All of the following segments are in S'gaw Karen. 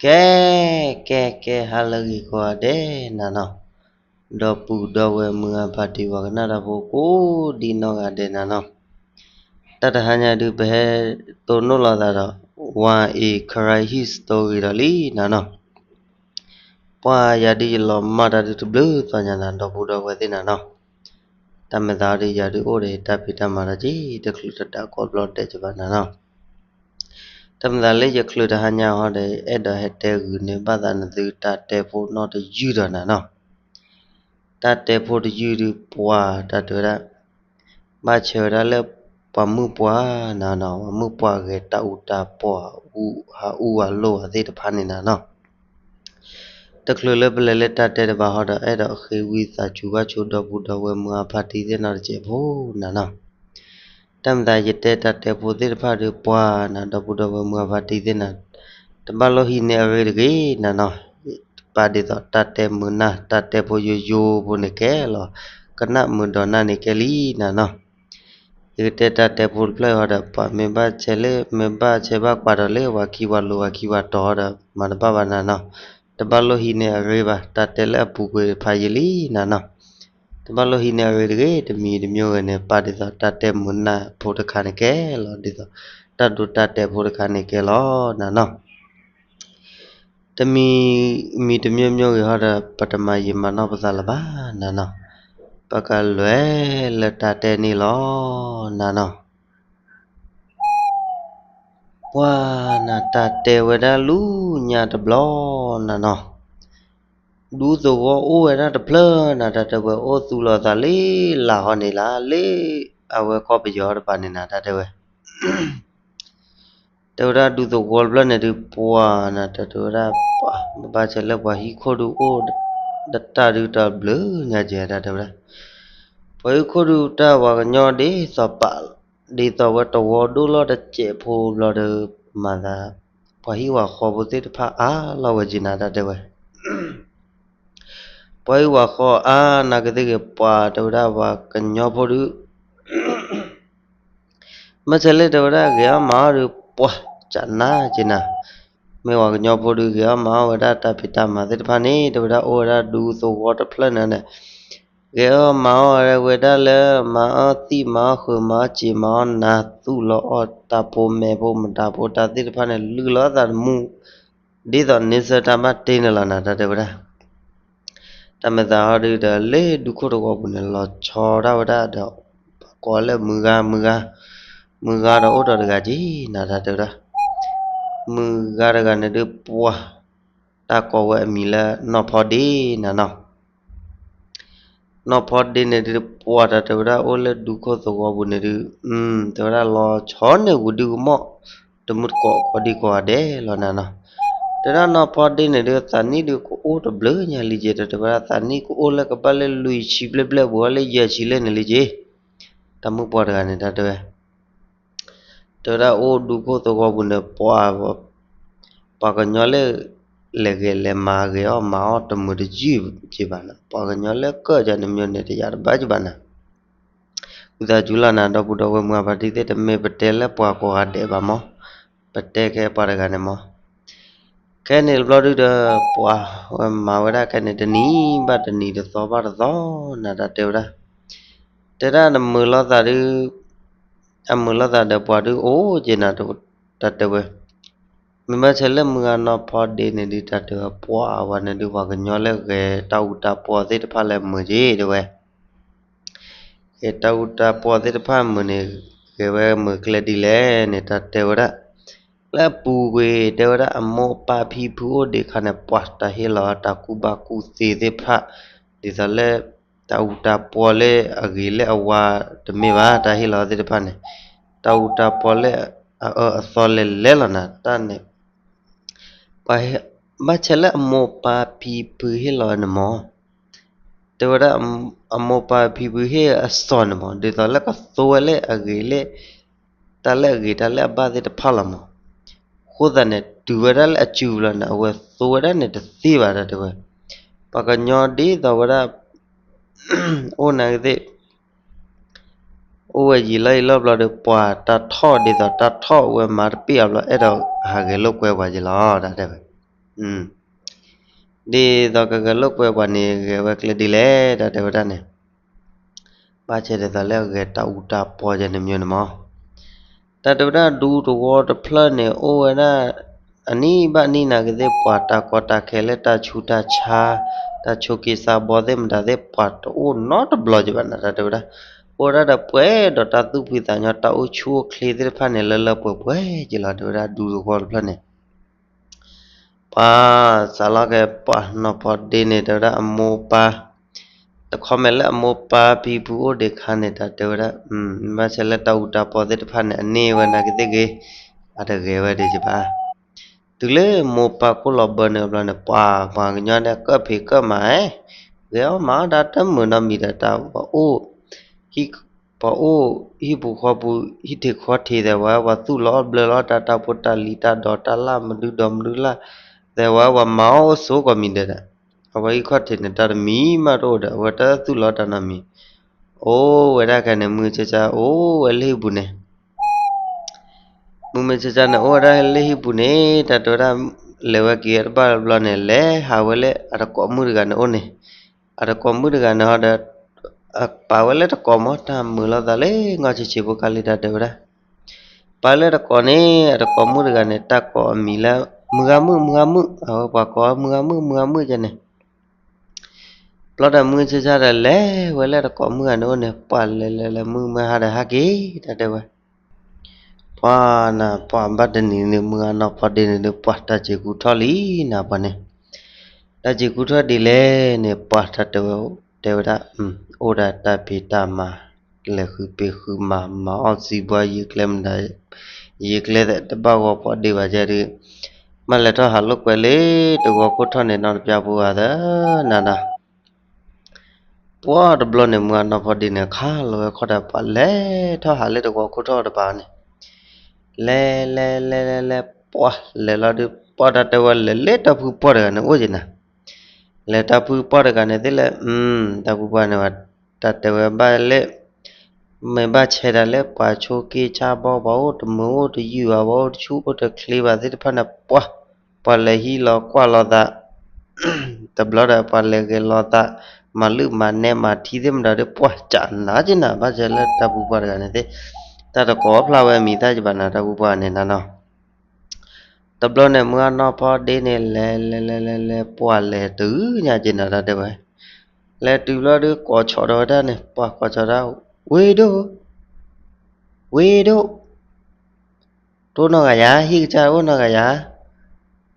ကဲ, ကဲ ကဲ ဟါလၢအဂ့ၤကိးဂၤဒဲးနၤနီၤ, ဒီပုၢ်ဒီဝဲၢ်မုၢ်ဂၤဖါတံၢ် ပှၤကနၣ်တၢ်ဖိကိးဒံနီၢ်ဂၤဒဲးနၤနီၤ, တၢ်တဟါညါဒုး ပဟဲတိၢ်နီၣ်လိာ်သးဒီး ဝါအ့ၤ ခရၢဟံၣ် story ဒီးလံနၤနီၤ, ပှၤယၤဒုးယလီၤမၢ်တၢ်ဒုးတဘျုးသီညါနၤ ဒီပုၢ်ဒီဝဲၢ်သ့ၣ်နၤနီၤ, တၢ်မဲာ်သးအီၤဒုး ယၤဒုးအိၣ်ဒီးတၢ်ဖံးတၢ်မၤဒီးက့ၤ တချုးတဒၣ်ကိးဘျီဒဲးကဘၣ်နၤနီၤ, တၢ်မဲာ်သးလၢယချုးတဟါညါဟီဒီး အဲၣ်ဒိးဟဲတဲဂုာ်န့ၢ်ဘၣ်သးနသု တၢ်တဲဖိနီတယုၢ်ဒီးနၤနီၤ, တၢ်တဲဖိတယုၢ်ဒုး ပှၤတၢ်တဲဝဲဒၣ် ဘၣ်ဆၢဝဲဒၣ်လၢပှၤမုၢ်ပှၢ်နၤနီၤ, ပှၤမုၢ်ပှၢ်ဂဲၤတၢ်အူတၢ်ပှီၢ် ဟးအူဟးလိၢ်အီၤသ့ၣ်တဖၣ်န့ၣ်နၤနီၤ, တချုးလၢပလဲၤလၢတၢ်တဲတဘၣ်ဟီဒီး အဲၣ်ဒိးဃ့ဝံသးစူၤဘၣ်ဆိဒီပုၢ်ဒီဝဲၢ်မုၢ်ဂၤဖါတံၢ်သ့ၣ်နီတစဲးဖိနၤနီၤ, တၢ်မဲာ်သးယတဲတၢ်တဲဖိသ့ၣ်တဖၣ်ဒီး ပှၤနၤ ဒီပုၢ်ဒီဝဲၢ်မုၢ်ဂၤဖါတံၢ်သ့ၣ်နၤ, တဘၣ်လိၣ်ဟံးန့ၢ်အရ့တဂ့ၤနၤနီၤ, ပာ်ဒ်သိးတၢ်တဲမုာ်နၢ် တၢ်တဲဖိယိယိဖိန့ၣ်ကဲလီၤ, ကနၣ်မုာ်ဒီးနၢ်န့ၣ်ကဲလံနၤနီၤ, ယကတဲတၢ်တဲဖိတဖျၢၣ်ဟီဒီး ပှၤမ့ၢ်ဘၣ်ဆဲးလၢ မ့ၢ်ဘၣ်ဆဲးဘၣ်ကွၢ်ဒီးလၢ ပှၤခံပှၤလိၤပှၤခံပှၤတီၤဒီး မၤတဘၣ်ဘၣ်နၤနီၤ, တဘၣ်လိၣ်ဟံးန့ၢ်အရ့ဘၣ်, တၢ်တဲလၢအပူၤကွံာ်တဖၣ်ယံာ်လံနၤနီၤ, တဘၣ်လိၣ်ဟံးန့ၢ်အရ့တဂ့ၤ, တမံၤတမံၤဂ့ၤန့ၣ် ပာ်ဒ်သိးတၢ်တဲမုာ်နၢ်ဖိတခါန့ၣ်ကဲလီၤ, ဒ်သိးတၢ်ဒိတၢ်တဲာ်ဖိတခါန့ၣ်ကဲလီၤနၤနီၤ တမံၤမံၤတမံၤမံၤဂ့ၤဟီဒီး ပတမၤယံာ်မၤနီၢ်ပသးလၢၤဘၣ်နၤနီၤ, ပကလဲၤလၢတၢ်တဲန့ၣ်လီၤနၤနီၤ, ပှၤနၤ တၢ်တဲဝဲဒၣ်လူညါတဘျီနၤနီၤ, ဒူသဝီအိၣ်ဝဲဒၣ်တဖျၢၣ်နၤ တၢ်တဲဝဲ အိၣ်သူၣ်လီၤသးလၢလာ်ဟီန့ၣ်လၢ လၢအဝဲကီၢ်ပယီၤတပၤန့ၣ်နၤ တၢ်တဲဝဲ တဲဝဲဒၣ်ဒူသဝီတဖျၢၣ်န့ၣ်ဒုး ပှၤနၤ တၢ်တဲဝဲဒၣ် ပှၤဘၣ်ဆဲးလၢပှၤဟံၣ်ခိၣ်ဒုးအိၣ် ဒတၢ်ဒုးတဘျုးညါကဲ တၢ်တဲဝဲဒၣ် ပှၤဟံၣ်ခိၣ်ဒုးတၢ် ပှၤကညီဒ်သိးပာ် ဒ်သိးဝဲတဝီဒိၣ်လီၢ်တစဲးဖိဘျီဒီး မၤသး ပှၤဟံၣ်ဝၤဃီဖိသ့ၣ်တဖၣ်အါလီၤဝဲက့နၤ တၢ်တဲဝဲ ပှၤဟံၣ်ဝၤဃီအါနၤကသ့ၣ်ဂ့ၤ ပှၤတဲဝဲဒၣ်ပှၤကညီဖိဒုး မ့ၢ်ဆဲးလၢတဲဝဲဒၣ် ဂဲၤအီၣ်မၤအီၣ်ဒုး ပှၤကနၣ်က့နၤ, မ့ၢ်ပှၤကညီဖိဒုး ဂဲၤအီၣ်မၤအီၣ်ဝဲဒၣ်တၢ်ဖံးတၢ်မၤသ့ၣ်တဖၣ်န့ၣ် တဲဝဲဒၣ်အိၣ်ဝဲဒၣ်ဒူသဝီတဖျၢၣ်န့ၣ်န့ၣ်, ဂဲၤအီၣ်မၤအီၣ်ဝဲဒၣ်လၢ မၤအီၣ်သံၣ်မၤအီၣ်ဃုာ် မၤအီၣ်စံာ် မၤအီၣ်နၤ သူၣ်လီၤအီၣ်တၢ်ဖိမဲာ်ဖိမတၤဖိတၢ်သ့ၣ်တဖၣ်န့ၣ် လုၢ်လီၤသးတမူ ဒ်သိးန့ဆၢၣ်တၢ်ဘၣ်တ့န့ၣ်လီၤနၤ တၢ်တဲဝဲဒၣ် တၢ်မဲာ်သးဟီဒုးဒီး လၢဒူခိၣ်သဝီပူၤန့ၣ် လီၤဆီဒၣ်ဝဲဒၣ်ဒီး ကိးလၢမုၢ်ဂၤ မုၢ်ဂၤ, မုၢ်ဂၤဒီးအိၣ်ဒီးတဂၤက့နၤ တၢ်တဲဝဲဒၣ်, မုၢ်ဂၤတဂၤန့ၣ်ဒုး ပှၤ တၢ်ကိးဝဲအမံၤလၢနီၢ်ဖီဒ့နၤနီၤ နီၢ်ဖီဒ့န့ၣ်ဒုး ပှၤတၢ်တဲဝဲဒၣ်အိၣ်လၢဒူခိၣ်သဝီပူၤန့ၣ်ဒုး တဲဝဲဒၣ်လီၤဆီန့ၢ်ဝူၤဒုကမီၣ် တမုၢ်တကိးကိးဒံကိးဂၤဒဲးလီၤနၤနီၤ, တဲဒၣ်နီၢ်ဖီဒ့န့ၣ်ဒုး သးနံၣ်ဒုးကအိၣ်တဘျုးညါလံက့ တၢ်တဲဝဲဒၣ် သးနံၣ်ကအိၣ်လၢကဘၣ်လၢလွံၢ်ဆံဘျဲၣ်ဘျဲၣ် ဘူးလၢယဲၢ်ဆံလၢန့ၣ်လံက့ တၢ်မုၣ်ပှၢ်တဂၤန့ၣ် တၢ်တဲဝဲ တဲဝဲဒၣ်အိၣ်ဒူခိၣ်သဝီပူၤန့ၣ် ပှၤ ပှၤကညီလၢ လဲၤဂဲၤလဲၤမၤဂဲၤအီၣ်မၤအီၣ်တမုာ်တယုၢ်က့ဘၣ်နၤ, ပှၤကညီလၢကၢၢ်ကန့ၣ်မ့ၢ်န့ၣ် တယာ်တဘၣ်က့ဘၣ်နၤ, ဝံသးစူၤလီၤနၤ ဒီပုၢ်ဒီဝဲၢ်မုၢ်အဖါတံၢ်သ့ၣ် တမ့ၢ်ပတဲလၢပှၤကိးဂၤဒဲးဘၣ်မး, ပတဲခဲပှၤတဂၤန့ၣ်မး ခဲန့ၣ်တဘျီဒုးဒီး ပှၤဝဲမၤဝဲဒၣ်ခဲန့ၣ် တနံၤဘၣ်တနံၤတသီဘၣ်တသီနၤ တၢ်တဲဝဲဒၣ်, တဲဒၣ်နမုာ်လိာ်သးဒုး အမုာ်လိာ်သးဒီးပှၤဒုးအိၣ်က့နၤ တၢ်တဲဝဲ, မ့ၢ်ဘၣ်ဆဲးလၢမုၢ်ဂၤနီၢ်ဖီဒ့န့ၣ်ဒုး တၢ်တဲဝဲ ပှၤဝဲန့ၣ်ဒုး ပှၤကညီလၢဂဲၤတၢ်အူတၢ်ပီသ့ၣ်တဖၣ်လၢမုာ်က့ တဲဝဲ ဂဲၤတၢ်အူတၢ်ပီသ့ၣ်တဖၣ်မုာ်န့ၣ် ဂဲၤဝဲမုာ်ကျဲဒ်လဲၣ်န့ၣ် တၢ်တဲဝဲဒၣ်, လၢအပူၤကွံာ် တဲဝဲဒၣ်အမိၢ်ပၢ်ဖံဖုအိၣ်ဒံးအခါန့ၣ် ပှၤတၢ်ဟ့ၣ်လီၤတၢ်ကူၣ်ဘၣ်ကူၣ်သ့သ့ၣ်တဖၣ် ဒ်သိးလၢ တၢ်အူတၢ်ပီလၢအဂ့ၤလၢအဝါတမ့ၢ်ဘၣ် တၢ်ဟ့ၣ်လီၤသ့ၣ်တဖၣ်န့ၣ်, တၢ်အူတၢ်ပီလၢအအၢအသီလဲၤလဲၤလီၤနၤ တၢ်န့ၣ် ပှၤ ဘၣ်ဆဲးလၢအမိၢ်ပၢ်ဖံဖုဟ့ၣ်လီၤန့ၣ်မး, တဲဝဲဒၣ် အမိၢ်ပၢ်ဖံဖုဟ့ၣ်အစီၣ်န့ၣ်မး ဒ်သိးလၢကသိဝဲလၢအဂ့ၤလၢ တၢ်လၢအဂ့ၤတၢ်လၢအဘၣ်သ့ၣ်တဖၣ်လီၤမး, အဃိသတးန့ၣ် တုၤဝဲဒၣ်လၢအစုပူၤလီၤန့ၣ် အဝဲသိဝဲဒၣ်န့ၣ်တသ့ဘၣ် တၢ်တဲဝဲ, ပှၤကညီဒ်သိးဝဲဒၣ် အိၣ်နၤကသ့ၣ် အိၣ်ဝဲယံာ်လီၤယံာ်လီၤဘျီဒီး ပှၤတၢ်ထီၣ်ဒ်သိးတၢ်ထီၣ်ဝဲမၤတပ့ၢ်အဘျီ အဲၣ်ဒိးဟးဂဲၤလိာ်ကွဲပှၤယံာ်လီၤ တၢ်တဲဝဲ, ဒ်သိးကဂဲၤလိာ်ကွဲပှၤန့ၣ် ဂဲၤဝဲကျဲဒ်လဲၣ် တၢ်တဲဝဲဒၣ်န့ၣ်, ဘၣ်ဆၣ်ဒ်သိးလၢအဂဲၤတၢ်အူတၢ်ပီယဲန့ၣ်မ့ၢ်န့ၣ်မး, တၢ်တဲဝဲဒၣ်ဒူသဝီတဖျၢၣ်န့ၣ် အိၣ်ဝဲဒၣ် အနံၣ်ဘၣ်နံၣ်နာ်က့သ့ၣ် ပှၤတၢ်ကီတၢ်ခဲလၢတၢ်ဆူးတၢ်ဆါ, တၢ်ဆိးက့ဆါဘီသ့ၣ်မတၤသ့ၣ် ပှၤတအိၣ်နီတဘျီက့ဘၣ်နၤ တၢ်တဲဝဲဒၣ်, အိၣ်ဝဲဒၣ်ဒီးပှဲၤဒီးတၢ်သူၣ်ဖှံသးညီ တၢ်အိၣ်ဆူၣ်အိၣ်ချ့သ့ၣ်တဖၣ်န့ၣ် လၢလၢပှဲၤပှဲၤက့လီၤ တဲဝဲဒၣ်ဒူသဝီတဖျၢၣ်န့ၣ် ပှၤစးလီၤက့ၤပှၤနီၢ်ဖီဒ့န့ၣ် တဲဝဲဒၣ်အမိၢ်ပၢ်, တခီမဲာ်လၢအမိၢ်ပၢ်ဖံဖုအိၣ်ဒံးခါန့ၣ် တၢ်တဲဝဲဒၣ်, ဘၣ်ဆၣ်လၢတၢ်အူတၢ်ပီသ့ၣ်တဖၣ်န့ၣ် အန့ၢ်ဝဲနာ်က့သ့ၣ်ဂ့ၤ, အတဂဲၤဝဲဒံးကဘၣ်, တုၤလၢမိၢ်ပၢ်ကိၣ်လီၤဘၢန့ၣ်ဘျီန့ၣ် ပှၤပှၤကညီန့ၣ် ကၢၣ်ဖံးကၢၣ်မၤ, ဂဲၤအီၣ်မၤအီၣ်တၢ်တမုာ်နီတမံၤဒီး တၢ်ပှၤအိၣ် ပှၤအိၣ်ဟံၣ်ပူၤဃီပူၤ ဟံၣ်ထံးခီထံးသဲးဝဲ ပှၤသူၣ်လီၤအီၣ်ဘျၢလီၤတၢ် တၢ်ဖိတၢ်လံၤတၢ်ဒိးတၢ်လၢ် မဒုဒီးမဒုလၢ် သဲးဝဲ ပှၤမၤအီၣ်အိၣ်ဆိးကိးမံၤဒဲးဒီး အဝဲဟံၣ်ခီၣ်ထံးန့ၣ် တၢ်တမံၤမးတအိၣ်ဒီး အဝဲတသူၣ်လီၤတၢ်နီတမံၤ, အိၣ်ဝဲဒၣ်ခဲန့ၣ် မုၢ်ဆ့ဆါအိၣ်ဝဲလၢဟံၣ်ပူၤန့ၣ် မုၢ်မ့ၢ်ဆါဆါန့ၣ် အိၣ်ဝဲဒၣ်လၢဟံၣ်ပူၤန့ၣ် တၢ်တဲဝဲဒၣ် လဲၤဝဲက့ၤတဘၣ်ဘျီန့ၣ် လဲၤဟးဝဲလၢအတကိးမုၣ်တဂၤန့ၣ်အိၣ်န့ၣ်, အတကိးမုၣ်တဂၤန့ၣ်ဟီဒီး ပာ်ဝဲလၢတကိးမး တၢ်မုာ်လိာ်သးလၢ ငီၢ်ဆံးဆံးဖိကါလံ တၢ်တဲဝဲဒၣ်, ပာ်လၢတကိးန့ၣ် အတကိးမုၣ်တဂၤန့ၣ် တၢ်ကိးအမံၤလၢ မုၢ်ဂၤမုၣ် မုၢ်ဂၤမုၣ် အဝဲပှၤကိးမုၢ်ဂၤမုၣ် မုၢ်ဂၤမုၣ်ကန့ၣ် ဘျီဒီးမုၢ်ဆ့ဆါဒီးလဲၤဝဲလၢတကိးမုၣ်ဂၤန့ၣ်အိၣ်န့ၣ် ပှၤလဲၤလဲၤလဲၤ မုၢ်မ့ၢ်ဟါဒီးဟဲက့ၤ တၢ်တဲဝဲ, ပှၤနၤ ပှၤဘၣ်တနံၤန့ၣ် မုၢ်ဂၤနီၢ်ဖီဒ့န့ၣ်ဒီး ပှၤတၢ်စ့ၤကူထီၣ်လံနၤ ပှၤန့ၣ်, တၢ်စ့ၤကူထီၣ်ဒ်လဲၣ်န့ၣ် ပှၤတၢ်တဲဝဲ တဲဝဲဒၣ် အိၣ်ဒၣ်တၢ်ဖံးတၢ်မၤ လဲၤဃုပ့ၤဃုမၤ မၤအီၣ်စံးဘှါ ယံာ်ကျဲမတၤ ယံာ်ကျဲတဘၣ်ဂီၤပှၤဒ့ဘၣ်ကဲဒီး မ့ၢ်လဲၤထီၣ်ဟးလိာ်ကွဲလၢတဂီၤခိၣ်ထီၣ်န့ၣ် နီတပျၢ်ဖိဂၤသၢနၤနၤ ပှၤတဘျီန့ၣ် မုၢ်ဂၤနီၢ်ဖီဒ့န့ၣ် ခါလီၤဝဲခီၣ်တၢ် ပှၤလဲၤထီၣ်ဟးလၢတဂီၤခိၣ်ထီၣ်တပၤန့ၣ်, လဲၤလဲၤလဲၤလဲၤလဲၤ ပှၤလဲၤလီၤဒီး ပှၤတၢ်တဲဝဲလဲၤလၢတၢ်ဖုပှၢ်တဂၤန့ၣ်အိၣ်က့ၤနၤ, လဲၤတၢ်ဖုပှၢ်တဂၤန့ၣ်သ့ၣ်လဲၣ်, တၢ်ဖုပှၢ်န့ၣ် တၢ်တဲဝဲဘၣ်လၢ မ့ၢ်ဘၣ်ဆဲးဒၣ်လၢပှၤဆိးက့ဆါဘီ ပှၤအိၣ်တမုာ်အိၣ်တယုၢ်ဘၣ် ပှၤအိၣ်တဆူၣ်အိၣ်တချ့ဘၣ်သ့ၣ်တဖၣ်န့ၣ် ပှၤ ပှၤလဲၤဟံးလီၤကွၢ်လီၤသး တဘျီဒီးပှၤလဲၤဂဲၤလီၤသး မၤလုၢ်မၤနဲမၤထံသ့ၣ်မတၤဒီး ပှၤကနၤက့နၤ ဘၣ်ဆၣ်လၢတၢ်ဖုပှၢ်တဂၤန့ၣ်သ့ၣ် တၢ်တကိးဖျါဝဲမံၤတၢ်ကဘၣ်နၤ တၢ်ဖုပှၢ်န့ၣ်နၤနီၤ တဘျီန့ၣ် မုၢ်ဂၤနီၢ်ဖီဒ့န့ၣ် လဲၤလဲၤလဲၤလဲၤလဲၤ ပှၤလဲၤတုၤညါက့နၤ တၢ်တဲဝဲ, လဲၤတုၤဘျီဒီး ကိးဆီၣ်ဒီးဝဲဒၣ်န့ၣ် ပှၤကိးဆီၣ်ဒၣ်, ဝ့ၢ်ဒိၣ်, ဝ့ၢ်ဒိၣ်, တအိၣ်နီတဂၤယၤ ဟံၣ်ကစၢ်တအိၣ်နီတဂၤယၤ,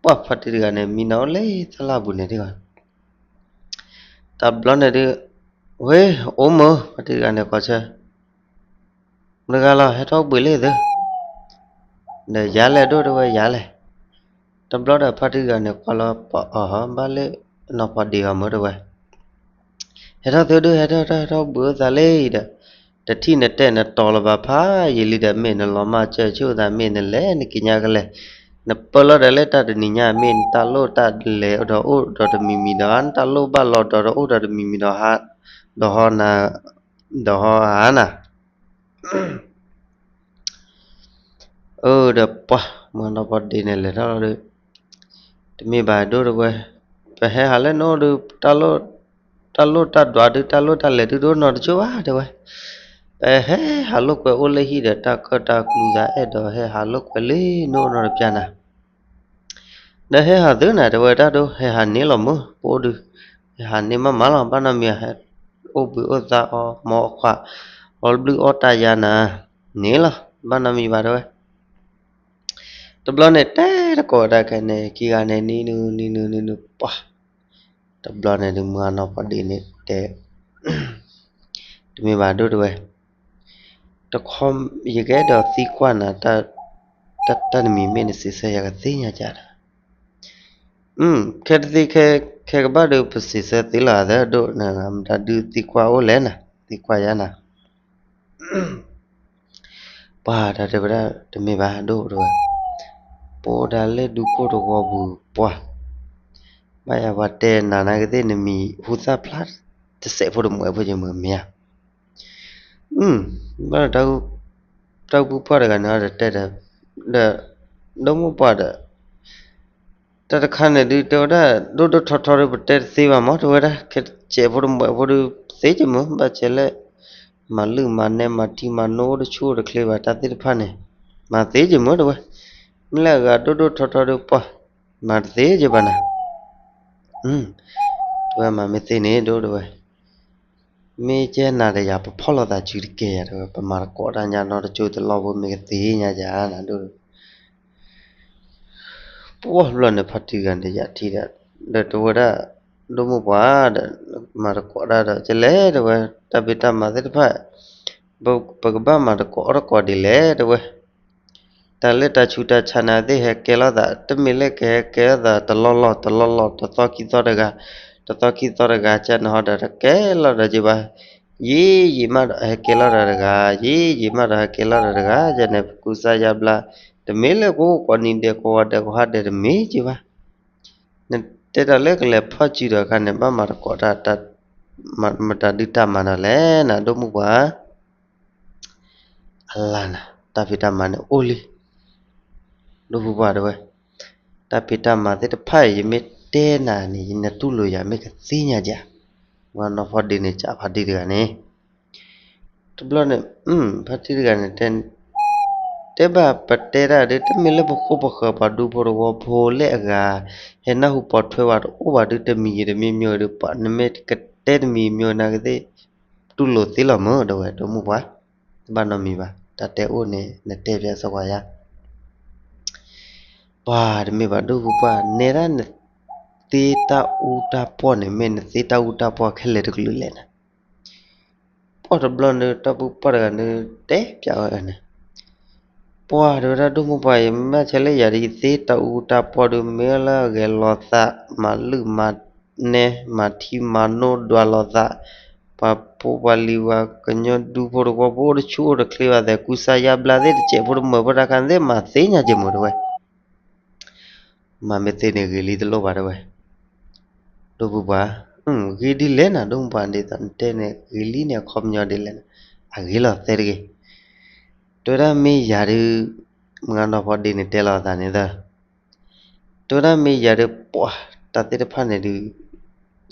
ပှၤဖါတံၢ်တဂၤန့ၣ် မံနီၤအိၣ်လၢသလၢ်ပူၤန့ၣ်တဂၤ တဘျီန့ၣ်ဒုး, ဝ့ၢ် အိၣ်မုာ် ဖါတံၢ်တဂၤန့ၣ် ကိးဆၢ မတၤတဂၤလီၤ ဟဲထီၣ်ကွံာ်လၢသု, ဒီးယၤလဲၣ်ဒိၣ်တဲဝဲယၤလဲၣ်, တဘျီဒီးဖါတံၢ်တဂၤန့ၣ် ကွၢ်လီၤပှၤအီၤ ဘၣ်လၢနီၢ်ဖီဒ့အီၤမုၢ်တဲဝဲ, ဟဲထီၣ်သုဒု ဟဲထီၣ်ထီၣ် ဟဲထီၣ်ဘှံးအိၣ်သးလံဒီး, တထံၣ်နတဲာ်နတီၤလၢၤဘၣ်ဖးယံာ်လံဒီး မ့ၢ်နလီၤမၢ်စၢၤဆူၣ်သး မ့ၢ်နလဲၤနက့ၤညါကလဲာ်, နပၢလီၤဒီးလၢတၢ်တနံၤညါ မ့ၢ်နတၢ်လိၣ်တၢ်လဲၤဒီးအိၣ်ဒီးတမံၤမံၤဒီးဧါ နတၢ်လိၣ်ဘၣ်လီၤဒီးဒီးအိၣ်ဒီးတမံၤမံၤဒီးဧါ, ဒီးဟီနၤ, ဒီးဟီဧါနၤ အၢ ဒီးပှၤ မုၢ်ဂၤနီၢ်ဖီဒ့န့ၣ် လဲၤထီၣ်လီၤဒီး, တမ့ၢ်ဘၣ်ဒိၣ်တဲဝဲ, ပဟဲဟးလၢနအိၣ်ဒီး တၢ်လိၣ်တၢ်ဒွးဒုး တၢ်လိၣ်တၢ်လဲၤဒုး တအိၣ်နီတစိၤဘၣ်တဲဝဲ, ပဟဲဟးလိာ်ကွဲအိၣ်လၢဟံၣ်ဒီး တၢ်ကၢၣ်တၢ်ကျူသး အဲၣ်ဒိးဟဲဟးလိာ်ကွဲလၢနအိၣ်နီတပျၢ်နၤ ဒီးဟဲဟးသုနၤ တဲဝဲဒၣ်ဒိ ဟဲဟးန့ၢ်လီၤမုၢ် ပအိၣ်ဒုး, ဟဲဟးန့ၢ်မးမးလီၤ ဘၣ်နီတမံၤ ဟဲအိၣ်ဘှံးအိၣ်သါအီၣ်မၤအီၣ်ခွး, အီၣ်ဘျုးအီၣ်တၢ်ယါနၤ, န့ၢ်လီၤ ဘၣ်နီတမံၤဘၣ်တဲဝဲ, တဘျီန့ၣ် တဲတကိးဝဲဒၣ်ခဲန့ၣ် ခံဂၤန့ၣ် နံၤနုၤ နံၤနုၤ နံၤနုၤ ပှၤ, တဘျီန့ၣ်ဒုး မုၢ်ဂၤနီၢ်ဖီဒ့န့ၣ် တဲ တမ့ၢ်ဘၣ်ဒိၣ်တဲဝဲ, တခီ ယကအဲၣ်ဒိးသံကွၢ်နၤ တၢ်တမံၤမ့ၢ်နစံးဆၢယၤကသ့ၣ်ညါကဒီး, ခဲတသ့ ခဲကဘၣ်ဒီး ပစံးဆၢသ့လီၤသၢဒိၣ်နၤ မတၤဒုးသံကွၢ်အိၣ်လဲၣ်နၤ သံကွၢ်ယါနၤ ပှၤတၢ်တဲဝဲဒၣ် တမ့ၢ်ဘၣ်ဒိၣ်တဲဝဲ, ပအိၣ်ဒၣ်လၢဒူခိၣ်တဝီပူၤပှၤ, ဘၣ်ယၤပှၤတဲနၤနာ်က့သ့ၣ် နမံၤဟူသၣ်ဖျါ တစဲးဖိတမှဲးဖိယမုၢ်မ့ၢ်ဧါ, ဘၣ်ဒီး တၢ်ကူပှၢ်တဂၤန့ၣ် ဒီးတဲဒီး ဒီး ဒိၣ်မိၢ်ပှၢ်ဒီး တၢ်တခါန့ၣ်ဒုး တဲဝဲဒၣ် ဒိၣ်ဒိၣ်ထီထီဒုး ပတဲတသ့ဘၣ်မး တဲဝဲဒၣ် ခဲတစဲးဖိတမှဲးဖိဒုး သ့က့ၤမုၢ် ဘၣ်ဆဲးလၢ မၤလုၢ်မၤနဲ မၤထံမၤနိ အိၣ်တဆူၣ်အိၣ်တချ့ဘၣ် တၢ်သ့ၣ်တဖၣ်န့ၣ် မၤသ့က့ၤမုၢ် တဲဝဲ, မ့ၢ်လၢအဂၤဒိၣ်ဒိၣ်ထီထီဒုး ပှၤ မၤတသ့က့ၤဘၣ်နၤ တဲဝဲ မၤမ့ၢ်သ့န့ၣ် ဒိၣ်တဲဝဲ, မ့ၢ်ကဲနၤဒီးယၤ ပဖီၣ်လိာ်သးစုတကဲယၤ တဲဝဲ, ပမၤသကိးတၢ်ညါနီတကၠိတလီၢ်ဖိ မ့ၢ်ကသ့ညါယၤနၤ ဒိၣ် ပှၢ်ဘျီန့ၣ် ဖါတံၢ်တဂၤန့ၣ် ယထံၣ်ဒီး ဒီးတဲဝဲဒၣ် ဒိၣ်မုၢ်ပှၢ်ဒီး မၤသကိးတၢ်ဒီး ကလဲၣ် တဲဝဲ, တၢ်ဖံးတၢ်မၤသ့ၣ်တဖၣ် ပကဘၣ်မၤသကိးအီၣ်သကိးဒ်လဲၣ် တဲဝဲ, တၢ်လၢတၢ်ဆူးတၢ်ဆါန့ၣ်သ့ၣ် ဟဲကဲလိာ်သး တမ့ၢ်လၢကဟဲကဲလိာ်သး တလီၢ်လီၢ်တလီၢ်လီၢ် တသီခံသီတဂၤ တသီခံသီတဂၤ ကန့ၣ်ဟီဒီး တကဲလိာ်ဒီးက့ၤဘၣ် ယံာ်ယံာ်မးဒီးဟဲကဲလိာ်ဒီးတဂၤ ယံာ်ယံာ်မးဒီးဟဲကဲလိာ်ဒီးတဂၤ ယန့ၣ် ကူစါယါဘျါ တမ့ၢ်လၢကအိၣ်ကိးနံၤဒဲး ကိးဂီၤဒဲး ကိးဟါဒဲး တမ့ၢ်က့ၤဘၣ်. နတဲတၢ်လၢကလဲၤဖီၣ်စုဒီးအခါန့ၣ် ဘၣ်မၤသကိးတၢ် မတၤဒုးတၢ်မၤဒီးလဲၣ်နၤ ဒိၣ်မုၢ်ပှၢ် အလါနၤ တၢ်ဖံးတၢ်မၤန့ၣ်အိၣ်လံ ဒိၣ်မုၢ်ပှၢ်တဲဝဲ, တၢ်ဖံးတၢ်မၤသ့ၣ်တဖၣ်အံၤ ယမ့ၢ်တဲနၤန့ၣ် နတူၢ်လိာ်ယၤ မ့ၢ်ကသ့ညါယၤ, ဝဲနီၢ်ဖီဒ့န့ၣ် ကးဖါတံၢ်တဂၤန့ၣ်, တဘျီန့ၣ် ဖါတံၢ်တဂၤန့ၣ် တဲဘၣ်ပတဲတၢ်ဒီး တမ့ၢ်လၢပဃိပဃၢၤ ပှၤဒူဖိတဝီဖိလၢအဂၤ ဟဲနၢ်ဟူပိာ်ထွဲဝဲတအိၣ်ဘၣ်ဒီး တမံၤဂ့ၤတမံၤမံၤဒီး ပှၤနမ့ၢ်ကတဲတမံၤမံၤနၤကသ့ၣ် တူၢ်လိာ်သ့လီၤမုၢ် တဲဝဲ ဒိၣ်မုၢ်ပှၢ်, တဘၣ်နီတမံၤဘၣ် တၢ်တဲအိၣ်န့ၣ် နတဲပၠးစကွၢ်ယါ ပှၤတမ့ၢ်ဘၣ် ဒိၣ်မုၢ်ပှၢ် နဲဒၣ်နသ့တၢ်အူတၢ်ပီၢ်န့ၣ် မ့ၢ်နသ့တၢ်အူတၢ်ပီၢ်ခဲလၢာ်တကလုာ်လဲၣ်နၤ ပှၢ်တဘျီန့ၣ် တၢ်ပူၤပှၢ်တဂၤန့ၣ် တဲပၠးဝဲန့ၣ်, ပှၢ်တဲဝဲဒၣ် ဒိၣ်မုၢ်ပှၢ်အံၤ မ့ၢ်ဘၣ်ဆဲးလၢယၤဒီး ယသ့တၢ်အူတၢ်ပီၢ်ဒီး မ့ၢ်လၢအဂဲၤလိာ်သး မၤလုၢ်မၤနဲ မၤထံမၤနိဒွးလိာ်သး, ပှၤဖိပှၤလံၤ ပှၤကညီဒူဖိတဝီဖိ အိၣ်တဆူၣ်အိၣ်တချ့ဘၣ်သဲး ကူစါယါဘျါသ့ၣ် တစဲးဖိတမှဲးဖိတၢ်ခါန့ၣ်သ့ၣ် မၤသ့ညါက့ၤမုၢ် တဲဝဲ မၤမ့ၢ်သ့န့ၣ် ဂ့ၤလံတလိၣ်ဘၣ် တဲဝဲ, ဒိၣ်မုၢ်ပှၢ်, ဂ့ၤဒ်လဲၣ်နၤ ဒိၣ်မုၢ်ပှၢ် ဒ်သိးနတဲန့ၣ် ဂ့ၤလံန့ၣ် အခီပညီဒ်လဲၣ်, အဂ့ၤလီၤသဲတဂ့ၤ, တဲဝဲဒၣ်မ့ၢ်ယၤဒီး မုၢ်ဂၤနီၢ်ဖီဒ့န့ၣ် တဲလီၤအသးန့ၣ်သၢ တဲဝဲဒၣ်မ့ၢ်ယၤဒီး ပှၤတၢ်သ့ၣ်တဖၣ်န့ၣ်ဒုး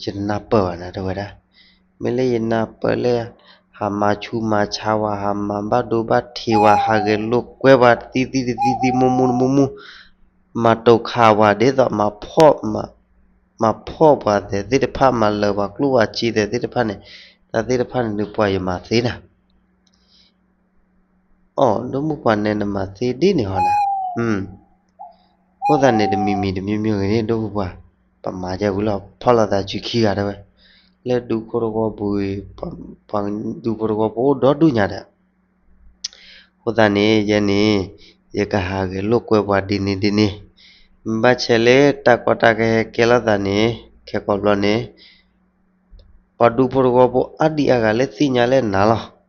ယနၢ်ပၢၢ်ဘၣ်နၤ တဲဝဲဒၣ်, မ့ၢ်လၢယနၢ်ပၢၢ်လၢ ဟးမၤဆူးမၤဆါဝဲ ဟးမၤဘၣ်ဒိဘၣ်ထံးဝဲ ဟးဂဲၤလိာ်ကွဲဝဲ သံသံတသံသံ မူမူတမူမူ, မၤတိာ်ခးဝဲဒ်သိး မၤဖီၣ်ပှၤသဲးသ့ၣ်တဖၣ် မၤလၢာ်ပှၤကျိၣ်ပှၤစ့သဲးသ့ၣ်တဖၣ်န့ၣ်, တၢ်သ့ၣ်တဖၣ်န့ၣ်ဒုး ပှၤယမၤသ့နၤ အိ ဒိၣ်မုၢ်ပှၢ်နဲ နမၤသ့ဒ်န့ၣ်ဟီနၤ, အဃိသတးန့ၣ် တမံၤမံၤတမံၤမံၤဂ့ၤန့ၣ် ဒိၣ်မုၢ်ပှၢ်, ပမၤကဲဝံၤလီၤ ဖီၣ်လိာ်သးစုခံဂၤတဲဝဲ, လၢဒူဖိတဝီပူၤ, ပှၤဒူဖိတဝီပူၤအိၣ်ဒီဒူၣ်ညါဒီး, အဃိသတးန့ၣ် ယဲန့ၣ် ယကဟးဂဲၤလိာ်ကွဲပှၤဒ်န့ၣ်ဒ်န့ၣ်, ဘၣ်ဆဲးလၢတၢ်ကီတၢ်ခဲဟဲကဲလိာ်သးန့ၣ် ခဲကိာ်ဘျီန့ၣ် ပှၤဒူဖိတဝီဖိအါဒံအါဂၤလၢသ့ၣ်ညါလၢနၤလီၤ.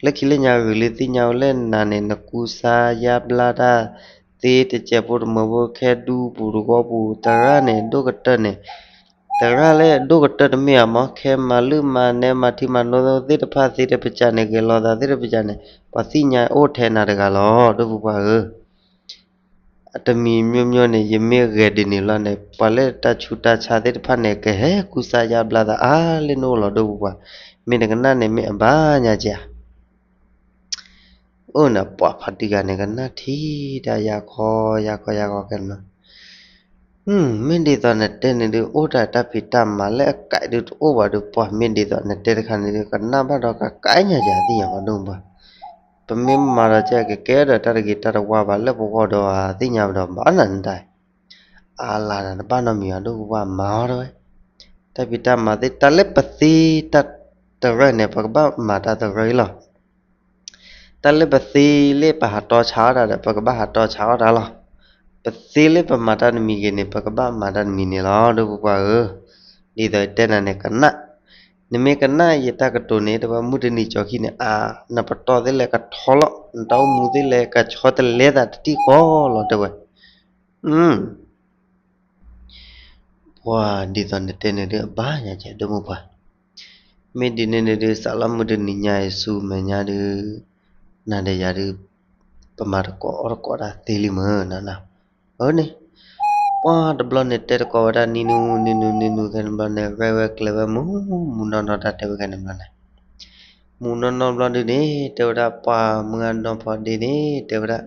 လၢခံလၢညါဂ့ၤလၢသ့ၣ်ညါဝဲလၢနၤန့ၣ် နကူစါယါဘျါတၢ်သ့ တစဲးဖိတမှဲးဖိခဲဒူပူၤတဝီပူၤ တဂၤန့ၣ် ဒိၣ်ကတၢၢ်န့ၣ်, တဂၤလၢဒိၣ်ကတၢၢ်တမ့ၢ်ဧါမး ခဲမၤလုၢ်မၤနဲ မၤထံမၤနိသ့ၣ်တဖၣ်သ့တပစၢ်န့ၣ် ဂဲၤလိာ်သးသ့တပစၢ်န့ၣ် ပှၤသ့ၣ်ညါအိၣ်ထဲနၤတဂၤလီၤ ဒိၣ်ပူၤပှၢ်ဧၢ အတမံၤမံၤမံၤန့ၣ် ယမ့ၢ်ဂဲၤဒ်န့ၣ်လီၤန့ၣ် ပှၤလၢတၢ်ဆူးတၢ်ဆါသ့ၣ်တဖၣ်န့ၣ် ကဟဲကူစါယါဘျါသးအါလၢနအိၣ်လီၤ ဒိၣ်ပူၤပှၢ်, မ့ၢ်တကနၣ်န့ၣ် မ့ၢ်အဘၣ်ညါက့ၤဧါ. အိၣ်န့ၣ် ပှၤဖါတံၢ်ဂၤန့ၣ် ကနၣ်ထံၣ်တၢ်ယါခီယါခီယါခီကဲနီၤ, မ့ၢ်ဒ်သိးနတဲန့ၣ်ဒုး အိၣ်တၢ်တၢ်ဖံးတၢ်မၤလၢအကးဒုးတအိၣ်ဘၣ်ဒီး ပှၤမ့ၢ်ဒ်သိးနတဲတခါန့ၣ်ဒုး ကနၣ်ဘၣ်ဒီးကကးညါက့ၤသ့ၣ်ညါဘၣ် ဒိၣ်ပူၤပှၢ်, ပမ့ၢ်မၤဒီးကဲကဲဒီးတၢ်တဂ့ၤတၢ်တဝါဘၣ်လၢပဂီၢ်ဒီးသ့ၣ်ညါဘၣ်ဒီးဘၣ်နၤနတၢ် အါလါနၤ တဘၣ်နီတမံၤဘၣ် ဒိၣ်ပူၤပှၢ် မၤအီၤတဲဝဲ, တၢ်ဖံးတၢ်မၤသ့ တၢ်လၢပသ့တၢ်တရၢၢ်န့ၣ် ပကဘၣ်မၤတၢ်တရၢၢ်အံၤလီၤ. တၢ်လၢပသ့လၢပဟးတီဆါအီၣ်တၢ်ဒီး ပကဘၣ်ဟးတီဆါအီၣ်တၢ်လီၤ. ပသ့လၢပမၤတၢ်တမံၤဂ့ၤန့ၣ် ပကဘၣ်မၤတၢ်တမံၤန့ၣ်လီၤ ဒိၣ်ပူၤပှၢ်ဧၢ, ဒ်သိးယတဲနၤန့ၣ် ကနၣ်, နမ့ၢ်ကနၣ်ယတၢ်ကတိၤန့ၣ် တဝဲမုၢ်တနံၤကၠီခံန့ၣ် အါ နပတီၢ်သ့ၣ်လဲၣ်ကထီလီၤ နတၢ်အိၣ်မူသ့ၣ်လဲၣ်ကဆီတလဲသးတထံၣ်ဃီလီၤ တဲဝဲ ပှၤဒ်သိးနတဲန့ၣ်ဒုး အဘၣ်ညါကဲ ဒိၣ်မုၢ်ပှၢ်, မ့ၢ်ဒ်န့ၣ်န့ၣ်ဒုး စးလီၤမုၢ်တနံၤညါအံၤဆူမဲာ်ညါဒုး နၤဒီးယၤဒုး ပမၤသကိးအီၣ်သကိးတၢ်သ့လံမုၢ်နၤနၤ, အၢန့ၣ်, ပ ပှၤတဘျီန့ၣ်တဲတကိးဝဲဒၣ်နံၤနူၤနံၤနူၤနံၤနူၤ ခဲန့ၣ်ဘျီန့ၣ် ရဲၣ်ဝဲကျဲၤဝဲမုာ်မုာ်နီၢ်နီၢ် တၢ်တဲဝဲခဲန့ၣ်ဘျီန့ၣ်, မုာ်နီၢ်နီၢ်ဘျီဒုန့ၣ် တဲဝဲဒၣ်ပှၤမုၢ်ဂၢ်နီၢ်ဖီဒ့န့ၣ် တဲဝဲဒၣ်,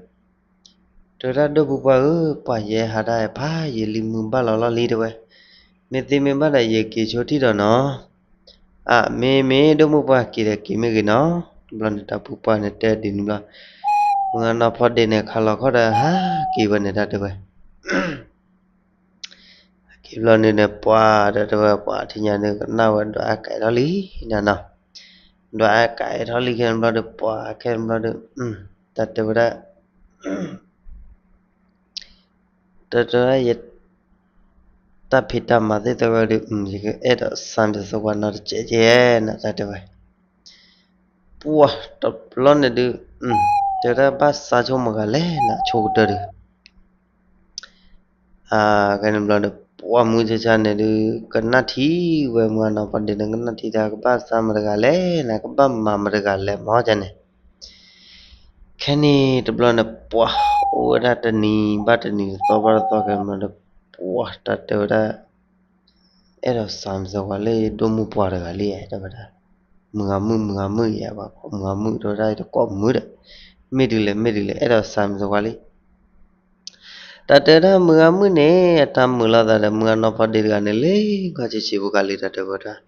တဲဝဲဒၣ်ဒိၣ်မုၢ်ပှၢ်ဧၢ, ပှၤယဲဟးဒၣ်ဖးယံာ်လံ မုၢ်ဘၣ်လီၤလီၤလံ တဲဝဲ, မ့ၢ်သ့မ့ၢ်ဘၣ်ဒီး ယက့ၤဆိထံၣ်ဒီးနီၤ, အၢ မ့ၢ်မ့ၢ်ဒိၣ်မုၢ်ပှၢ် က့ၤဒီးက့ၤမ့ၢ်ဂ့ၤနီၤ, တဘျီန့ၣ် တၢ်ပူၤပှၢ်န့ၣ်တဲဒ်န့ၣ်ဘျီ, မုၢ်ဂၢ်နီၢ်ဖီဒ့န့ၣ် ခးလီၤခီၣ်ဒီးဟးက့ၤဝဲန့ၣ် တၢ်တဲဝဲ က့ၤဘျီန့ၣ်ဒီး ပှၤတၢ်တဲဝဲ ပှၤထံၣ်ညါန့ၣ် ကနၣ်ဝဲဒွးအကဲထီၣ်လံနၤနီၤ, ဒွးအကဲထီၣ်လံ ခဲန့ၣ်ဘျီဒီး ပှၤခဲန့ၣ်ဘျီဒီး တၢ်တဲဝဲဒၣ် တၢ်တဲဝဲဒၣ်ယ တၢ်ဖံးတၢ်မၤသ့ၣ်သဝဲဒီး ယကအဲၣ်ဒိးစါမံၤသဝဲနီတစဲးကဲနၤ တၢ်တဲဝဲ, ပှၤတဘျီန့ၣ်ဒုး တဲဝဲဒၣ်ဘၣ်စါဆိမတဂၤလဲၣ်နၤ ဆိကတၢၢ်ဒီး ခဲန့ၣ်ဘျီဒီး ပှၤမုၢ်ဆါဆါန့ၣ်ဒုး ကနၣ်ထံဝဲ မုၢ်ဂၢ်နီၢ်ဖီဒ့န့ၣ် ကနၣ်ထံတၢ် ကဘၣ်စါမတဂၤလဲၣ်နၤ ကဘၣ်မၤမတဂၤလဲၣ် မဟါကန့ၣ်, ခဲန့ၣ်တဘျီန့ၣ် ပှၤအိၣ်ဝဲဒၣ်တနံၤဘၣ်တနံၤ တသီဘၣ်တသီ ခဲန့ၣ်ဘျီဒီး ပှၤတၢ်တဲဝဲဒၣ် အဲၣ်ဒိးစါမံၤသဝဲလၢ ဒိၣ်မုၢ်ပှၢ်တဂၤလံ တဲဝဲဒၣ်, မုၢ်ဂၤမုၣ် မုၢ်ဂၤမုၣ်ယဲ ပှၤကိးမုၢ်ဂၤမုၣ် တဲဝဲဒၣ် တကိးမုၢ်ဒီး မ့ၢ်ဒ်လဲၣ် မ့ၢ်ဒ်လဲၣ် အဲၣ်ဒိးစါမံၤသဝဲလံ တၢ်တဲဒၣ်မုၢ်ဂၤမုၣ်န့ၣ် အတၢ်မုာ်လိာ်သးဒီး မုၢ်ဂၤနီၢ်ဖီဒ့တဂၤန့ၣ် လၢဂီၢ်ဆံးဆံးဖိကလံၤ တၢ်တဲဝဲဒၣ်,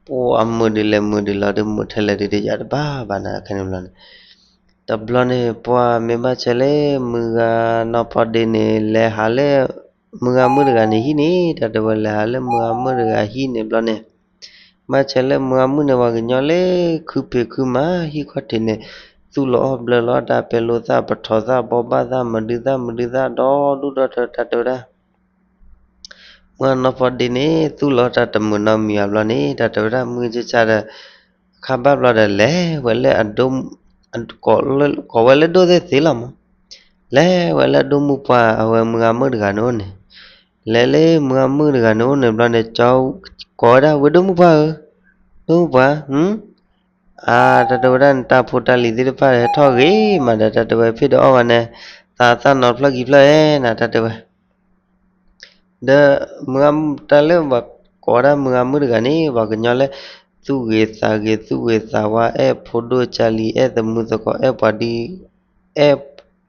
ပှၤမုာ်ဒ်လဲၣ်မုာ်ဒ်လဲၣ်ဒီး မုာ်ထဲလဲၣ်ဒ်တယၤတဘၣ်ဘၣ်နၤ ခဲန့ၣ်ဘျီန့ၣ်, တဘျီန့ၣ် ပှၤမ့ၢ်ဘၣ်ဆၣ်လၢ မုၢ်ဂၤနီၢ်ဖီဒ့န့ၣ် လဲၤဟးလၢ မုၢ်ဂၤမုၣ်တဂၤန့ၣ်ဟံၣ်န့ၣ် တၢ်တဲဝဲ လဲၤဟးလၢမုၢ်ဂၤမုၣ်တဂၤဟံၣ်န့ၣ်ဘျီန့ၣ် ဘၣ်ဆၣ်လၢမုၢ်ဂၤမုၣ်န့ၣ် ပှၤကညီလၢ ခုဖံးခုမၤ ဟံၣ်ခီၣ်ထံးန့ၣ် သူၣ်လီၤအီၣ်ဘျၢလီၤတၢ် ပဲလိာ်သၣ် ပထီၣ်သၣ် ဘိးဘၣ်သၣ် မဒုသၣ် မဒုသၣ် ဒီဒူၣ်ဒီထၢ တၢ်တဲဝဲဒၣ် မုၢ်ဂၤနီၢ်ဖီဒ့န့ၣ် သူၣ်လီၤတၢ်တမုာ်နီတမံၤဘၣ်ဘျီန့ၣ် တၢ်တဲဝဲဒၣ် မုၢ်ဆါဆါဒီး ခါဘၣ်ဘျီဒီး လဲၤဝဲလၢအဒိ ကိးဝဲလၢဒိၣ်သ့ၣ်သ့လီၤမး, လဲၤဝဲလၢဒိၣ်မုၢ်ပှၢ် အဝဲမုၢ်ဂၤမုၣ်တဂၤန့ၣ်အိၣ်န့ၣ်, လဲၤလၢမုၢ်ဂၤမုၣ်တဂၤန့ၣ်အိၣ်န့ၣ်ဘျီန့ၣ် ကၠီ ကိးဝဲဒၣ် ဝဲဒိၣ်မုၢ်ပှၢ်ဧၢ, ဒိၣ်မုၢ်ပှၢ် အါ တၢ်တဲဝဲဒၣ် နတၢ်ဖိတၢ်လံၤသ့ၣ်တဖၣ်ဟဲထီၣ်ဂ့ၤမးဒီး တၢ်တဲဝဲ ဖံးဒီးအီၣ်ဝဲန့ၣ် သးသၣ်နီၤဖျၢၣ်ခံဖျၢၣ်ဧါနၤ တၢ်တဲဝဲ ဒီးမုၢ်ဂၤ တၢ်လၢပှၤကိးဝဲဒၣ်မုၢ်ဂၤမုၣ်တဂၤန့ၣ် ပှၤကညီလၢ သူၣ်ဂ့ၤသးဂ့ၤ သူၣ်ဂ့ၤသးဝါ အဲၣ်ဖိဒိၣ်ကၢ်လံၤ အဲၣ်သမုသကိး အဲၣ်ပှၤဒ် အဲၣ်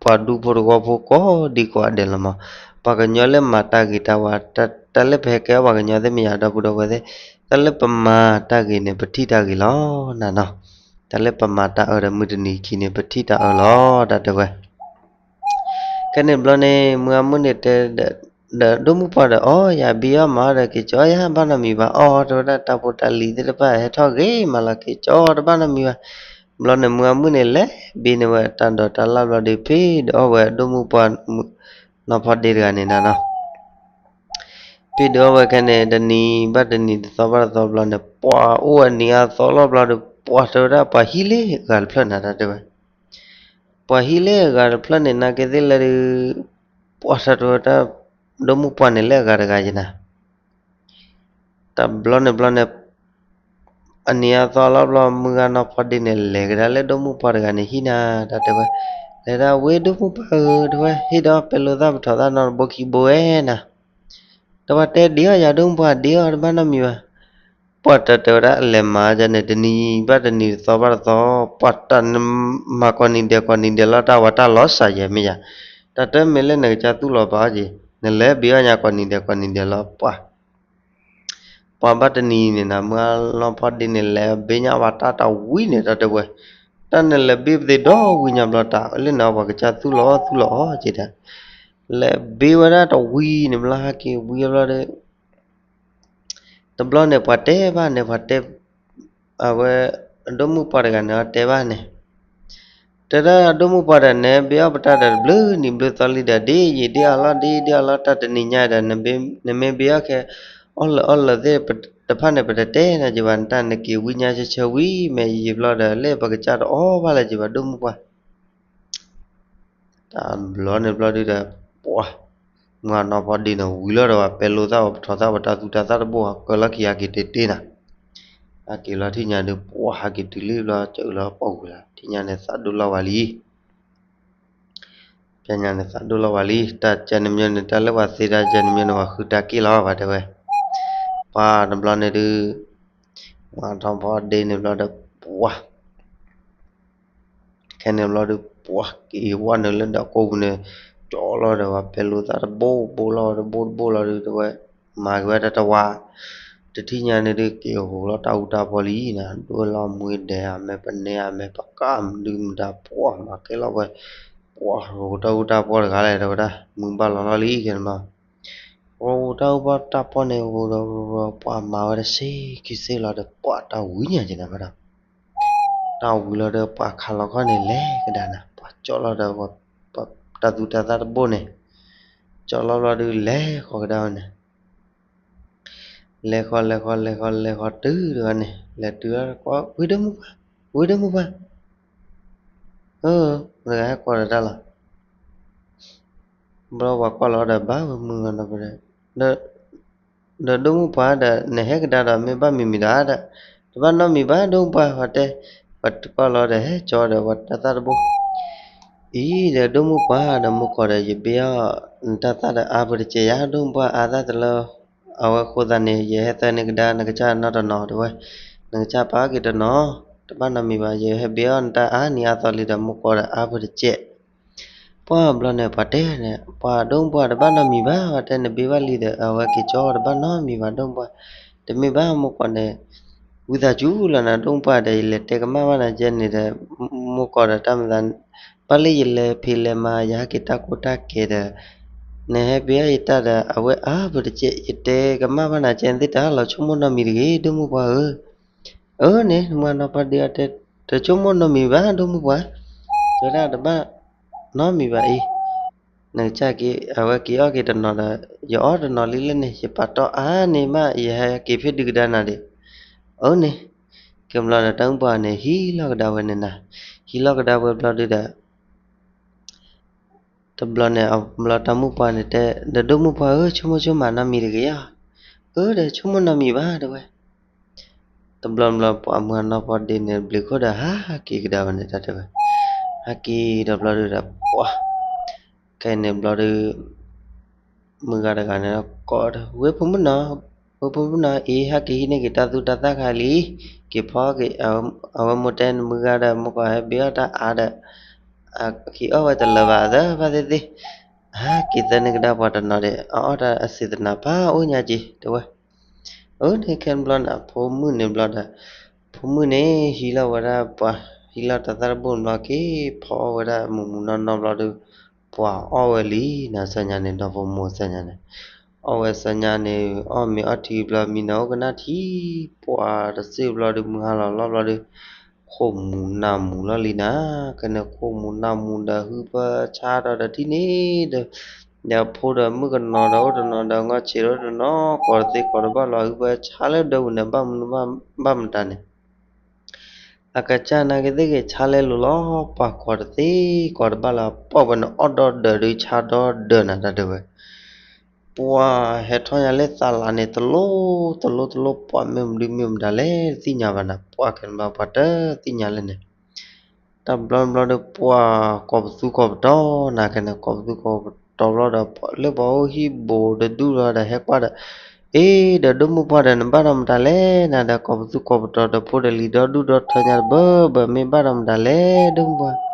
ပှၤဒူဖိတဝီဖိကိးဒံကိးဂၤဒဲးလီၤမး, ပှၤကညီလၢမၤတၢ်ဂ့ၤတၢ်ဝါ တၢ်လၢပဟဲကဲအီၣ်ပှၤကညီသ့ၣ်မ့ၢ်ယၤ ဒီပုၢ်ဒီဝဲၢ်သ့ၣ်, တၢ်လၢပမၤတၢ်ဂ့ၤန့ၣ် ပထံၣ်တၢ်ဂ့ၤလီၤနၤနီၤ, တၢ်လၢပမၤတၢ်အၢဒီးမုၢ်တနံၤခံန့ၣ် ပထံၣ်တၢ်အၢလီၤ တၢ်တဲဝဲ ခဲန့ၣ်ဘျီန့ၣ် မုၢ်ဂၤမုၣ်န့ၣ်တဲ ဒီးဒိၣ်မုၢ်ပှၢ်ဒီး အီ ယၤဘ့အီၣ်မးဒီး က့ၤကၠီယၤဘၣ်နီတမံၤဘၣ် အီ တဲဝဲဒၣ် တၢ်ဖိတၢ်လံၤသ့ၣ်တဖၣ်ဟဲထီၣ်ဂ့ၤမးလီၤ က့ၤကၠီတဘၣ်နီတမံၤဘၣ်. ဘျီန့ၣ် မုၢ်ဂၤမုၣ်န့ၣ် လဲၤဘ့န့ၢ်ဝဲတၢ်ဒိးတၢ်လၣ်ဘျီဒီး ဖံးဒီးအီၣ်ဝဲဒိၣ်မုၢ်ပှၢ် နီၢ်ဖီဒ့တဂၤန့ၣ်နၤနီၤ ဖံးဒီးအီၣ်ဝဲခဲန့ၣ် တနံၤဘၣ်တနံၤ တသီဘၣ်တသီဘျီန့ၣ် ပှၤအိၣ်အနံၤအါသီလီၤဘျီဒီး ပှၤတဲဝဲဒၣ် ပှၤဟံးလၢအဂၤတဖျၢၣ်နၤ တၢ်တဲဝဲ ပှၤဟံးလၢအဂၤတဖျၢၣ်န့ၣ် နာ်က့သ့ၣ်လဲၣ်ဒီး ပှၤတၢ်တဲဝဲဒၣ် ဒိၣ်မုၢ်ပှၢ်န့ၣ်လၢအဂၤတဂၤယနၤ တဘျီန့ၣ်ဘျီန့ၣ် အနံၤအါသီလီၤဘျီ မုၢ်ဂၤနီၢ်ဖီဒ့န့ၣ် လဲၤကဒါလၢဒိၣ်မုၢ်ပှၢ်တဂၤန့ၣ်ဟံၣ်နၤ တၢ်တဲဝဲ လဲၤဒၣ်ဝဲဒိၣ်မုၢ်ပှၢ်ဧၢ တဲဝဲ ဟ့ၣ်ဒီးပဲလိာ်သၣ်ပထီၣ်သၣ်နီတဘိခံဘိဝဲနၤ ဒီးပှၤတဲဒံးအီၣ်ယၤဒိၣ်မုၢ်ပှၢ်ဒံးအီၣ်တဘၣ်နီတမံၤဘၣ်. ပှၤတၢ်တဲဝဲဒၣ် အလဲၤမၤဒ်န့ၣ် တနံၤဘၣ်တနံၤ တသီဘၣ်တသီ ပှၤတၢ်နမၤကိးနံၤဒဲးကိးနံၤဒဲးလီၤ တၢ်ဝဲတၢ်လီၤစၢ်ယဲၢ်မ့ၢ်ယၤ တၢ်တမ့ၢ်လၢနကစၢ်သူၣ်လီၤပာ်အီၣ်က့ၤ နလဲၤဘ့အီၣ်ညါကိးနံၤဒဲးကိးနံၤဒဲးလီၤ ပှၤ ပှၤဘၣ်တနံၤန့ၣ်နၤ မုၢ်ဂၤနီၢ်ဖီဒ့န့ၣ် လဲၤဘ့ညါဝဲတၢ်တဝံၤန့ၣ် တၢ်တဲဝဲ တၢ်န့ၣ်လဲၤဘ့ပသ့ၣ်ဒီဝံၤညါဘျီတၢ်လၢနၤ ပှၤကစၢ်သူၣ်လီၤသူၣ်လီၤအီၣ်က့ၤတၢ် လဲၤဘ့ဝဲဒၣ်တဝံၤန့ၣ်ဘျီ ဟဲက့ၤဝံၤဘျီဒီး တဘျီန့ၣ် ပှၤတဲဘၣ်န့ၣ် ပှၤတဲ အဝဲ အဒိၣ်မုၢ်ပှၢ်တဂၤန့ၣ် အတဲဘၣ်န့ၣ် တဲဒၣ်အဒိၣ်မုၢ်ပှၢ်ဒီး နဘ့အီၣ်ပတၢ်ဒီးတဘျုးနံၤဘျုးသီလံဒီး ဒ်ယံာ်ဒ်အီၤလီၤ ဒ်ဒ်အီၤလီၤ တၢ်တနံၤညါဒီး နမ့ၢ်ဘ့အီၣ်ခဲ အီၣ်လၢာ်အီၣ်လၢာ်သ့ၣ်တဖၣ်န့ၣ် ပတတဲနၤက့ၤဘၣ် နတၢ်နက့ၤဝံၤညါဆၢဆၢဝံၤ မ့ၢ်ယံာ်ဘျီဒီး လၢပကစၢ်တအီၣ်ဘၣ်လၢၤက့ၤဘၣ် ဒိၣ်မုၢ်ပှၢ် တဘျီန့ၣ်ဘျီဒုဒီး ပှၤ မုၢ်ဂၤနီၢ်ဖီဒ့န့ၣ် ဝံၤလီၤဒီး ပှၤပဲလိာ်သၣ် ပထီၣ်သၣ် ပတၢ်သူတၢ်သၣ်တဘိ ဟးကၢလီၢ်ခံ ဟဲက့ၤတ့တ့နၤ ဟဲက့ၤလီၤထံၣ်ညါဒီး ပှၤဟဲက့ၤတုၤလံဘျီ ကအုလီၤပိာ်ကွံာ်လီၤ ထံၣ်ညါန့ၣ် သးဒိၣ်လီၤဝဲလံ အ ဖဲညါန့ၣ်သးဒိၣ်လီၤဝဲလံ, တၢ်ကဲန့ၣ်မ့ၢ်န့ၣ် တၢ်လၢပှၤသ့တၢ်ကဲန့ၣ်မ့ၢ်န့ၣ် ပှၤဃုတၢ်က့ၣ်လီၤ ပှၤတဲဝဲ. ပှၤတဘျီန့ၣ်ဒုး မၤထီၣ်ဖီဒ့န့ၣ်ဘျီဒီး ပှၤ ခဲန့ၣ်ဘျီဒုး ပှၤက့ၤဝဲနုာ်လၢဒၢးကိးပူၤန့ၣ် ကၠီလီၤဒီး ပှၤပဲလူၤသးတဘိဘိလီၤ တဘိတဘိလီၤဒုး တဲဝဲ, မၤက့ၤဝဲတၢ်တဝါ, တထံၣ်ညါန့ၣ်ဒုး က့ၤဟိးလီၤတၢ်အူတၢ်ပီလံနၤ, ဒိၣ်လီၤမှံဒဲးအမဲာ် ပနဲအမဲာ် ပကးမနုၤမတၤ ပှၤမၤကဲလီၤဝဲ, ပှၤဟိးတၢ်အူတၢ်ပီတဂၤလဲၣ် တဲဝဲဒၣ်, မုၢ်ဘၣ်လီၤလီၤလံ ခဲန့ၣ်ဘျီ ဟိးတၢ်အူတၢ်ပီန့ၣ် ဟိးဒီး ပှၤမၤဝဲတစ့ခံစ့လီၤဒီး ပှၤတၢ်ဝံၤညါက့ၤနၤဝဲဒၣ်, တၢ်ဝံၤလီၤဒီး ပှၤခးလီၤခီၣ်န့ၣ် လဲၤကဒါနၤ, ပှၤကၠီလီၤဒီး တၢ်သူတၢ်သၣ်တဘိန့ၣ်, ကၠီလီၤဘျီဒုး လဲၤဃီၤကဒါဝဲန့ၣ်, လဲၤဃီၤ လဲၤဃီၤ လဲၤဃီၤ လဲၤဃီၤတုၤတဂၤန့ၣ် လဲၤတုၤလီၤ ဝံၤဒိၣ်မုၢ်ပှၢ်, ဝံၤဒိၣ်မုၢ်ပှၢ်, အၢ မတၤတဂၤဟဲကိးဒီးတၢ်လီၤ ဘျီပှၤကွၢ်လီၤဒီး ဘၣ်ဝဲမုၢ်ဂၤနီၤ ဒီး ဒီးဒိၣ်မုၢ်ပှၢ်ဒီး နဟဲကဒါဒီး မ့ၢ်ဘၣ်မံၤမံၤဒီးဒီး တဘၣ်နီတမံၤဘၣ် ဒိၣ်မုၢ်ပှၢ် ပှၤတဲ, ပှၤကွၢ်လီၤဒီး ဟဲကၠီဒီး ပှၤတၢ်သၣ်တဘိ, အံၤဒီးဒိၣ်မုၢ်ပှၢ်ဒီး မုၢ်ကီၢ်ဒီး ယဘ့ၣ်အီၣ်နတၢ်သၣ်ဒီးအါပတစဲးယါ ဒိၣ်မုၢ်ပှၢ် အါသၣ်တလၢ အဝဲဃိသးန့ၣ် ယဟဲသၢန့ၢ်ကဒါ နကစၢ်နီတနီၤ တဲဝဲ, နကစၢ်ပာ်က့ၤတနီၤ, တဘၣ်နီတမံၤဘၣ် ယဟဲဘ့ၣ်အီၣ်နတၢ်အါနံၤအါသီလံဒီး မုၢ်ကီၢ်ဒီးအါပတစဲး ပှၢ်ဘျီန့ၣ် ပှၤတဲန့ၣ် ပှၤဒိၣ်မုၢ်ပှၢ်တဘၣ်နီတမံၤဘၣ် ပှၤတဲနဘ့ၣ်ဘၣ်လံဒီး အဝဲက့ၤကၠီတဘၣ်နီတမံၤဘၣ် ဒိၣ်မုၢ်ပှၢ်, တမ့ၢ်ဘၣ်မုၢ်ကီၢ်န့ၣ် ဝံသးစူၤလီၤနၤ ဒိၣ်မုၢ်ပှၢ်ဒီး ယလဲၤတဲကမၣ်ဘၣ်နၤကဲန့ၣ်ဒီး မုၢ်ကီၢ်ဒီးတၢ်မၤသး ဘၣ်လၢယလဲၤဖံးလဲၤမၤ ယဟဲက့ၤတၢ်ကိၢ်တၢ်ဂီၤဒီး နဟဲဘ့ၣ်အီၣ်ယတၢ်ဒီး အဝဲအါပတစဲး ယတဲကမၣ်ဘၣ်နၤကဲန့ၣ်သ့ၣ်တၢ်လီၤ ဆိကမိၣ်နီတမံၤတဂ့ၤ ဒိၣ်မုၢ်ပှၢ်ဧၢ အၢန့ၣ် မုၢ်ဂၤနီၤ ပှၤဒုးအီၤတဲ တဆိကမိၣ်နီတမံၤဘၣ် ဒိၣ်မုၢ်ပှၢ်, တဲဝဲဒၣ်တဘၣ်နီတမံၤဘၣ်အံၤ, နကစၢ်က့ၤ အဝဲက့ၤအီၣ်က့ၤတနီၤဒီး ယအီၣ်တနီၤလံလၢန့ၣ် ယပာ်တီၢ်အါန့ၢ်မး ယဟဲက့ၤဖဲဒုးကဒါနၤဒံး, အၢန့ၣ်, ကဲဘျီဒီးတၢ်မုၢ်ပှၢ်န့ၣ် ဟံးလီၤကဒါဝဲန့ၣ်နၤ, ဟံးလီၤကဒါဝဲဘျီဒုးဒီး တဘျီန့ၣ် အဘျီတၢ်မုၢ်ပှၢ်န့ၣ်တဲ ဒီးဒိၣ်မုၢ်ပှၢ်ဧၢ ဆိကမိၣ်ဆိကမးနီတမံၤတဂ့ၤဧါ, အၢဒီးဆိကမိၣ်နီတမံၤဘၣ်တဲဝဲ, တဘျီဘျီပှၤမုၢ်ဂၤနီၤ ပှၤဒ့န့ၣ် ဘျုးခိၣ်ဒီးဟးက့ၤကဒါဝဲန့ၣ်တၢ်တဲဝဲ, ဟးက့ၤဒီးဘျီဒုးဒီး ပှၤ ခဲအံၤန့ၣ်ဘျီဒုး မုၢ်ဂၤတဂၤန့ၣ် ကိးဝဲဖိမုၣ်နီၤ, ဝဲဖိမုၣ်နီၤ အံၤ ဟဲက့ၤဟံးန့ၢ်က့ၤတၢ်သူတၢ်သၣ်ခါလံ, က့ၤဖီက့ၤ အဝဲမိၢ်တဲနမုၢ်ဂၤဒီး မိၢ်ကီၢ်ဟဲဘ့ၣ်အီၣ်တၢ်အါဒီး က့ၤအီၣ်ဝဲတလၢာ်ဘၣ်သၢဘၣ်သ့ၣ်သ့ၣ်, ဟဲက့ၤသၢန့ၢ်ကဒါပှၤတနီၤဒီး အအီၣ်တၢ်အစံးသနၤဖးအိၣ်ညါက့ၤတဲဝဲ, အၢန့ၣ်ခဲန့ၣ်ဘျီန့ၣ် အဖိမုၣ်န့ၣ်ဘျီဒီး ဖိမုၣ်န့ၣ် ဟံးလီၤဝဲဒၣ်ပှၤ ဟံးလီၤတၢ်သၣ်တဘိန့ၣ်ဘျီ က့ၤဖီအီၣ်ဝဲဒၣ်မုၢ်မုၢ်နီၢ်နီၢ်ဘျီဒီး ပှၤအီၣ်ဝဲလံနၤ ဆၢညါန့ၣ် ဒီဖိမိၢ်ဆၢညါန့ၣ်, အီၣ်ဝဲဆၢညါန့ၣ် အီၣ်မ့ၤအီထံဘျီ မံနီၤအိၣ်ကနၣ်ထံ, ပှၤတစ့ၢ်ဘျီဒီး မုၢ်ဟါလီၤလီၤဘျီဒီး ခိၣ်မူၤနၢ်မူၤလီၤလံနၤ, ကဲန့ၣ်ခိၣ်မူၤနၢ်မူၤဒီး ဟုဖၢဆါဒီးတထံၣ်န့ၣ်ဒီး ဒီးဖိဒီးမုၣ်ကနီၤဒီးအိၣ်တနီၤဒီး ငီၢ်ဆံးဒီးအိၣ်တနီၤ ကိးတသ့ကိးတဘၣ်လီၤ ဟုဖၢဆါလၢဒၢးပူၤန့ၣ် ဘၣ်မနုၤဘၣ်မတၤန့ၣ် အကစၢ်နာ်က့သ့ၣ်ဂ့ၤ ဆါလဲလိာ်လီၤ ပှၤကိးတသ့ကိးတဘၣ်လီၤ ပီၣ်ဝဲန့ၣ်အီၣ်ဒီဒၢးဒီးဆါဒီဒၢးနၤတၢ်တဲဝဲ ပှၤဟဲထီၣ်ညါလၢသးလးန့ၣ် တလိၣ်တလိၣ်တလိၣ် ပှၤမ့ၢ်မနုၤမ့ၢ်မတၤလဲၣ် တသ့ၣ်ညါဘၣ်နၤ ပှၤကဲန့ၣ်ဘၣ်ပှၤတသ့ၣ်ညါလၢန့ၣ် တဘျီဘျီဒီး ပှၤကိးပသူကိးပတီၤနၤ ကဲန့ၣ် ကိးပသူကိးပတီၤဘျီဒီး လၢပှၤအိၣ်ဟံၣ်ဘူးတဒူၣ်လီၤဒီး ဟဲကွၢ်ဒီး အ့ ဒီးဒိၣ်မုၢ်ပှၢ်ဒီး နဘၣ်ဒီးမတၤလဲၣ်နၤဒီး ကိးပသူကိးပတီၤဒီး ဖိဒီးလံၤဒီဒူၣ်ဒီထၢညါတဘၢဘၢ မ့ၢ်ဘၣ်ဒီးမတၤလဲၣ် ဒိၣ်မုၢ်ပှၢ်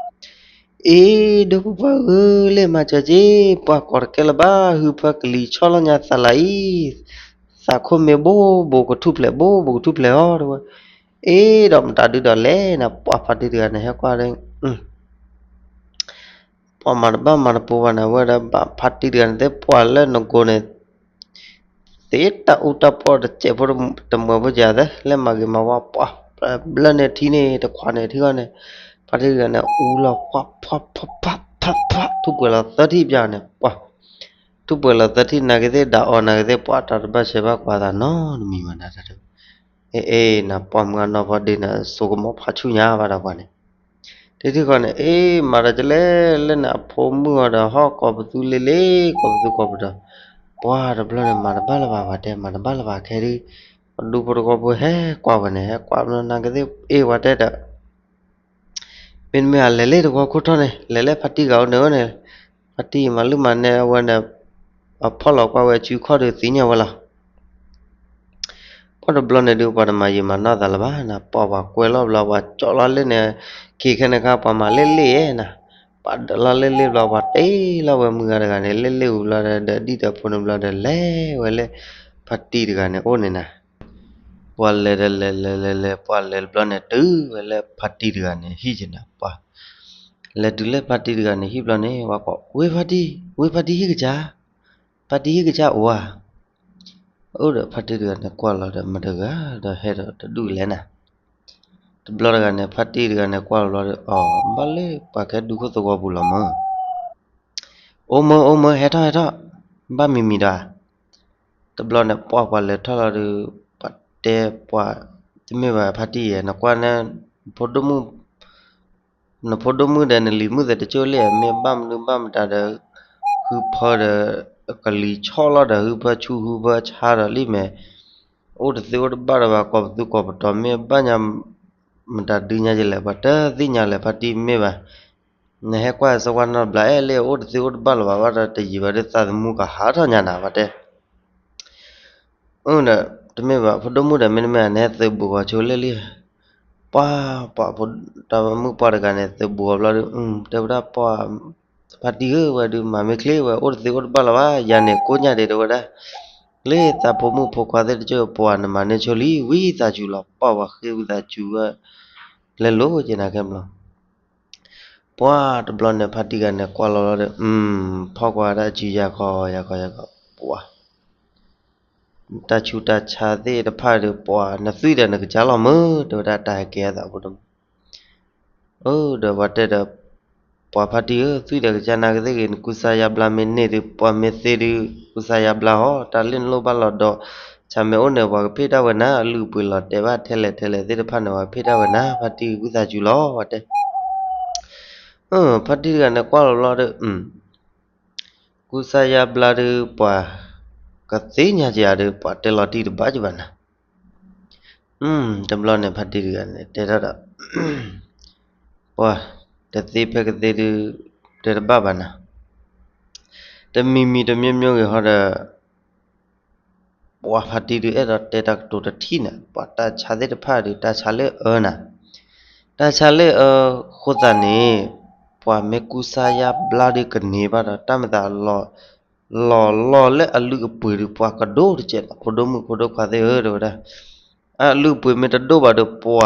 အ့ ဒိၣ်မုၢ်ပှၢ်ဧၢ လ့ၣ်မၤစၢၤက့ၤ ပှၤကိးတကဲလၢၤဘၣ် ဟုဖၢကလံၤဆီၣ်လီၤညါသးလးအံၤ သးခိၣ်မ့ၢ်ဘိဘိကထူၣ်ဖျဲးဘိဘိကထူၣ်ဖျဲးအီၤတဲဝဲ အ့ဒီးမတၤဒုဒီးလဲၣ်နၤ ပှၤဖါတံၢ်တဂၤန့ၣ် ဟဲကွၢ်ဒီး ပှၤမၤတဘၣ်မၤတပိၤဘၣ်န့ၣ် အဝဲဒီးဘၣ်ဖါတံၢ်တဂၤန့ၣ် သ့ၣ်ပှၤလၢနကိးန့ၣ် သ့တၢ်အူတၢ်ပီၣ်တစဲးဖိတမှဲးဖိစဲးသၢ လၢမၤဂ့ၤမၤဝါပှၤ ဘျၢန့ၣ်ထံန့ၣ် တခွးန့ၣ်ထံဂီၢ်န့ၣ် ဖါတံၢ်တဂၤန့ၣ် အူလီၤပှၤဖးဖးဖးဖး ထူၣ်ပှဲၤလီၤသၢထံၣ်ပျၢ်န့ၣ် ပှၤ ထူၣ်ပှဲၤလီၤသၢထံၣ်နာ်က့သ့ၣ် ဒၣ်အီၤနာ်က့သ့ၣ် ပှၤတၢ်တဘၣ်ဆဲးဘၣ်ကွၢ်သးနီတမံၤဘၣ်နၤတၢ်တဲ အ့ အ့ နပှၤမုၢ်အနီၢ်ဖီဒ့နၤ စိကမီၤဖးဆူၣ်ညါဘၣ်ဒီးပှၤန့ၣ် တထံၣ်ဃီန့ၣ် အ့ မၤတၢ်ကလဲၣ်လၢန့ၣ် အဖိမုၣ်အီၤဒီး ဟီၣ်ကိးပသူလ့လ့ ကိးပသူကိးပတီၤ ပှၤတဘျီန့ၣ် မၤတဘၣ်လၢၤဘၣ် ပှၤတဲ မၤတဘၣ်လၢၤဘၣ် ခဲဒုး ပဒူဖိတခီဖိဟဲကွၢ်ဝဲန့ၣ် ဟဲကွၢ်နာ်က့သ့ၣ် အ့ ပှၤတဲဒီး မ့တမ့ၢ်အလဲၤလၢတဝီခိၣ်ထီၣ်န့ၣ် လဲၤလၢဖါတံၢ်ဂၤအိၣ်န့ၣ်န့ၣ် ဖါတံၢ်မၤလုၢ်မၤနဲအဝဲန့ၣ်, အဖီၣ်လီၤကွၢ်ဝဲစုခီၣ်ဒီးသ့ၣ်ညါဝဲလီၤ. ပှၢ်တဘျီန့ၣ်ဒုး ပှၤတမၤယံာ်မၤနီၢ်သးလၢၤဘၣ်နၤ, ပှၢ်ပှၤကွဲလီၤဘျီ ပှၤကၠီၣ်လီၤလၢန့ၣ်, ခံခဲန့ၣ်ခါ ပှၤမၤလ့ၣ်လ့ၣ်ဧဲနၤ, ပှၤဒၢးလီၤလ့ၣ်လ့ၣ်ဘျီ ပှၤတ့လီၤဝဲမုၢ်ဂၤတဂၤန့ၣ် လ့ၣ်လ့ၣ်ဝံၤဘျီဒီး ဒီးဒံၣ်ဒီးဖိန့ၣ်ဘျီဒီး လဲၤဝဲလၢ ဖါတံၢ်တဂၤန့ၣ်အိၣ်န့ၣ်နၤ. ပှၤလဲၤဒီးလဲၤလဲၤလဲၤလဲၤ ပှၤလဲၤတဘျီန့ၣ် တုၤဝဲလၢဖါတံၢ်တဂၤန့ၣ်ဟံၣ်က့ၤနၤ, ပှၤလဲၤတုၤလၢဖါတံၢ်တဂၤန့ၣ်ဟံၣ်ဘျီန့ၣ် ပှၤကိး ဝ့ၢ်ဖါတံၢ်, ဝ့ၢ်ဖါတံၢ်ဟံၣ်ကစၢ်, ဖါတံၢ်ဟံၣ်ကစၢ်အိၣ်ဧါ. အိၣ်ဒီးဖါတံၢ်တဂၤန့ၣ်ကွၢ်လီၤဒီး မတၤတဂၤဒီးဟဲဒီးတဒူၣ်လဲၣ်နၤ. တဘျီတဂၤန့ၣ် ဖါတံၢ်တဂၤန့ၣ်ကွၢ်လီၤဒီး အီၤ ဘၣ်လၢပှၤကဟဲဒူခိၣ်သဝီပူၤလီၤမၢ်. အိၣ်မၢအိၣ်မၢ ဟဲထီၣ်ဟဲထီၣ်, ဘၣ်မံၤမံၤဒီးဧါ. တဘျီန့ၣ် ပှၢ်ပှၤလဲၤထီၣ်လီၤဒီး ပှၤတဲပှၤ, တမ့ၢ်ဘၣ်ဖါတံၢ်ဧၢ, နကွၢ်န့ၣ် ဖိဒိၣ်မုၣ် နဖိဒိၣ်မုၣ်ဒီးနလံၤမုၣ်သ့ၣ်တကၠိၢ်လံ, မ့ၢ်ဘၣ်မနုၤဘၣ်မတၤဒီး ဟုဖၢဒီး ကလံၤဆီၣ်လီၤဒီး ဟုဖၢဆူၣ်ဟုဖၢဆါဒီးလံမ့ၢ်, အိၣ်တသ့အိၣ်တဘၣ်ဒီးဘၣ် ကိးပသူကိးပတီၤ မ့ၢ်ဘၣ်ညါ မတၤဒုညါယလဲၣ် ပှၤတသ့ၣ်ညါလဲၣ် ဖါတံၢ်မ့ၢ်ဘၣ်. နဟဲကွၢ်စၢၤကွၢ်နီတဘျီ အဲၣ်လၢအိၣ်တသ့အိၣ်တဘၣ်လၢၤဘၣ် ဘၣ်ဒီးတယံာ်ဘၣ်ဒီးသးသမူကဟးထီၣ်ညါနၤ ပှၤတဲ အၢ ဒီး တမ့ၢ်ဘၣ် ဖိဒိၣ်မုၣ်ဒီး မ့တမ့ၢ် နဟဲသုးဘူးဂီၤဆိလ့ၣ်လံ. ပှၤ ပှၤဖိ တၢ်မုၣ်ပှၢ်တဂၤန့ၣ် သုးဘူးဂီၤဘျီဒီး တဲဝဲဒၣ် ပှၤ ဖါတံၢ်ဧၢ ဝဲဒုးမၤမ့ၢ်ချ့ ဝဲအိၣ်တသ့အိၣ်တဘၣ်လၢၤဘၣ် ယၤန့ၣ်ကိးညါဒံး တဲဝဲဒၣ် လၢသးဖိမုၣ်ဖိခွါသ့ၣ်တကၠိၢ် ပှၤနမၤန့ၢ်ဆိလံ ဝံသးစူၤလီၤ ပှၢ်ပှၤဃ့ဝံသးစူၤဝဲ လဲၤလိၤက့ၤနၤခဲဘျီ ပှၤတဘျီန့ၣ် ဖါတံၢ်ဂၤန့ၣ် ကွၢ်လီၤလီၤဒီး ဖီၣ်ကွၢ်တၢ်စုယၤခီယၤခီယၤခီ ပှၤ တၢ်ဆူးတၢ်ဆါသ့ၣ်တဖၣ်ဒီး ပှၤနသွံၣ်ဒီးနကစၢ်လီၤမၢ် တဲဝဲဒၣ်တၢ်ဟဲကဲအသးဖိတမုၣ် အၢ ဒီးပှၤတဲဒီး ပှၤဖါတံၢ်ဧၢ သွံၣ်ဒီးကစၢ်နာ်ကသ့ၣ်ဂ့ၤ နကူစါယါဘျါမ့ၢ်န့ၢ်ဒီး ပှၤမ့ၢ်သ့ဒီး ကူစါယါဘျါဟီ တၢ်လၢနလိၣ်ဘၣ်လီၤဒီး ဆၣ်မဲာ်အိၣ်န့ၣ် ပှၤကဖ့ၣ်တၢ်ဝဲနၤ အလုၢ်အပှ့ၤလီၤတဲာ်ဘၣ်ထဲလဲၣ်ထဲလဲၣ်သ့ၣ်တဖၣ်န့ၣ် ပှၤကဖ့ၣ်တၢ်ဝဲနၤ ဖါတံၢ်ဝံသးစူၤလီၤ ပှၤတဲ ဖါတံၢ်တဂၤန့ၣ်ကွၢ်လီၤလီၤဒီး ကူစါယါဘျါဒီး ပှၤကသ့ၣ်ညါကယၤဒီး ပှၤတဲလီၤတံၢ်တဘၣ်ကဘၣ်နၤ တဘျီန့ၣ် ဖါတံၢ်တဂၤန့ၣ် တဲထီၣ်ဒီး ပှၤတသ့ဖဲကသ့ဒီး တဲတဘၣ်ဘၣ်နၤ တမံၤမံၤတမံၤမံၤဂ့ၤဟီဒီး ပှၤဖါတံၢ်ဒုးအဲၣ်ဒိးတဲတၢ်ကတိၤတထံၣ်န့ၣ် ပှၤတၢ်ဆါသ့ၣ်တဖၣ်ဒီး တၢ်ဆါလၢအၢနၤ တၢ်ဆါလၢအၢ ဃိသတးန့ၣ် ပှၤမ့ၢ်ကူစါယါဘျါဒီးကန့ၢ်ဘၣ်ဒီး တၢ်မၤသးလီၤ လီၤလီၤလၢအလုၢ်အပှ့ၤဒီး ပှၤကဒိၣ်တကဲး ဖိဒိၣ်မုၣ်ဖိဒိၣ်ခွါသ့ၣ်ဧၢ တဲဝဲဒၣ် အလုၢ်အပှ့ၤမ့ၢ်တဒိၣ်ဘၣ်ဒီး ပှၤ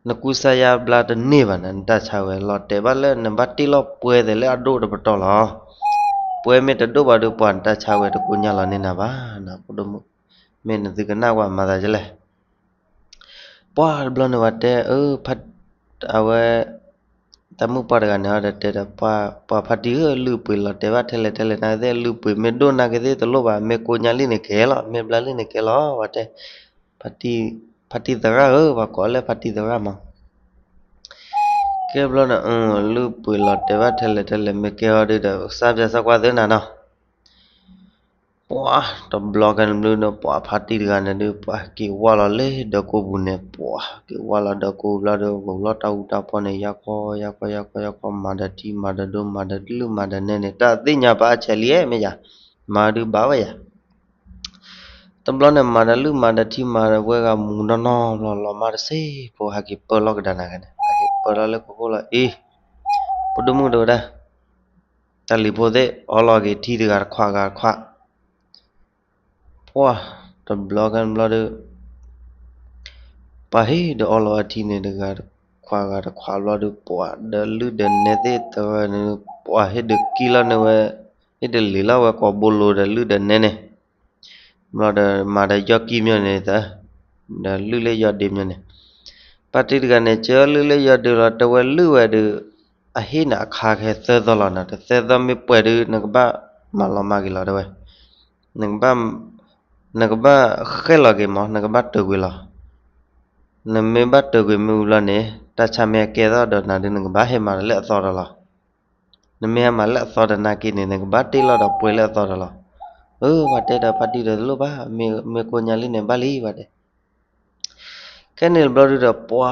နကူစါယါဘျါတန့ၢ်ဘၣ်နၤ နတၢ်ဆါဝဲ လီၤတဲာ်ဘၣ်လၢနဘၣ်တ့ၢ်လီၤပှဲၤသဲးလၢအဒိၣ်တပတီၢ်လီၤ. ပှဲၤမ့ၢ်တဒိၣ်ဘၣ်ဒီး ပှၤနတၢ်ဆါဝဲတကိညါလီၤန့ၢ်နၤဘၣ်နၤ ဖိဒိၣ်မုၣ် မ့ၢ်နသုကနၣ်ကွၢ်မၤသးဒ်လဲၣ် ပှၤတဘျီန့ၣ်ဝဲတဲ အဝဲ တၢ်မုၣ်ပှၢ်တဂၤန့ၣ်ဒီးတဲဒီး ပှၤဖါတံၢ်ဧၢ လုၢ်ပှ့ၤလီၤတဲာ်ဘၣ်ထဲလဲၣ်ထဲလဲၣ် နာ်ကသ့ၣ် လုၢ်ပှ့ၤမ့ၢ်ဒိၣ်နာ်ကသ့ၣ်တလိၣ်ဘၣ် မ့ၢ်ကိညါလံန့ၣ်ကဲလီၤ မ့ၢ်ဘျါလံန့ၣ်ကဲလီၤ ပှၤတဲ ဖါတံၢ်သရၣ်ဧၢ ပှၤကိးလၢဖါတံၢ်သရၣ်မး ကဲဘျီန့ၣ် လုၢ်ပှ့ၤလီၤတဲာ်ဘၣ်ထဲလဲၣ်ထဲလဲၣ် မ့ၢ်ကဲဟီဒုဒီး စါပၠးစါကွၢ်သ့နၤနီၤ ပှၤတဘျီကဲန့ၣ်ဘျီဒီး ပှၤဖါတံၢ်တဂၤန့ၣ်ဒုး ပှၤက့ၤဝါလီၤလၢဒီးကိးပူၤန့ၣ် ပှၤက့ၤဝါလီၤဒီးကိးဘျီဒီး ဂီၤလီၤတၢ်အူတၢ်ပီန့ၣ် ယါခီယါခီယါခီယါခီ မၤဒီးထံမၤဒီးဒိမၤဒီးလုၢ်မၤဒီးနဲန့ၣ် တၢ်သ့ၣ်ညါပာ်အဆဲးလံမ့ၢ်ယၤ မၤဒုးဘၣ်ဝဲယၤ တဘျီန့ၣ် မၤဒီးလုၢ်မၤဒီးထံမၤဒီးဝဲဂၤမူၤနီၢ်နီၢ်ဘျီ လီၤမၢ်တစ့ၢ်ဖိ ဟဲက့ၤပၢလီၤကဒါနၤဂၤန့ၣ် ဟဲက့ၤပၢလီၤလၢခိခိၣ်လီၤ အ့ ဖိဒိၣ်မုၣ်တဲဝဲဒၣ် တၢ်လံၤဖိသ့ၣ် အီလီၤက့ၤထံတဂၤတခွးဂၤတခွး ပှၤတဘျီကဲဘျီဒီး ပှၤဟ့ၣ်ဒီးအီလီၤဝဲထံန့ၣ်တဂၤတခွးဂၤတခွးဘျီဒီး ပှၤဒီးလုၢ်ဒီးနဲသ့ၣ်တဂၤန့ၣ် ပှၤဟ့ၣ်ဒီးကံၣ်လီၤန့ၢ်ဝဲ ဟ့ၣ်ဒီးလံၤလီၤဝဲကိးဘိလိၤဒီးလုၢ်ဒီးနဲန့ၣ် ဘျီဒီးမၤဒီးယီၢ်ကံၣ်မ့ၢ်န့ၣ်သၢ ဒီးလုၢ်လၢယီၢ်ဒ့မ့ၢ်န့ၣ် ပှၤတံၢ်တဂၤန့ၣ် ကၢလုၢ်လၢယီၢ်ဒ့လီၤ တဲဝဲလုၢ်ဝဲဒီး အဟ့ၣ်န့ၣ်အခါကဟဲသၢသီလီၤနၤ တသၢသီမ့ၢ်ပှဲၤဒီး နကဘၣ်မၤလီၤမၢ်က့ၤလီၤတဲဝဲ နကဘၣ် နကဘၣ်ဃဲၣ်လီၤက့ၤမး နကဘၣ်တၢၢ်ကွံာ်လီၤ နမ့ၢ်ဘၣ်တၢၢ်ကွံာ်မ့ၢ်ဝံၤဘျီန့ၣ် တၢ်ဆါမ့ၢ်ဟဲကဲထီၣ်ဒီးနၤဒုး နကဘၣ်ဟဲမၤလၢအသီဒီးလီၤ နမ့ၢ်ဟဲမၤလၢအသီဒီးနာ်က့န့ၣ် နကဘၣ်တ့ၢ်လီၤဒီးပှဲၤလၢအသီဒီးလီၤ အၢ ပှၤတဲဒီးဖါတံၢ်ဒီးတလိၣ်ဘၣ် မ့ၢ်ကိညါလံန့ၣ်ဘၣ်လံ ပှၤတဲ ခဲန့ၣ်တဘျီဒုဒီး ပှၤ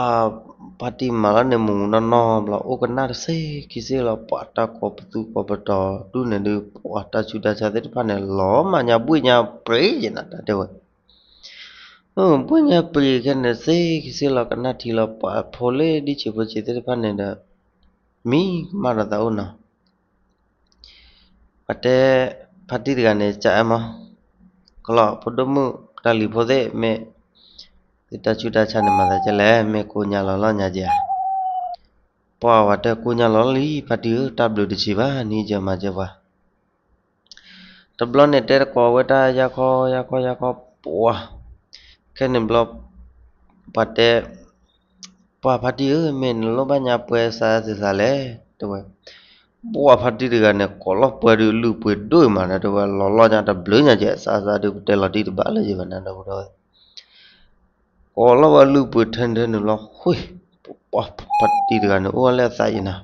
ဖါတံၢ်မၤလီၤန့ၣ်မူးမူးနီၢ်နီၢ်ဘျီ အိၣ်ကနၣ်တစဲခံစ့လီၤ ပှၤတၢ်ကိးပသူကိးပတီၤဒူၣ်န့ၣ်ဒုး ပှၤတၢ်ဆူးတၢ်ဆါသ့ၣ်တဖၣ်န့ၣ် လီၤမးညါဘှ့ၣ်ညါပြံၤယဲနၤတၢ်တဲဝဲ ဘှ့ၣ်ညါပြံၤခဲန့ၣ် စ့ခံစ့လီၤ ကနၣ်ထံလီၤ ပှၤဖိလၢဒံၣ်ဆံးဖိဆံးသ့ၣ်တဖၣ်န့ၣ်ဒီး မံကမၣ်ဒီးသးအိၣ်နီၤ ပှၤတဲ ဖါတံၢ်တဂၤန့ၣ် ကအဲမီၤ ကလီၤ ဖိဒိၣ်မုၣ်တၢ်လံၤဖိသ့ၣ် မ့ၢ် သုတၢ်ဆူးတၢ်ဆါန့ၣ်မၤသးဒ်လဲၣ် မ့ၢ်ကိၢ်ညါလီၤလီၢ်ညါက့ၤဧါ ပှၤဝဲတဲကိၢ်ညါလီၤလီၢ်လံ ဖါတံၢ်ဧၢ တၢ်ဘျုးတဆံးဘၣ် နဟံးကဲမၤကဲပှၤ တဘျီန့ၣ်တဲတကိးဝဲဒၣ် ယၤခီယၤခီယၤခီ ပှၤ ခဲန့ၣ်ဘျီ ပှၤတဲ ပှၤဖါတံၢ်ဧၢ မ့ၢ်နလိၣ်ဘၣ်ညါပှဲၤစးသ့စးလဲၣ် တဲဝဲ ပှၤဖါတံၢ်တဂၤန့ၣ် ကိးလီၤပှဲၤဒုးလုၢ်ပှ့ၤဒိၣ်အံၤမး တဲဝဲ လီၤလီၢ်ညါတဘျုးညါကဲ စးစးဒုးပတဲလီၤတံၢ်တဘၣ်လၢယဘၣ်နၤဒီး ကိးလီၤဝဲလုၢ်ပှ့ၤထဲန့ၣ်ထဲန့ၣ်လီၤ ဃ့ၢ် ပှၤဖါတံၢ်တဂၤန့ၣ် အိၣ်ဝဲလၢအသးယဲနၤ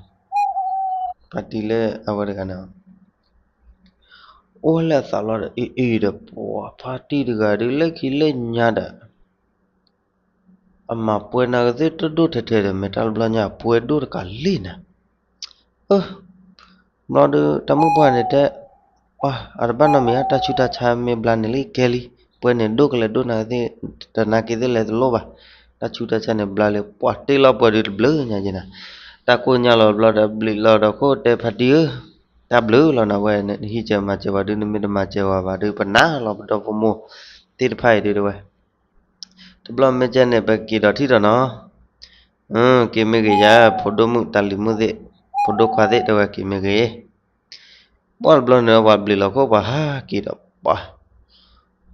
ဖါတံၢ်လၢအဝဲတဂၤန့ၣ် အိၣ်ဝဲလၢအသးလီၤဒီး အ့ၣ်အ့ၣ်ဒီး ပှၤဖါတံၢ်တဂၤဒုး လၢခံလၢညါဒီး အမၤပှဲၤနၤကသ့ၣ်တဒိၣ်ထဲထဲဒီး မ့ၢ်တၢ်တဘျီညါ ပှဲၤဒိၣ်တကးလံနၤ အၢ ဘျီဒုး တၢ်မုၣ်ပှၢ်န့ၣ်တဲ အတဘၣ်နီတမံၤဧါ တၢ်ဆူးတၢ်ဆါမ့ၢ်ဘျါန့ၣ်လံ ကဲလံ ပှဲၤန့ၣ်ဒိၣ်ကလဲၤဒိၣ်နၤကသ့ၣ် တနာ်က့ၤသ့ၣ်လဲၤတလိၣ်ဘၣ် တၢ်ဆူးတၢ်ဆါန့ၣ်ဘျါလံ ပှၤတ့လီၤပှဲၤဒုးတဘျုးညါကဲနၤ တၢ်ကိၢ်ညါလီၤဘျီဒီး ဘျံးလီၤဒီးခိၣ်တဲဖါတံၢ်ဧၢ တၢ်ဘျုးလီၤနၤဝဲ နဟံးကဲမၤကဲပှၤဒုး နမ့ၢ်တမၤကဲဝဲဘၣ်ဒုး ပနာ်လီၤပဒီဖိမိၢ်သ့ၣ်တဖၣ်အံၤဒုးတဲဝဲ တဘျီမ့ၢ်ကဲန့ၣ် ပက့ၤဒီးထံၣ်ဒီးနီၤ က့ၤမ့ၢ်ဂ့ၤယၤ ဖိဒိၣ်မုၣ်တၢ်လံၤမုၣ်သ့ၣ် ဖိဒိၣ်ခွါသ့ၣ်တဲဝဲက့ၤမ့ၢ်ဂ့ၤ ပှၤတဘျီန့ၣ် ပှၤဘျံးလီၤခိၣ် ပှၤဟးက့ၤဒီး ပှၤ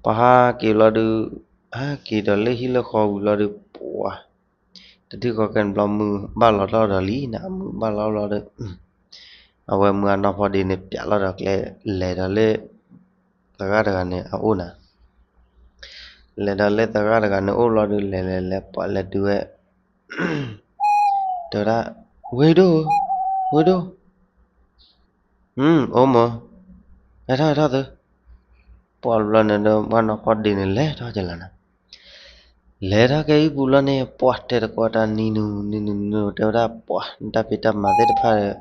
ပှၤဟးက့ၤဘျီဒုး ဟးက့ၤဒီးလၢဟံၣ်လၢဃီဝံၤဘျီဒုး ပှၤ တထံၣ်ဃီကဲန့ၣ်ဘျီ မုၢ်ဘၣ်လီၤထီၣ်ဒီးလံနၤ မုၢ်ဘၣ်လီၤဘျီဒီး အဝဲမုၢ်အနီၢ်ဖီဒ့န့ၣ် ပျးလီၤဒီးကျဲ လဲၤဒီးလၢ သရၣ်တဂၤန့ၣ် အအိၣ်နၤ လဲၤဒီးလၢသရၣ်တဂၤန့ၣ်အိၣ်ဘျီဒုး လဲၤလဲၤလဲၤ ပှၤလဲၤတုၤဝဲ တဲဝဲဒၣ် ဝ့ၢ်ဒိၣ် ဝ့ၢ်ဒိၣ် အိၣ်မး ဟဲထီၣ်ဟဲထီၣ်သု ပှၤတဘျီန့ၣ်ဒီး မုၢ်အနီၢ်ဖီဒ့န့ၣ် လဲၤထီၣ်ကလီၤနၤ လဲၤထီၣ်ကဲဟံၣ်ပူၤလီၤန့ၣ် ပှၤတဲတကိးတၢ်နံၤနုၤ နံၤနုၤနံၤနုၤ တဲဝဲဒၣ် ပှၤ နတၢ်ဖံးတၢ်မၤသ့ၣ်တဖၣ်ဒီး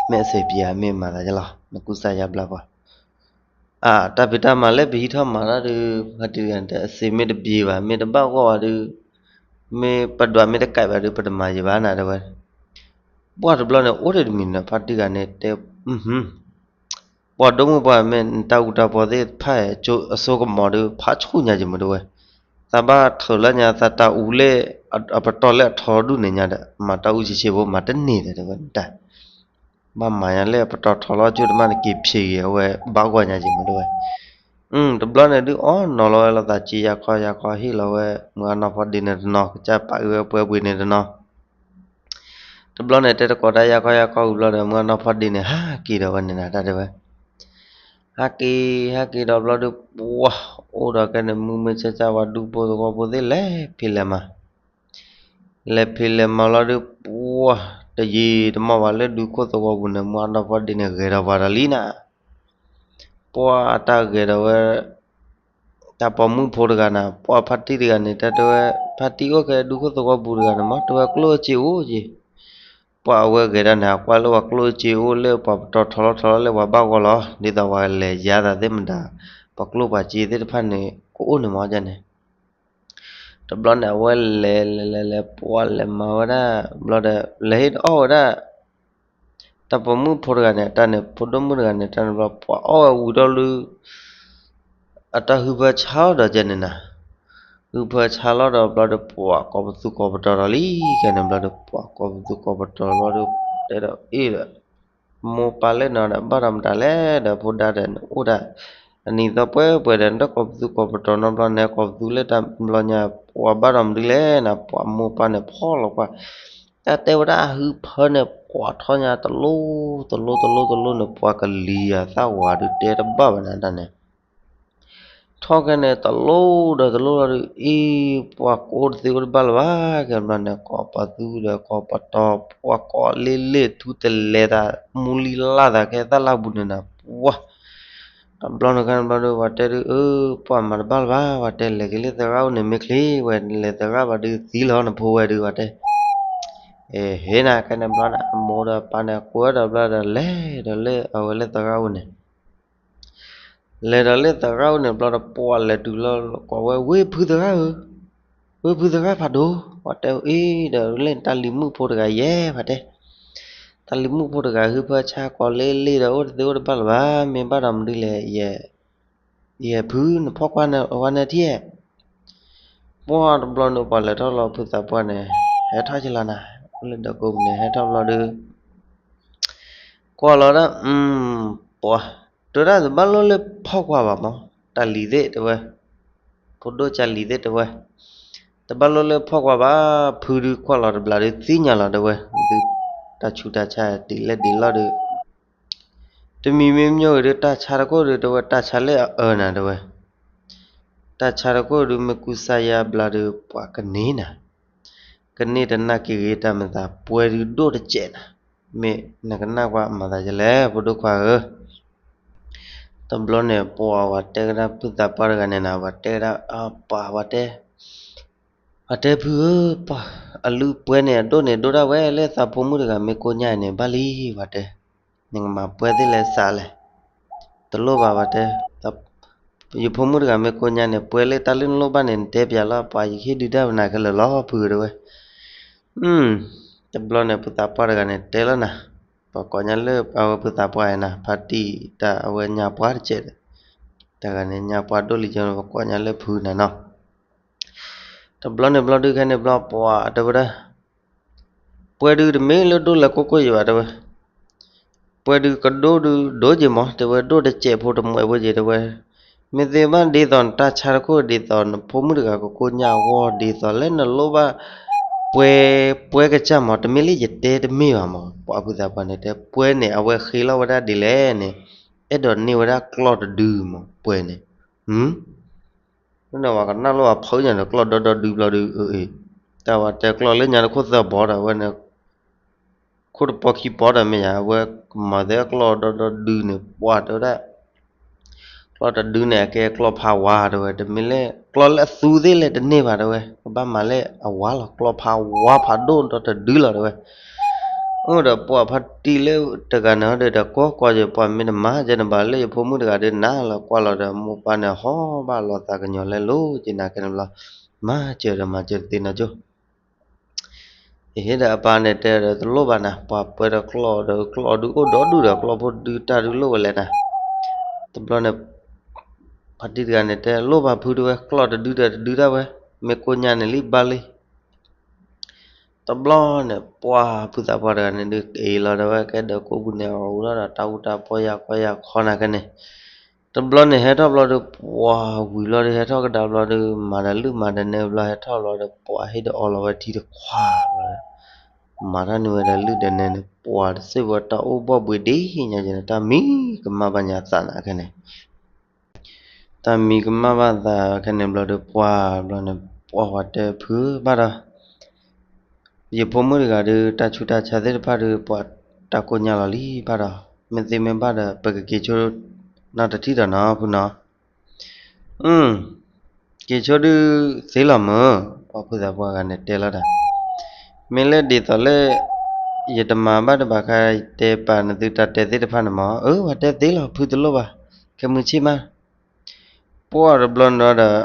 မ့ၢ်အဆင်ပြေဧါ မ့ၢ်မၤသးကလီၤ နကူစါယါဘျါပှၤ အ တၢ်ဖံးတၢ်မၤလၢပဟံးထီၣ်မၤတၢ်ဒုး ဖါတံၢ်တဂၤန့ၣ် အဆင်မ့ၢ်တပြေဘၣ် မ့ၢ်တဘၣ်ဂီၢ်ဘၣ်ဒုး မ့ၢ်ပဒွးမ့ၢ်တကဲဘၣ်ဒုး ပတမၤယံာ်ဘၣ်နၤတဲဝဲ ပှၤတဘျီန့ၣ် အိၣ်တမံၤန့ၣ် ဖါတံၢ်တဂၤန့ၣ်တဲ ပှၤဒိၣ်မုၣ်ပှၢ်မ့ၢ်နတၢ်အူတၢ်ပီသ့ၣ်တဖၣ် အစိကမီၤဒုး ဖးဆူၣ်ညါက့ၤမးတဲဝဲ သးဘၣ်ထုးလၢညါ သးတၢ်အူလၢ အပတီၢ်လၢအထီဒူၣ်န့ၣ်ညါဒီး မၤတၢ်အူဆံးဆံးဖိ မၤတန့ၢ်ဒီးတဲဝဲ တၢ် ဘၣ်မၤညါလၢအပတီၢ်ထီလီၤ ကၠိတမၣ်နက့ၤဖျ့ဂ့ၤ အဝဲဘၣ်ဂီၢ်ညါက့ၤမးတဲဝဲ တဘျီန့ၣ်ဒုး အီၣ်နီၤလီၤဝဲလိာ်သးက့ ယါခီယါခီဟ့ၣ်လီၤဝဲ မုၢ်အနီၢ်ဖီဒ့န့ၣ်တနီၤ ကစၢ်ပာ်အုးဝဲပှဲၤပှ့ၤန့ၣ်တနီၤ တဘျီန့ၣ် တဲတကိးတၢ်ယါခီယါခီဝံၤဘျီဒီး မုၢ်အနီၢ်ဖီဒ့န့ၣ် ဟးက့ၤဒီးဝဲန့ၣ်နၤ တၢ်တဲဝဲ ဟးက့ၤ ဟးက့ၤဒီးဘျီဒုး ပှၤ အိၣ်ဒီးကဲန့ၣ် မုၢ်မုၢ်ဆါဆါ ပှၤဒူဖိသဝီဖိသ့ၣ် လဲၤဖံးလဲၤမၤ လဲၤဖံးလဲၤမၤလီၤဒုး ပှၤ တယံာ်တမီၢ်ဘၣ်လၢဒူခိၣ်သဝီပူၤန့ၣ် မုၢ်အနီၢ်ဖီဒ့န့ၣ် ဂဲၤဒီးပှၤဒီးလံနၤ ပှၤအတၢ်ဂဲၤဒီးဝဲ တၢ်ပိာ်မုၣ်ဖိတဂၤနၤ ပှၤဖါတံၢ်တဂၤန့ၣ် တၢ်တဲဝဲ ဖါတံၢ်အိၣ်ကဲဒူခိၣ်သဝီပူၤတဂၤန့ၣ်မး တဲဝဲကျိၣ်အစ့အိၣ်က့ၤ ပှၤအဝဲဂဲၤဒၣ်န့ၣ် အကွၢ်လၢပှၤကျိၣ်အစ့အိၣ်လၢပှၤပတီၢ်ထီလီၤထီလီၤလၢပှၤဘၣ်ဂီၢ်လီၤ ဒ်သိးပှၤလဲၤယါသးသ့ၣ်မတၤ ပှၤကျိၣ်ပှၤစ့သ့ၣ်တဖၣ်န့ၣ် ကအိၣ်န့ၣ်မးန့ၣ် တဘျီန့ၣ် အဝဲလဲၤလဲၤလဲၤလဲၤ ပှၤလဲၤမၤဝဲဒၣ် ဘျီဒီး လဲၤဟ့ၣ်အီၣ်ဝဲဒၣ် တၢ်ပိာ်မုၣ်ဖိတဂၤန့ၣ် တၢ်န့ၣ် ဖိဒိၣ်မုၣ်တဂၤန့ၣ် တၢ်န့ၣ်ဘျီ ပှၤအီၣ်ဝဲဝံၤဒီးလၢ အတၢ်ဟုဖၢဆါလီၤဒီးကဲန့ၣ်နၤ ဟုဖၢဆါလီၤဒီးဘျီဒီး ပှၤကိးပသူကိးပတီၤဒီးလံ ကဲန့ၣ်ဘျီဒီး ပှၤကိးပသူကိးပတီၤဘျီဒီး တဲဒီးအ့ၣ်ဒီး မိၢ်ပၢ်လၢနၤဒီး ဘၣ်ဒီးမတၤလဲၣ်ဒီး ဖိဒါဒီးနအိၣ်ဒၣ် အနံၤသီပှဲၤပှဲၤဒီး နတကိးပသူကိးပတီၤနီတဘျီန့ၣ် ကိးပသူလၢတၢ်ဘျီညါ ပှၤဘၣ်ဒီးမနုၤလဲၣ်နၤ ပှၤမိၢ်ပၢ်န့ၣ်ဖီၣ်လီၤပှၤ တၢ်တဲဝဲဒၣ်အဟုဖၢန့ၣ် ပှၤထီၣ်ညါတလိတလိတလိတလိန့ၣ် ပှၤကလံၤယၤသၣ်ဝါဒုးတဲတဘၣ်ဘၣ်နၤတၢ်န့ၣ် ထီၣ်ကဲန့ၣ် တလိဒီးတလိလီၤဒုး အ့ၣ် ပှၤကိးတသ့အိၣ်တဘၣ်လၢၤဘၣ် ကဲဘျီန့ၣ် ကိးပသူဒီးကိးပတီၤ ပှၤကိးလ့လ့ၣ်ထူတလဲၤသး မူလံလၢ်သး ကဲသၣ်လၢ်ပူၤန့ၣ်နၤ ပှၤ တဘျီန့ၣ်ခဲန့ၣ်ဘျီဒီး ပှၤတဲဒုး အၢ ပှၤမၤတဘၣ်လၢၤဘၣ် ပှၤတဲ လဲၤက့ၤလၢသရၣ်အိၣ်န့ၣ် မ့ၢ်ချ့ဝဲ လဲၤသရၣ်ဘၣ်ဒုးသံလီၤ နဖိဝဲဒုး ပှၤတဲ ဟ့ၣ်နၤခဲန့ၣ်ဘျီန့ၣ် အမိၢ်ဒီးအပၢ်န့ၣ် အကွဲဒီးဘျီဒီး လဲၤဒီးလၢအဝဲလၢသရၣ်အိၣ်န့ၣ် လဲၤဒီးလၢသရၣ်အိၣ်န့ၣ်ဘျီဒီး ပှၤလဲၤတုၤလီၤ ကိးဝဲ ဝ့ၢ်ဖုသရၣ်ဧၢ, ဝ့ၢ်ဖုသရၣ်ဖးဒိၣ် ပှၤတဲအံၤဒီး လၢတၢ်လံၤမုၣ်ဖိတဂၤယဲ ပှၤတဲ တၢ်လံၤမုၣ်ဖိတဂၤ ဟုဖၢဆါကိးလ့လ့ဒီး အိၣ်တသ့အိၣ်တဘၣ်လၢၤဘၣ် မ့ၢ်ဘၣ်ဒီးမနုၤလဲၣ် ယဲဖု နဖီၣ်ကွၢ်ဝဲန့ၣ်ထံၣ် ပှၢ်တဘျီန့ၣ် ပှၤလဲၤထီၣ်လီၤ ဖုသးပှၢ်န့ၣ် ဟဲထီၣ်ကလီၤနၤ အိၣ်လၢဒီးကိးပူၤန့ၣ် ဟဲထီၣ်ဘျီဒီး ကွၢ်လီၤဒၣ် ပှၤ တဲဒၣ်တဘၣ်လိၣ်လၢဖီၣ်ကွၢ်ဘၣ်မး တၢ်လံၤသ့ၣ်တဲဝဲ ဖိဒိၣ်ကၢ်လံၤသ့ၣ်တဲဝဲ တဘၣ်လိၣ်လၢဖီၣ်ကွၢ်ဘၣ် ဖုဒုးကွၢ်လီၤတဘျီဒီးသ့ၣ်ညါလီၤတဲဝဲ ဒုး တၢ်ဆူးတၢ်ဆါတံၢ်လဲၣ်ဒံးလီၤဒီး တမံၤမ့ၢ်မ့ၢ်ဂ့ၤဒီး တၢ်ဆါတခိၣ်ဒီးတဲဝဲ တၢ်ဆါလၢအအၢနၤတဲဝဲ တၢ်ဆါတခိၣ်ဒုး မ့ၢ်ကူစါယါဘျီဒီး ပှၤကန့ၢ်နၤ ကန့ၢ်တနာ်က့ၤဂ့ၤတၢ်မၤသး ပှဲၤဒုးဒိၣ်တစဲးနၤ မ့ၢ်နကနၣ်ကွၢ်မၤသးဒ်လဲၣ် ဖိဒိၣ်ခွါဧၢ တဘျီန့ၣ် ပှၤဝဲတဲကဒါဖုသးပှၢ်တဂၤန့ၣ်နၤ ဝဲတဲကဒါ ပှၤဝဲတဲ ဝဲတဲဖုဧၢ ပှၤ အလုၢ်ပှဲၤန့ၣ် အဒိၣ်န့ၣ်ဒိၣ်ဒၣ်ဝဲ လၢသးဖိမုၣ်တဂၤမ့ၢ်ကိးညါအံၤန့ၣ် ဘၣ်လံ ဝဲတဲ နကမၤပှဲၤသ့ၣ်လဲၣ်စးလဲၣ် တလိၣ်ဘၣ်ဝဲတဲ ယဖိမုၣ်တဂၤမ့ၢ်ကိးညါန့ၣ် ပှဲၤလၢတၢ်လုၢ်နလိၣ်ဘၣ်န့ၣ် နတဲပျးလီၤ ပှၤယဟ့ၣ်ဒုးတၢ်ပနၤခဲလၢာ်လီၤ ဖုဧၢတဲဝဲ တဘျီန့ၣ် ဖုသးပှၢ်တဂၤန့ၣ် တဲလီၤနၤ ပှၤကိးညါလၢအဝဲဖုသးပှၢ်နၤ ဖါတံၢ်တၢ်အဝဲညါပှၢ်တကဲးဒီး တဂၤန့ၣ် ညါပှၢ်ဒိၣ်လံကၠီ ပှၤကိးညါလၢဖုနၤနီၤ တဘျီန့ၣ်ဘျီဒုးခဲန့ၣ်ဘျီ ပှၤတဲဝဲဒၣ် ပှဲၤဒုးတမ့ၢ်လၢဒိၣ်လဲၤကိၢ်ကိၢ်ယံၤဘၣ်တဲဝဲ ပှဲၤဒုးကဒိၣ်ဒုးဒိၣ်က့ၤမး တဲဝဲဒိၣ်တစဲးဖိတမှဲးဖိက့ၤတဲဝဲ မ့ၢ်သ့ဘၣ်ဒ်သိးနတၢ်ဆါတခိၣ်ဒ်သိးနဖိမုၣ်တဂၤကကိးညါအဂီၢ် ဒ်သိးလၢနလိၣ်ဘၣ် ပှဲၤ ပှဲၤကစၢ်မး တမ့ၢ်လၢယတဲတမ့ၢ်ဘၣ်မး ပှၤဖုသးပှၢ်န့ၣ်တဲ ပှဲၤန့ၣ် အဝဲဃ့လီၤဝဲဒၣ်ဒ်လဲၣ်န့ၣ် အဲၣ်ဒိးန့ၢ်ဝဲဒၣ်ကျီၢ်တဒုမး ပှဲၤန့ၣ် မ့ၢ်န့ၣ် ပှၤကနၣ်လိၣ်အဖုညါဒီး ကျီၢ်ဒီဒီဒုဘျီဒုး အ့ တၢ်ဝဲတဲကျီၢ်လၢညါတခိၣ်သၢဘီဒီး အဝဲန့ၣ် ခိၣ်တပီခံပီဒီးမ့ၢ်ယါ အဝဲကမၤသ့ကျီၢ်ဒီဒီဒုန့ၣ် ပှၤတဲဝဲဒၣ် ကျီၢ်တဒုန့ၣ် အကဲကျီၢ်ဖးဝါတဲဝဲ တမ့ၢ်လၢ ကျီၢ်လၢအသူသ့ၣ်လဲၣ်တန့ၢ်ဘၣ်တဲဝဲ ကဘၣ်မၤလၢအဝါလီၤ ကျီၢ်ဖးဝါဖးဒိၣ်ဒီတဒုလီၤတဲဝဲ အိၣ်ဒီးပှၤဖါတံၢ်လၢတဂၤန့ၣ်ဒီး ကိးကွၢ်ယပှၤမ့ၢ်တမၤ ယနဘၣ်လၢယဖိမုၣ်တဂၤဒီးနၤလီၤ ကွၢ်လီၤဒီး မိၢ်ပၢ်န့ၣ်ဟီၣ်ဘၣ်လီၤသးကညီၤလဲလိာ်က့ၤနၤကဲန့ၣ်ဘျီ မၤစၢၤဒီးမၤစၢၤတသ့နီကၠိ ယဟ့ၣ်ဒီးအပၢ်န့ၣ်တဲဒီးတလိၣ်ဘၣ်နၤ ပှၤပှဲၤဒီးကျီၢ်ဒီးကျီၢ်ဒုးအိၣ်ဒီဒူၣ်ဒီးကျီၢ်ဖိဒုးတၢ်ဒုးလိၣ်ဝဲလဲၣ်နၤ တဘျီန့ၣ် ဖါတံၢ်တဂၤန့ၣ်တဲလိၣ်ဘၣ်ဖုတဲဝဲ ကျီၢ်တဒုဒီးတဒုတၢ်ဝဲ မ့ၢ်ကိးညါန့ၣ်လံဘၣ်လံ တဘျီန့ၣ် ပှၤဖုသးပှၢ်တဂၤန့ၣ်ဒုးက့ၤလီၤတဲဝဲ ကဲဒီးကိးပူၤန့ၣ် အီၣ်ဝံၤလီၤဒီးတၢ်အူတၢ်ပီယါကီယါခီနၤကဲန့ၣ် တဘျီန့ၣ်ဟဲထီၣ်ဘျီဒီး ပှၤဝံၤလီၤဒီး ဟဲထီၣ်ကဒါဘျီဒီး မၤဒီးလုၢ်မၤဒီးနဲဘျီ ဟဲထီၣ်ဘျီဒီး ပှၤဟ့ၣ်ဒီးအီလီၤဝဲထံတခွးဘျီဒီး မၤတၢ်န့ၢ်ဝဲဒီးလုၢ်ဒီးနဲန့ၣ် ပှၤတစ့ၢ်ဝဲတၢ်အိၣ်ဘီၣ်ဘှံးဒ်ညါကဲန့ၣ် တၢ်မံကမၣ်ဘၣ်ညါသးနၤခဲန့ၣ် တၢ်မံကမၣ်ဘၣ်သးခဲန့ၣ်ဘျီဒီး ပှၤဘျီန့ၣ် ပှၤဝဲတဲဖုဘၣ်ဒီး ယဖိမုၣ်တဂၤဒီး တၢ်ဆူးတၢ်ဆါသ့ၣ်တဖၣ်ဒီး ပှၤတၢ်ကိးညါလီၤလံဘၣ်ဒီး မ့ၢ်သ့မ့ၢ်ဘၣ်ဒီး ပကက့ၤဆိနီတထံၣ်ဒီးနီၤ ဖုနီၤ အ က့ၤဆိဒုးသ့လီၤမၢ် ပှၤဖုသးပှၢ်ဂၤန့ၣ်တဲလီၤတၢ် မ့ၢ်လၢဒ်သိးလၢ ယတမၤဘၣ်တဘၣ်ခါ ယတဲပာ်နသုတၢ်တဲသ့ၣ်တဖၣ်န့ၣ်မၢ် အၢ ပှၤတဲသ့လီၤ ဖုတလိၣ်ဘၣ် ခဲမုၢ်ဆ့ၣ်မး ပှၢ်တဘျီန့ၣ်ဒီး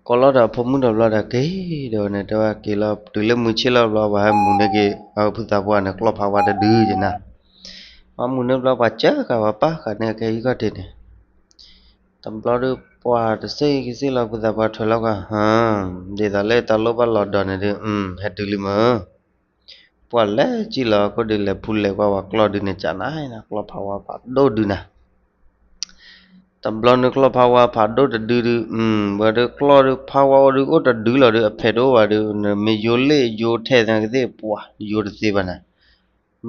ကိးလီၤဒီးအဖိမုၣ်တဘျီဒီး က့ၤဒီးန့ၣ် တဲဝဲက့ၤလီၤ တုၤလၢမုၢ်ဆ့ၣ်လီၤဘျီ ပှၤဟဲမူးန့ၢ်က့ၤ အဖုသးပှၢ်န့ၣ် ကျီၢ်ဖးဝါတဒုက့ၤနၤ ပှၤမူးန့ၢ်ဘျီ ပှၤစၢဃာ်ပှၤပာ်ဃာ်န့ၢ်က့ၤဟံၣ်ခီၣ်ထံးန့ၣ် တဘျီဒီးပှၤတစ့ၢ်ကစ့ၢ်လီၤ ဖုသးပှၢ်ထွဲလီၤကွၢ် ဒ်သိးလၢတၢ်လိၣ်ဘၣ်လီၤဒီးန့ၣ်ဒီး ဟဲတုၤလံမၢ် ပှၤလဲၤစံၣ်လီၤ ခိၣ်ဒုးလဲၤဖူလဲၤကွၢ်ဝဲကျီၢ်ဒုန့ၣ် ကနၤနၤ ကျီၢ်ဖးဝါဖးဒိၣ်ဒုနၤ တဘျီန့ၣ်ကျီၢ်ဖးဝါဖးဒိၣ်တဒုဒု ဝဲဒုးကျီၢ်ဒုးဖးဝါအိၣ်ဒုးအိၣ်တဒုလီၤဒုး အဖဲးတအိၣ်ဘၣ်ဒုး မ့ၢ်ယိၤလ့ၣ်ယိၤထဲသနာ်က့သ့ၣ် ပှၤယိၤတသ့ဘၣ်နၤ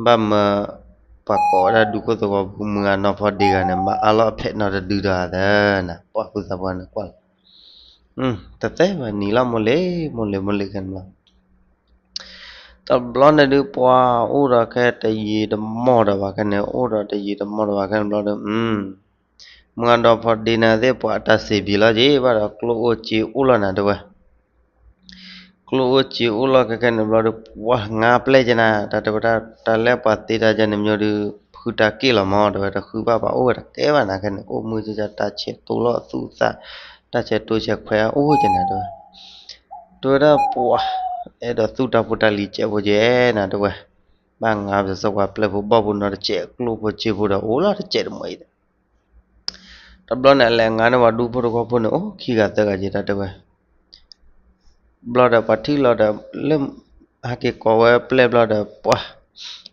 ဘၣ်မၢ ပှၤကိးဝဲဒၣ်ဒူခိၣ်သဝီပူၤမုၢ်ဂၤနီၢ်ဖီဒ့ဂၤန့ၣ် မၤအါလီၤအဖဲးနီတဒုဒီးသၢနၤ ပှၤဖုသးပှၢ်န့ၣ်ကွၢ်လီၤ တသ့ဘၣ်နံၤလီၤ မိၢ်လ့ၣ် မိၢ်လ့ၣ် မိၢ်လ့ၣ်ခဲန့ၣ်ဘျီ တဘျီန့ၣ်ဒုးပှၤအိၣ်ဒီးခဲတယံာ်တမီၢ်ဒီးဘၣ်ခဲန့ၣ် အိၣ်ဒီးတယံာ်တမီၢ်ဒီးဘၣ်ခဲန့ၣ်ဘျီဒီး အ မုၢ်ဂၤနီၢ်ဖီဒ့န့ၣ်သ့ၣ် ပှၤတၢ်စံးဘံၤလီၤက့ၤ ဘၣ်ဒီးကျိၣ်အိၣ်စ့အိၣ်လီၤနၤတဲဝဲ ကျိၣ်အိၣ်စ့အိၣ်လီၤခဲခဲန့ၣ်ဘျီဒီး ပှၤငါပျဲၢ်ကနၤ တၢ်တဲဝဲဒၣ် တၢ်လၢပှၤသ့တၢ်ယဲန့ၣ်မ့ၢ်ဒုး ဖုတၢ်က့ၣ်လီၤမး တဲဝဲ တဃုဘၣ်ပှၤအိၣ်ဝဲတကဲဘၣ်နၤ ခဲန့ၣ် အိၣ်မုၢ်ကကတၢ်ဆဲးတိလီၤသူၣ်သၣ် တၢ်ဆဲးတိဆဲးခွဲးအိၣ်ကနၤတဲဝဲ တဲဝဲဒၣ်ပှၤ အဲၣ်ဒိးသူၣ်တၢ်ဖိတၢ်လံၤကဲးဖိကဲနၤတဲဝဲ ဘၣ်ငါပစီကွၢ်ပျဲၢ်ဖိဘီၣ်ဖိနီတစဲး ကျိၣ်ဖိစ့ဖိဒီးအိၣ်လီၤတစဲးတမှဲၤအံၤဒီး တဘျီန့ၣ် အလဲၤငါန့ၢ်ပှၤဒူဖိတခီဖိန့ၣ် အိၣ်ခံဂၤသၢဂၤက့ၤတၢ်တဲဝဲ ဘျီဒီးပှၤထံၣ်လီၤဒီး လၢ ဟဲက့ၤကိးဝဲပျဲၢ်ဘျီဒီး ပှၤ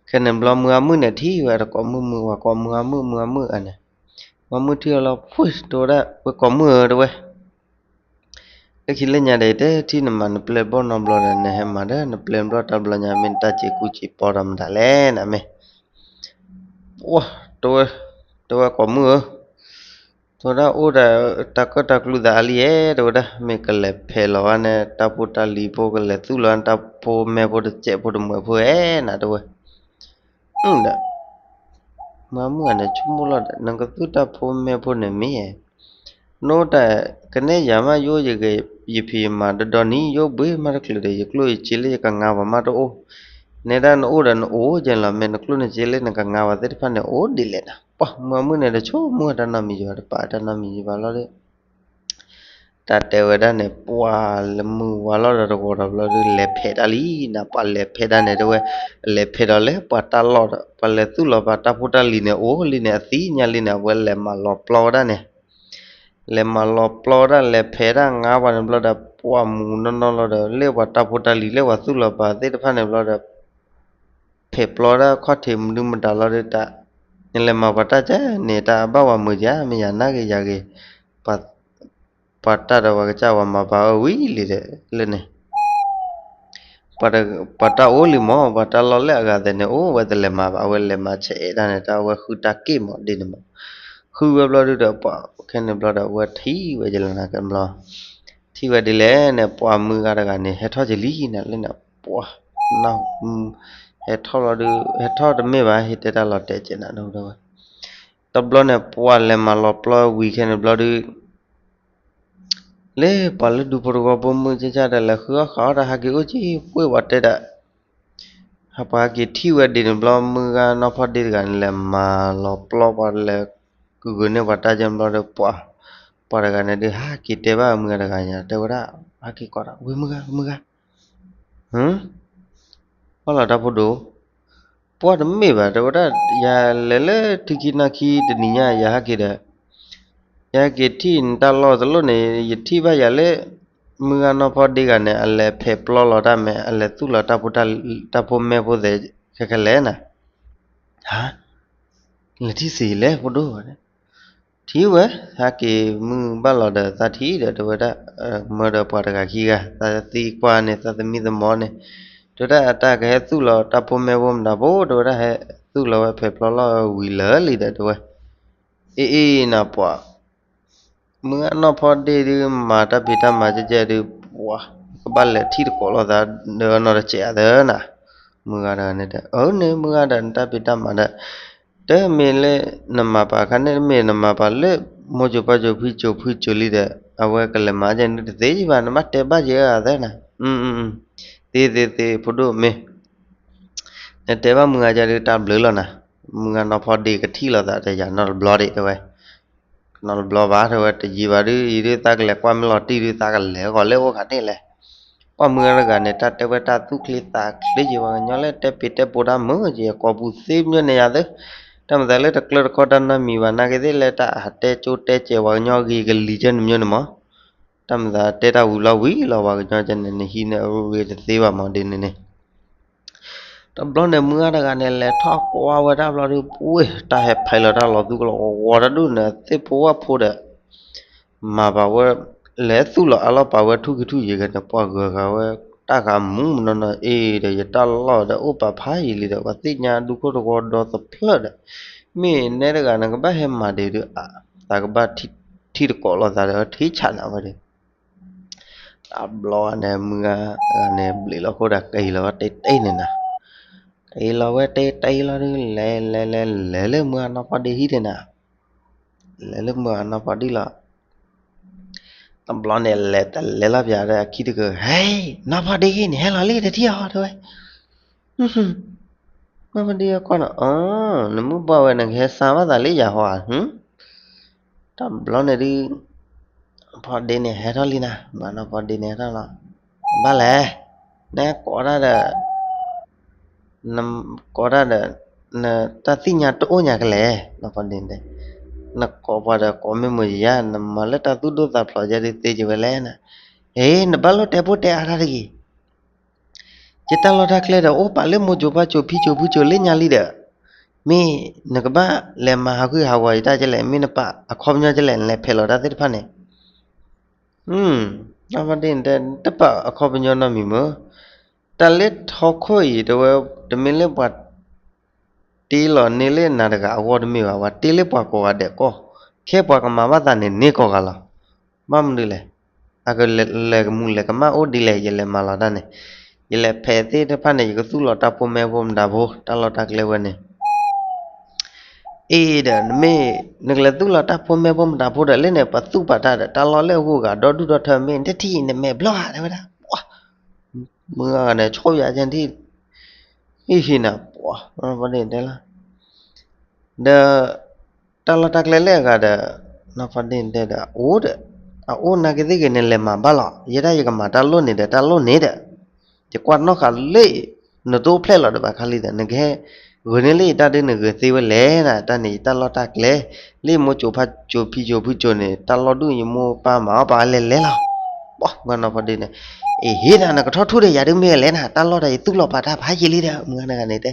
ခဲန့ၣ်ဘျီမုၢ်ဂၤမုၣ်န့ၣ်ထံၣ်ဝဲတကိးမုၣ်မုၣ် ပှၤကိးမုၢ်ဂၤမုၣ် မုၢ်ဂၤမုၣ်ဧါန့ၣ် မုၢ်ဂၤမုၣ်ထံၣ်အီၤလီၤ ဖှ့ၣ် တဲဝဲဒၣ် ဝဲကိးမုၣ်ဧၢ တဲဝဲ လၢခံလၢညါဒီး ယတထံၣ်နမၤနပျဲၢ်ဘီၣ်နီတဘျီဒီး နဟဲမၤဒီးနပျဲၢ်ဘျီတဘျီညါ မ့ၢ်နတၢ်စဲးကူစဲးပီဒီးမတၤလဲၣ်နၤမ့ၢ် အိ တဲဝဲ တဲဝဲကိးမုၣ်ဧၢ, တဲဝဲဒၣ်အိၣ်ဒီးတၢ်ကၢၣ်တၢ်ကျူသးအါလံဧါ, တဲဝဲဒၣ် မ့ၢ်ကလဲၤဖဲးလီၤဝဲန့ၣ် တၢ်ဖိတၢ်လံၤဖိ ကလဲၤသူၣ်လီၤတၢ်ဖိမဲဖိတစဲးဖိတမှဲးဖိဧါနၤ တဲဝဲ. ဒီး မုၢ်ဂၤမုၣ်ဂၤန့ၣ် ဆိကမိၣ်လီၤဒီး နကသူၣ်တၢ်ဖိမဲဖိန့ၣ်မ့ၢ် နအိၣ်တၢ်ကနဲၣ်ယၤမး ယအိၣ်ယဂဲၤ ယဖံးယမၤဒီဒီနံၤ ယအိၣ်ဘှံးမးတချုးဒီး ယကျိၣ်ယစ့လၢယကငါပှၤမးတအိၣ်, နဲဒၣ်နအိၣ်ဒီးနအိၣ်ကဲလီၤ မ့ၢ်နကျိၣ်နစ့လၢနကငါပှၤသ့ၣ်တဖၣ်န့ၣ် အိၣ်ဒ်လဲၣ်နၤ. ပှၤမုၢ်ဂၤမုၣ်န့ၣ် တဆိကမိၣ်တၢ်နီတမံၤဘၣ် တပာ်တၢ်နီတမံၤဘၣ်လီၤဒီး တၢ်တဲဝဲဒၣ်န့ၣ် ပှၤလၢမုၢ်ဝါလီၤဒီးတဂီၤဒီးဘျီဒုး လဲၤဖဲးတၢ်လံနၤ, ပှၤလဲၤဖဲးတၢ်န့ၣ် တဲဝဲ, လဲၤဖဲးဒီးလၢပှၤတၢ်လီၢ်ဒီး ပှၤလဲၤသူၣ်လီၤပှၤတၢ်ဖိတၢ်လံၤန့ၣ် အိၣ်လံန့ၣ် အသ့ၣ်ညါလံန့ၣ် အဝဲလဲၤမၤလီၤပျီဝဲဒၣ်န့ၣ်, လဲၤမၤလီၤပျီဝဲဒၣ် လဲၤဖဲးတၢ်ငါပှၤန့ၣ်ဘျီဒီး ပှၤမူနီၢ်နီၢ်လီၤဒီး လၢပှၤတၢ်ဖိတၢ်လံၤ လၢပှၤသူၣ်လီၤပှၤသ့ၣ်တဖၣ်န့ၣ်ဘျီဒီး ဖဲးပျီတၢ်ခီၣ်ထံးမနုၤမတၤလီၤဒီး တၢ် နလဲၤမၤပှၤတၢ်ကဲန့ၣ် တၢ်အဘၣ်ဝဲမုာ်ဧါ, မ့ၢ်ယၤနၤဂ့ၤယၤဂ့ၤ, ပှၤတၢ်ဒီးပှၤကစၢ်ဝဲမၤပာ်ဝဲဝံၤလံဒီး လၢန့ၣ် ပှၤတၢ်အိၣ်လံမး ပှၤတၢ်လီၢ်လၢအဂၤသဲးန့ၣ် အိၣ်ဝဲတလဲၤမၤဘၣ် အဝဲလဲၤမၤဆဲးအဲၣ်တၢ်န့ၣ် တၢ်အဝဲဃုတၢ်က့ၣ်မးဒ်န့ၣ်မး, ဃုဝဲဘျီဒုးဒီး ပှၤခဲန့ၣ်ဘျီဒီး အဝဲထံၣ်ဝဲယလီၤနၤကဲဘျီ ထံၣ်ဝဲဒ်လဲၣ်န့ၣ် ပှၤမုၢ်ဂၤတဂၤန့ၣ် ဟဲထီၣ်က့ၤလံနၤ လၢန့ၣ် ပှၤ ဟဲထီၣ်ဘျီဒုး ဟဲထီၣ်တမ့ၢ်ဘၣ် ဟ့ၣ်တဲတၢ်လီၤတဲာ်ကဲနၤ တဝဲ တဘျီန့ၣ် ပှၤလဲၤမၤလီၤပျီဝံၤခဲန့ၣ်ဘျီဒုး လၢပှၤလၢဒူဖိတဝီဖိမုၢ်ကၢ်ကၢ်ဒီး လဲၤဃုအီၣ်ဃုအီတၢ် ဟဲက့ၤအိၣ်က့ၤပှ့ၢ်ဝဲတဲဒၣ်, ဟးပှၤဟဲက့ၤထံၣ်ဝဲဒ်န့ၣ်ဘျီ မုၢ်ဂၤနီၢ်ဖီဒ့တဂၤန့ၣ် လဲၤမၤလီၤပျီပှၤလဲၤ ကဂုာ်န့ၢ်ပှၤတၢ်ကဲဘျီဒီး ပှၤ ပှၤတဂၤန့ၣ်ဒုး ဟးက့ၤတဲဘၣ်မုၢ်ဂၤတဂၤညါ တဲဝဲဒၣ် ဟဲက့ၤကိးဒၣ် ဝ့ၢ်မုၢ်ဂၤ မုၢ်ဂၤ ဟၢ အီလီၤတၢ်ဖိဒိၣ်, ပှၤတမ့ၢ်ဘၣ် တဲဝဲဒၣ် ယၤလဲၤလၢထံခံနီၢ်ခံတနံၤညါ ယၤဟဲက့ၤဒီး ယဟဲက့ၤထံၣ်နတၢ်လီၢ်တလီၢ်န့ၣ် ယထံၣ်ဘၣ်ယၤလၢ မုၢ်ဂၤနီၢ်ဖီဒ့ဂၤန့ၣ် အလဲၤဖဲးပျီလီၤတၢ်မဲာ် အလဲၤသူၣ်လီၤတၢ်ဖိ တၢ်ဖိမဲဖိသဲးခဲခဲလဲၣ်နၤ, ဟါ လဲၤထံၣ်စ့လဲၣ် ဖိဒိၣ်ဘၣ်န့ၣ် ထံၣ်ဝဲ ဟဲက့ၤမုၢ်ဘၣ်လီၤဒီးသးထံၣ်ဒီး တဲဝဲဒၣ် မၢဒီးပှၤတဂၤခံဂၤ သးသံကွၢ်န့ၣ် သးသမံသမိးန့ၣ် တဲဝဲဒၣ်အတၢ်ကဟဲသူၣ်လီၤတၢ်ဖိမဲဖိမတၤဖိ တဲဝဲဒၣ်ဟဲသူၣ်လီၤဝဲဖဲးပျီလီၤဝံၤလၢာ်လံဒီး တဲဝဲ အ့အ့နၤပှၤ မုၢ်ဂၤနီၢ်ဖီဒ့ဒုး မၤတၢ်ဖံးတၢ်မၤကဲကဲဒုး ပှၤ ကဘၣ်လဲၤထံၣ်တကိးလိာ်သးဒီးနီတစဲးဧါသၢနၤ, မုၢ်ဂၤတဂၤန့ၣ်ဒီး အၢန့ၣ် မုၢ်ဂၤဒီးနတၢ်ဖံးတၢ်မၤဒီး တမ့ၢ်လၢနမၤပာ်ခါန့ၣ် တမ့ၢ်နမၤပာ်လၢ မိၢ်စိၤပၢ်စိၤဖံစိၤဖုစိၤလံဒီး အဝဲကလဲၤမၤကဲန့ၣ်တသ့ဘၣ် နဘၣ်တဲဘၣ်ယဲၢ်ဧါသၢနၤ, သ့သ့သ့ ဖိဒိၣ်မ့ၢ် နတဲဘၣ်မုၢ်ဂၤကဲဒုးတၢ်ဘျုးလီၤနၤ, မုၢ်ဂၤနီၢ်ဖီဒ့ကထံၣ်လိာ်သးဒီးယၤနီတဘျီဒံး တဲဝဲ နီတဘျီဘၣ် တဲဝဲ တယံာ်ဘၣ်ဒုး ယဒုးသးကလဲၤကွၢ်မ့ၢ်လီၤတံၢ်ဒုး သးကလဲၤဂီၤလၢအိၣ်ခါန့ၣ်လဲၣ်, ပှၤမုၢ်ဂၤတဂၤန့ၣ် တၢ်တဲဝဲတၢ်သူၣ်ချ့သးချ့က့ၤ ပှၤကညီလၢတဲပ့ၤတဲပိာ်တၢ်မုာ်က့ၤ ကိာ်ပူၤသ့မညီန့ၣ်ယၤသၢ, တၢ်မၤသးလၢတကျၢတခီတၢ်နီတမံၤဘၣ် နာ်က့သ့ၣ်လၢတၢ်ဟးတဲကၠိတဲကဲးပှၤကညီဂ့ၤကလံၤကဲန့ၣ်မညီန့ၣ်မး တၢ်မၤသးတဲတၢ်ဝံၤလီၤဝံၤလီၤ ပှၤကညီကဲန့ၣ် နဟံးန့ၢ်အရူၢ်ဂ့ၤတသ့ဘၣ်မးဒ်န့ၣ်န့ၣ် တဘျီန့ၣ် မုၢ်ဂၤတဂၤန့ၣ် လဲၤထီၣ်ကွၢ်ဝဲဒၣ်ဘျီဒုး ပှ့ၢ် တၢ်ဟဲဖဲးလီၤတၢ်လီၤသူကလီၤဂီၤတဒူၣ်န့ၣ် သ့ၣ်ဖိဝၣ်ဖိဒီး မၤပာ်ဝဲ လဲၤသူၣ်လီၤအါလီၤပာ်ဝဲထူၣ်က့ၤထူၣ်ယံၤဂၤန့ၣ် ပှၤဂၢၤဃာ်ဝဲ တၢ်ဃာ်မူမနီၢ်နီၢ်အ့ဒီး ယတၢ်လီၢ်ဒီးအိၣ်ပာ်ဖးယံၤလံဒီး ပှၤသ့ၣ်ညါဒူခိၣ်တဝီဒီသဖျၢၣ်ဒီး မ့ၢ်နဲတဂၤနကဘၣ်ဟဲမၤဒံးဒုး အသးကဘၣ်ထံၣ်တကိးလိာ်သးဒီး ထံဆးနၤဝဲဒၣ် တဘျီန့ၣ် မုၢ်ဂၤန့ၣ် ဘျံးလီၤခိၣ်ဒီးက့ၤလီၤဝဲတဲတဲန့ၣ်နၤ, က့ၤလီၤဝဲတဲတဲလီၤဒုး လဲၤလဲၤလဲၤလဲၤလၢမုၢ်ဂၤနီၢ်ဖီဒ့ဟံၣ်န့ၣ်နၤ, လဲၤလၢမုၢ်အနီၢ်ဖီဒံၣ်လီၤ. တဘျီန့ၣ် လဲၤတလဲၤလီၤပၠးဒီးအခံတဂၤ, ဟဲ, နီၢ်ဖီဒံၣ်န့ၣ် ဟဲလီၤလံတထံၣ်အီၤ တဲဝဲ. နီၢ်ဖီဒံၣ်ကွၢ်နီၤ, နမုၢ်ပှၢ်ဝဲ နကဟဲစါဘၣ်သးလၢယၤဟီဧါ. တဘျီန့ၣ်ဒုး ဖီဒံၣ်န့ၣ်ဟဲထီၣ်လံနၤ, မုၢ်အနီၢ်ဖီဒံၣ်န့ၣ်ဟဲထီၣ်လီၤ. ဘၣ်လဲၣ်, နကိးတၢ်ဒီး နကိးတၢ်ဒီး နတၢ်သ့ၣ်ညါတအိၣ်ညါကလဲၣ်, နီၢ်ဖီဒံၣ်တဲ. နကိးပှၤဒီးကိးမ့ၢ်မုာ်ယၤ, နမၤလၢတၢ်သူၣ်ဒိၣ်သးဖျိးယဲဒုးသ့ကဝဲလဲၣ်နၤ. ဟ့, နဘၣ်လိၣ်တဲဖိတဲအါတၢ်တဂ့ၤ. ယတၢ်လီၢ်တၢ်ကျဲဒီး အိၣ်ပာ်လၢမိၤစိၤပၤစိၤဖံစိၤဖုစိၤလၢညါလံဒီး, မ့ၢ်နကဘၣ်လဲၤမၤဟးဂူာ်ဟးဂီၤယတၢ်ကလဲၣ်, မ့ၢ်နပာ်အခီပညီကလဲၣ်, နလဲၤဖဲးလီၤတၢ်သ့ၣ်တဖၣ်န့ၣ်. နီၢ်ဖီဒံၣ်တဲ တပာ်အခီပညီနီတမံၤမ့ၢ်, တၢ်လၢထီခိၣ်အံၤ တဲဝဲ, တမ့ၢ်လၢပှၤ တ့လီၤန့ၢ်လၢနၤတဂၤအဂီၢ်တမ့ၢ်ဘၣ်, ပှၤတ့လၢပှၤကိးဂၤဒဲးကီၢ်, ခဲပှၤကမၤဘၣ်သးန့ၣ်န့ၢ်ကိးဂၤလီၤ. ဘၣ်မနုၤလဲၣ်, အကလဲၤကမူၣ်လဲၤကမၣ်အိၣ်ဒ်လဲၣ်, ယလဲၤမၤလီၤတၢ်န့ၣ်, ယလဲၤဖဲးသ့ၣ်တဖၣ်န့ၣ် ယကသူၣ်လီၤတၢ်ဖိမဲဖိမတၤဖိ, တၢ်လီၢ်တၢ်ကျဲဝဲန့ၣ် အ့ဒီး နမ့ၢ်နကလဲၤသူၣ်လီၤတၢ်ဖိမဲဖိမတၤဖိဒီး လၢန့ၣ် ပှၤသူၣ်ပာ်တၢ်ဒီး တၢ်လီၢ်လၢအဂုၤအဂၤဒီဒူၣ်ဒီထၢမ့ၢ် နတထံၣ်နမဲာ်ဘျီၣ်ဧါ တဲဝဲဒၣ်. မုၢ်ဂၤန့ၣ် ဆိၣ်ယၤကဲထံၣ်, ဟံၣ်ဟံၣ်နၤ, ပှၤတဲလီၤ. ဒီး တၢ်လီၢ်တၢ်ကျဲလၢအဂၤဒီး နီၢ်ဖီဒ့ၣ်တဲဒီး အအိၣ်ဒီး အအိၣ်နာ်က့သ့ၣ်ဂ့ၤန့ၣ် လဲၤမၤဘၣ်လီၤ. ယဲဒၣ်ယကမၤတၢ်လိၣ်န့ၣ်ဒီး တၢ်လိၣ်န့ၣ်ဒီး ယကွၢ်နီၣ်ဃာ်လၢ နတအိၣ်ဖျဲၣ်လီၤဒီးဘၣ်ခါလံဒီး နကဟဲဂုာ်န့ၢ်လၢယတၢ်ဒုး နဂုာ်သ့ဝဲလဲၣ်နၤ, တၢ်န့ၣ် ယတၢ်လီၢ်တၢ်ကျဲ လၢမိၤစိၤဖါစိၤဖံစိၤဖုစိၤန့ၣ် တၢ်လီၢ်ဒူၣ်ယမိၢ်ပၢ်မၤအီၣ်ပာ်ဝဲလဲၤလဲၤလီၤ. ပှၤမုၢ်ဂၤနီၢ်ဖီဒ့ၣ်န့ၣ် အ့ဟ့ၣ်နၤ နကထီၣ်ထူၣ်ဒီးယၤဒုးမ့ၢ်ဝဲလဲၣ်နၤ, တၢ်လီၢ်ဒီးယသူၣ်လီၤပာ်တၢ်ဖးယံာ်လံဒီး မုၢ်ဂၤန့ၣ်တဲ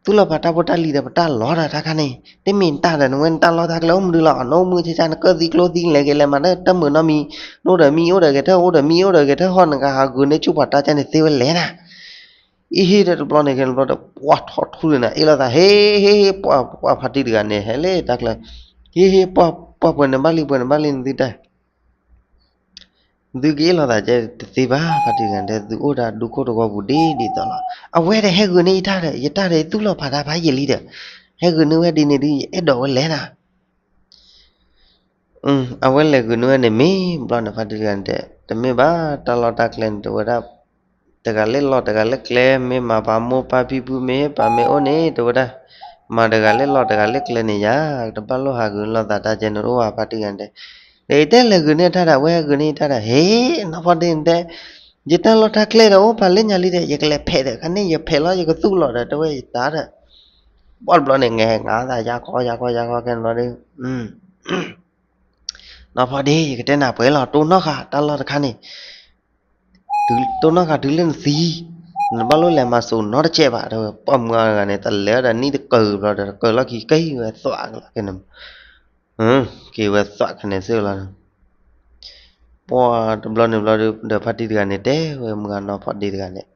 သူၣ်လီၤပာ်တၢ်ဖိတၢ်လံၤဒီး ပတၢ်လီၤဒီးတၢ်ခါန့ၣ် တမ့ၢ်တၢ်ဒီး နဝဲနတၢ်လီၢ်တၢ်ကျဲအိၣ်မနုၤလီၤ. နအိၣ်မုာ်ဆ့ဆါ နကၢၣ်သံကျိသံ နလဲၤက့ၤလဲၤမၤတၢ်မုာ်နီတမံၤ, နအိၣ်ဒီးမံ အိၣ်ဒီးဂဲၤထၢၣ် အိၣ်ဒီးမံ အိၣ်ဒီးဂဲၤထၢၣ် ဟီၣ်နကဟးဂုာ်န့ၢ်ဆူၣ်ပှၤတၢ်ကန့ၣ်သ့ဝဲလဲၣ်နၤ. အ့ဟ့ၣ်ဒီးတဘျီန့ၣ် ခဲတဘျီဒီး ပှၤထီၣ်ထူၣ်န့ၣ်နၤ အ့ၣ်လိာ်သး ဟ့ၣ်ဟ့ၣ်ဟ့ၣ် ပှၤဖါတံၢ်တဂၤန့ၣ် ဟဲလၢတၢ်ကျဲ, ဟ့ၣ်ဟ့ၣ် ပှၤပှၤပှဲၤန့ၣ်ဘၣ်လံ ပှဲၤန့ၣ်ဘၣ်လံ နသုတၢ် သုကအ့ၣ်လိာ်သးကဲတသ့ဘၣ်, ဖါတံၢ်တဂၤန့ၣ်တဲ သုအိၣ်တၢ်ဒူခိၣ်တဝီပူၤဒ်ဒ်သိးလီၤ. အဝဲဒီးဟဲဂုာ်န့ၢ်ယတၢ်ဒီး ယတၢ်ဒီးယသူၣ်လီၤပာ်တၢ်ဖးယံာ်လံဒီး ဟဲဂုာ်န့ၢ်ဝဲဒ်န့ၣ်ဒ်ယအဲၣ်ဒိးဝဲလဲၣ်နၤ. အဝဲလဲၤဂုာ်န့ၢ်ဝဲန့ၣ်မ့ၢ်ဘျီန့ၣ် ဖါတံၢ်တဂၤန့ၣ်တဲ တမ့ၢ်ဘၣ် တၢ်လီၢ်တၢ်ကျဲန့ၣ် တဝဲဒၣ် တဂၤလၢလီၢ်တဂၤလၢကျဲ မ့ၢ်မၤပာ်မိၢ်ပၢ်ဖံဖုမ့ၢ်ပာ်မ့ၢ်အိၣ်န့ၣ် တဝဲဒၣ် မၤတဂၤလၢလီၢ်တဂၤလၢကျဲန့ၣ်ယၤ တဘၣ်လိၣ်ဟးဂုာ်လိာ်သးတၢ်ကဲန့ၣ်တအိၣ်ဘၣ် ဖါတံၢ်တဂၤန့ၣ်တဲ ဒီးယတဲလဲၤဂုာ်န့ၢ်တၢ်ဒီး အဝဲဟဲဂုာ်န့ၢ်ယတၢ်ဒီး ဟ့ၣ် နီၢ်ဖီဒ့ၣ်န့ၣ်တဲ ယတၢ်လီၢ်တၢ်ကျဲဒီးအိၣ်ပာ်လၢညါလံဒီး ယကလဲၤဖဲးဒီး ခါန့ၣ်ယဖဲးလီၤ ယကသူၣ်လီၤဒီး တဝဲယတၢ်ဒီး ဘၣ်တဘျီန့ၣ် ငဲၤငါသးယါခီယါခီယါခီခဲန့ၣ်ဘျီဒီး နီၢ်ဖီဒ့ၣ် ယကတဲနၤပှဲၤလီၤ တိၢ်နီၣ်ဃာ်တၢ်လီၢ်တခါန့ၣ် တိၢ်နီၣ်ဃာ်တုၤလၢနသံ နတဘၣ်လိၣ်လဲၤမၤစိာ်နီတစဲးဘၣ် တဲဝဲ ပှၢ်မုၢ်အါတဂၤန့ၣ် တလဲၤဒီးနံၣ်တကၢၢ်ဘျီဒီး တကၢၢ်လီၢ်ခံက့ၤဝဲသွးက့ၤန့ၣ် က့ၤဝဲသွးက့ၤန့ၣ်သ့လီၤ ပှၢ်တဘျီန့ၣ်ဘျီဒီး ဖါတံၢ်တဂၤန့ၣ်တဲဝဲ မုၢ်ဂၤနီၢ်ဖီဒ့ၣ်တဂၤန့ၣ်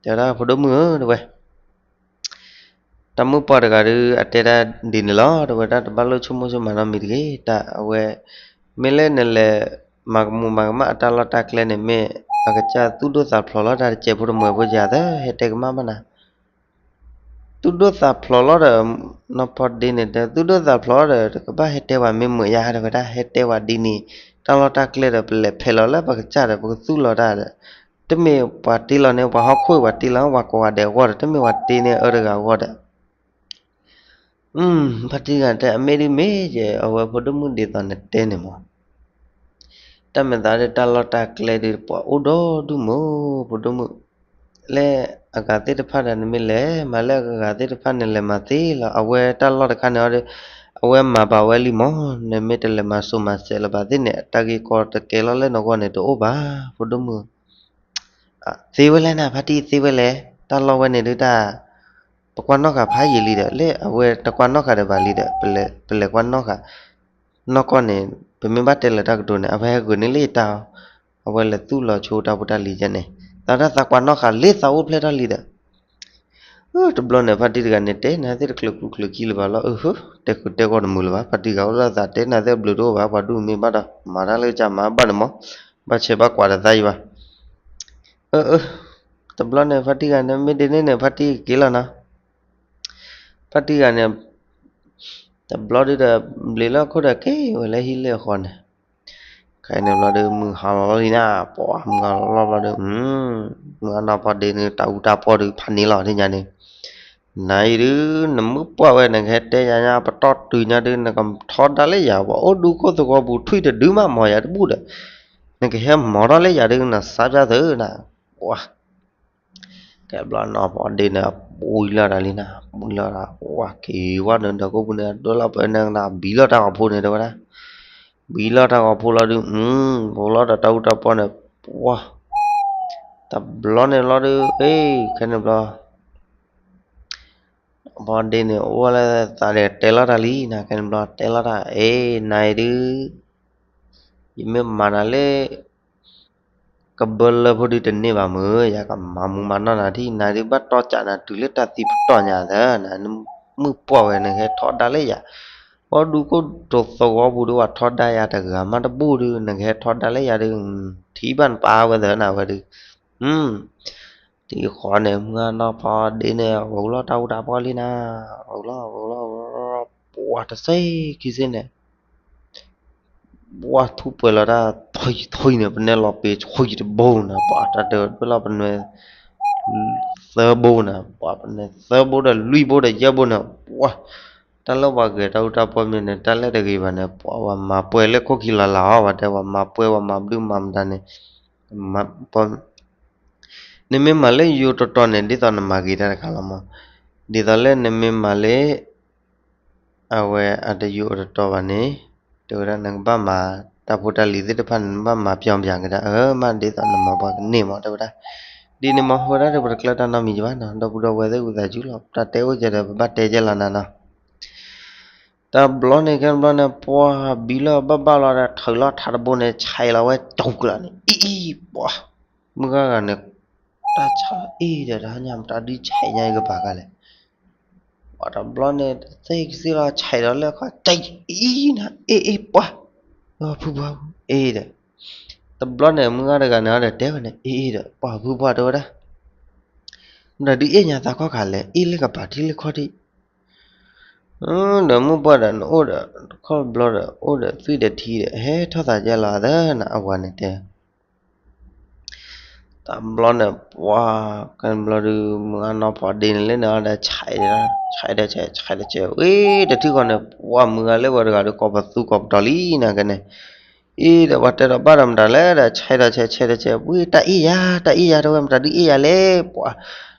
တဲဝဲဒၣ် ဖိဒိၣ်မုၣ်ဧၢ တဲဝဲ တၢ်မုၣ်ပှၢ်တဂၤဒီး အတဲဒၣ်ဒ်န့ၣ်လီၤ တဲဝဲဒၣ် တဘၣ်လိၣ်ဆိကမိၣ်ဆိမးနီတမံၤတဂ့ၤ တၢ်အဝဲ မ့ၢ်လၢနလဲၤမၤကမူၤမၤကမၣ်အတၢ်လီၢ်တၢ်ကျဲန့ၣ် မ့ၢ်အကစၢ်သူၣ်ဒိၣ်သးဖျိးလီၤ တၢ်တစဲးဖိတမှဲၤဖိယၤသၢ ဟဲတဲကမၣ်ဘၣ်နၤ သူၣ်ဒိၣ်သးဖျိးလီၤဒီး နီၢ်ဖီဒ့ၣ်န့ၣ်တဲ သူၣ်ဒိၣ်သးဖျိးဒီး တကဘၣ်ဟဲတဲဝဲမ့ၢ်မုာ်ယါ တဲဝဲဒၣ် ဟဲတဲဝဲဒ်န့ၣ် တၢ်လီၢ်တၢ်ကျဲဒီး ပလဲၤဖဲးလီၤလၢပကစၢ်ဒီး ပကသူၣ်လီၤတၢ်ဒီး တမ့ၢ်ပှၤတ့လီၤန့ၢ်ပှၤဟီၣ်ခိၣ် ပှၤတ့လီၤပှၤကိးဂၤဒဲးအဂီၢ်ဒီး တမ့ၢ်ပှၤတ့န့ၢ်အၢတဂၤအဂီၢ်ဒီး ဖါတံၢ်တဂၤတဲ အမ့ၢ်ဒ်မ့ၢ်ယဲ အဝဲဖိဒိၣ်မုၣ်ဒ်သိးနတဲန့ၣ်မး တၢ်မဲာ်သးဒီးတၢ်လီၢ်တၢ်ကျဲဒီး ပှၤအိၣ်ဒီဒူၣ်မး ဖိဒိၣ်မုၣ် လၢအဂၤသ့ၣ်တဖၣ်ဒီး နမ့ၢ်လဲၤမၤလၢအဂၤသ့ၣ်တဖၣ်န့ၣ် လဲၤမၤသ့လီၤ အဝဲတၢ်လီၢ်တခါန့ၣ်ဒီး အဝဲမၤဘၣ်ဝဲလံမး နမ့ၢ်တလဲၤမၤစိာ်မၤစဲးလၢၤဘၣ်သ့ၣ်န့ၣ် တၢ်ဂ့ၢ်ကီတကဲလီၤလၢနဂီၢ်န့ၣ် တအိၣ်ဘၣ် ဖိဒိၣ်မုၣ် သ့ဝဲလဲၣ်နၤ ဖါတံၢ်သ့ဝဲလဲၣ် တၢ်လီၢ်ဝဲန့ၣ်ဒုးတၢ် ပကွၢ်နီၣ်ဃာ်ဖးယံာ်လံဒီး လၢအဝဲတကွၢ်နီၣ်ဃာ်ဒီးဘၣ်လံဒီး ပလဲၤကွၢ်နီၣ်ဃာ် နီၢ်ကီၢ်န့ၣ် ပမ့ၢ်ဘၣ်တဲလၢတၢ်ကတိၤန့ၣ် အဝဲဟဲဂုာ်န့ၢ်လၢယတၢ်အီၤ အဝဲလဲၤသူၣ်လီၤဆိတၢ်ဖိတၢ်လံၤယဲန့ၣ် သးတၢ်သးကွၢ်နီၣ်ဃာ်လၢသးအိၣ်ဖျဲၣ်ထီၣ်လံဒီး တဘျီန့ၣ် ဖါတံၢ်တဂၤန့ၣ် တဲနၤသ့ၣ်တချုးကျူကျၢၤခံလၢၤဘၣ်လီၤ အဟၢ တဲဃုာ်တဲဂီၢ်တမုာ်လၢၤဘၣ် ဖါတံၢ်ဂၤအိၣ်လၢသးတဲနၤသ့ၣ်ဘျုးတအိၣ်ဘၣ် ပှၤဒူၣ်မ့ၢ်ဘၣ်ဒီး မၤတၢ်လၢကစၢ်မၤဘၣ်န့ၣ်မး ဘၣ်ဆဲးဘၣ်ကွၢ်ဒီးသးယံၤဘၣ် အၢ အၢ တဘျီန့ၣ် ဖါတံၢ်ဂၤန့ၣ် မ့ၢ်ဒ်န့ၣ်န့ၣ် ဖါတံၢ်က့ၤလီၤနီၤ ဖါတံၢ်ဂၤန့ၣ် တဘျီဒုဒီး ဘျံးလၢခိၣ်ဒီးက့ၤဝဲလၢဟံၣ်လၢအဃီန့ၣ်, ခဲအံၤန့ၣ်ဘျီဒီး မုၢ်ဟါလီၤလီၤလံနၤ, ပှၤမုၢ်ဟါလီၤလီၤဘျီဒီး မုၢ်အနီၢ်ဖီဒ့န့ၣ် တၢ်အူတၢ်ပီၢ်ဒုးဖးန့ၣ်လီၤ ဒ်ညါန့ၣ်, နၤအံၤဒုး နမုၢ်ပှၢ်ဝဲ နကဟဲတဲယၤညါ ပတီၢ်တုၤညါဒုး နကထီဒါလၢယၤ ပှၤအိၣ်ဒူခိၣ်သဝီပူၤ ထွံၣ်တဒုမး မၤယၤတဘူၣ်ဒီး နကဟဲမၤထီၣ်လၢယၤဒုး နစါပၠၣ်သုနၤ, ပှၤ ကဲဘျီနီၢ်ဖီဒ့န့ၣ် ပှံၤလီၤတၢ်လံနၤ, ပှံၤလီၤတၢ် ပှၤက့ၤဝဲန့ၣ် ဒီးကိးပူၤန့ၣ် ဒိလီၤပှဲၤန့ၣ်နၤ ဘံလီၤတၢ်ဂီၤဖိန့ၣ် တဲဝဲဒၣ်, ဘံလီၤတၢ်ဂီၤဖိလီၤဒုး ပလီၤဒီးတၢ်အူတၢ်ပီၢ်န့ၣ်, ပှၤ တဘျီန့ၣ်လီၤဒုး အ့ ခဲန့ၣ်ဘျီ ဖီဒ့န့ၣ် အိၣ်ဝဲလၢသးဒီးတဲလီၤတၢ်လံနၤ, ခဲန့ၣ်ဘျီ တဲလီၤတၢ် အ့ နၤအံၤဒုး ယမ့ၢ်မၤနၤလၢ ကဘၢလၢဖိဒုးတန့ၢ်ဘၣ်မုၢ်, ယကမၤမူမၤနီၢ်နၤထံၣ်, နၤဒုးဘၣ်တီၢ်ကးနၤတုၤလၢတၢ်သံပတီၢ်ညါသၢနၤ, နမုၢ်ပှၢ်ဝဲနကဟဲထီဒါလၢယၤ, အိၣ်ဒူခိၣ်ဒိၣ်သဝီပူၤဒုး ပှၤထီဒါယၤတဂၤမးတဘူၣ်ဒုး နကဟဲထီဒါလၢယၤဒုး, ထံၣ်ဘၣ်နပၢ်ဝဲသၢနၤဝဲဒုး, တံၤဃီန့ၣ် မုၢ်အနီၢ်ဖီဒ့န့ၣ် ဂီၤလီၤတၢ်အူတၢ်ပီၢ်လံနၤ, ဂီၤလီၤ ဂီၤလီၤ ဂီၤလီၤ ပှၤတစဲးခံစ့န့ၣ် ပှၤထူၣ်ပှဲၤလီၤတၢ် ထွံၣ်ထွံၣ်န့ၣ် ပနဲလီၤပ့ၤထွံၣ်တဘိနၤ, ပှၤတၢ်တဲဝဲလီၤပနဲ သၢဘိနၤ, ပှၤပနဲသၢဘိဒီးလွံၢ်ဘိဒီးယဲၢ်ဘိန့ၣ်, ပှၤ တၢ်လၢပှၤဂဲၤတၢ်အူတၢ်ပီၢ်မ့ၢ်န့ၣ် တၢ်လၢတဂ့ၤဘၣ်န့ၣ် ပှၤဝဲမၤပှဲၤလၢခိၣ်ခံလီၤလၢ်အီၤ ပှၤတဲဝဲမၤပှဲၤဝဲမၤဘျုးမၤမတၤန့ၣ်, နမ့ၢ်မၤလၢယိၤတီတီန့ၣ် ဒ်သိးနမၤဂ့ၤတၢ်တခါလီၤမး, ဒ်သိးလၢနမ့ၢ်မၤလၢ အဝဲအတယိၤအတတီဘၣ်န့ၣ်, တဲဝဲဒၣ်နကဘၣ်မၤ တၢ်ဖိတၢ်လံၤသ့ၣ်တဖၣ်န့ၣ် နဘၣ်မၤပျီပျီကဒါ အၢ မ့ၢ်ဒ်သိးနမၤပှၤကန့ၢ်မး တဲဝဲဒၣ်, ဒ်န့ၣ်မး ဝဲဒၣ်ဒီးပတကျၢၤတၢ်နီတမံၤဘၣ်နီၤ, ဒီပုၢ်ဒီဝဲၢ်သ့ၣ်ဝံသးစူၤလီၤ ပတၢ်တဲအိၣ်ကဲဒီး ပဘၣ်တဲကဲလီၤနၤနီၤ, တဘျီန့ၣ် ခဲဘျီန့ၣ် ပှၤဘံလီၤဘၣ်ဘၣ်လီၤဒီး ထုးလီၤထးတဘိန့ၣ် ဆဲးလီၤဝဲကၠူကလးန့ၣ် အံၤအံၤ ပှၤ မုၢ်ဂၤဂၤန့ၣ် တၢ်ဆါအံၤဒီး တၢ်ညါမတၤဒုးဆဲးညါအံၤကဘၣ်ဂၤလဲၣ် ပှၤတဘျီန့ၣ် သ့ကစ့လီၤ ဆဲးဒီးလၢခီ တအံၤနၤ အ့ၣ်အ့ၣ်ပှၤ ဖုပှၤ အ့ၣ်ဒီး တဘျီန့ၣ် မုၢ်ဂၤတဂၤန့ၣ်ဒီးတဲဝဲန့ၣ် အ့ၣ်အ့ၣ်ဒီး ပှၤဖုပှၤတဲဝဲဒၣ် မတၤဒုးအ့ၣ်ညါသးခီခါလဲၣ် အ့ၣ်လၢကပၤထံလၢခီထံး ဒီးမုၢ်ပှၢ်ဒီးနအိၣ်ဒီး ခီၣ်ဘျီဒီး အိၣ်ဒီးသွံၣ်ဒီးထံဒီး ဟဲထီၣ်သးကဲလီၤသၢနၤ အဝၤန့ၣ်တဲ တဘျီန့ၣ် ပှၤ ကဲဘျီဒုး မုၢ်ဂၤနီၢ်ဖီဒ့န့ၣ်လၢန့ၣ်ဒီး ဆဲးဒီး ဆဲးဒီးဆဲး ဆဲးဒီးဆဲး ဝံၤတထံၣ်ဃီန့ၣ် ပှၤမုၢ်ဂၤလၢပှၤတဂၤဒီး ကိးပသူကိးပတီၤလံနၤကဲန့ၣ် အံၤဒီး ပှၤတဲဒီးဘၣ်ဒီးမတၤလဲၣ်ဒီး ဆဲးဒီးဆဲး ဆဲးဒီးဆဲး ဝံၤတၢ်အ့ၣ်ယၤ တၢ်အ့ၣ်ယၤ တဲဝဲမတၤဒုးအ့ၣ်ယၤလဲၣ် ပှၤ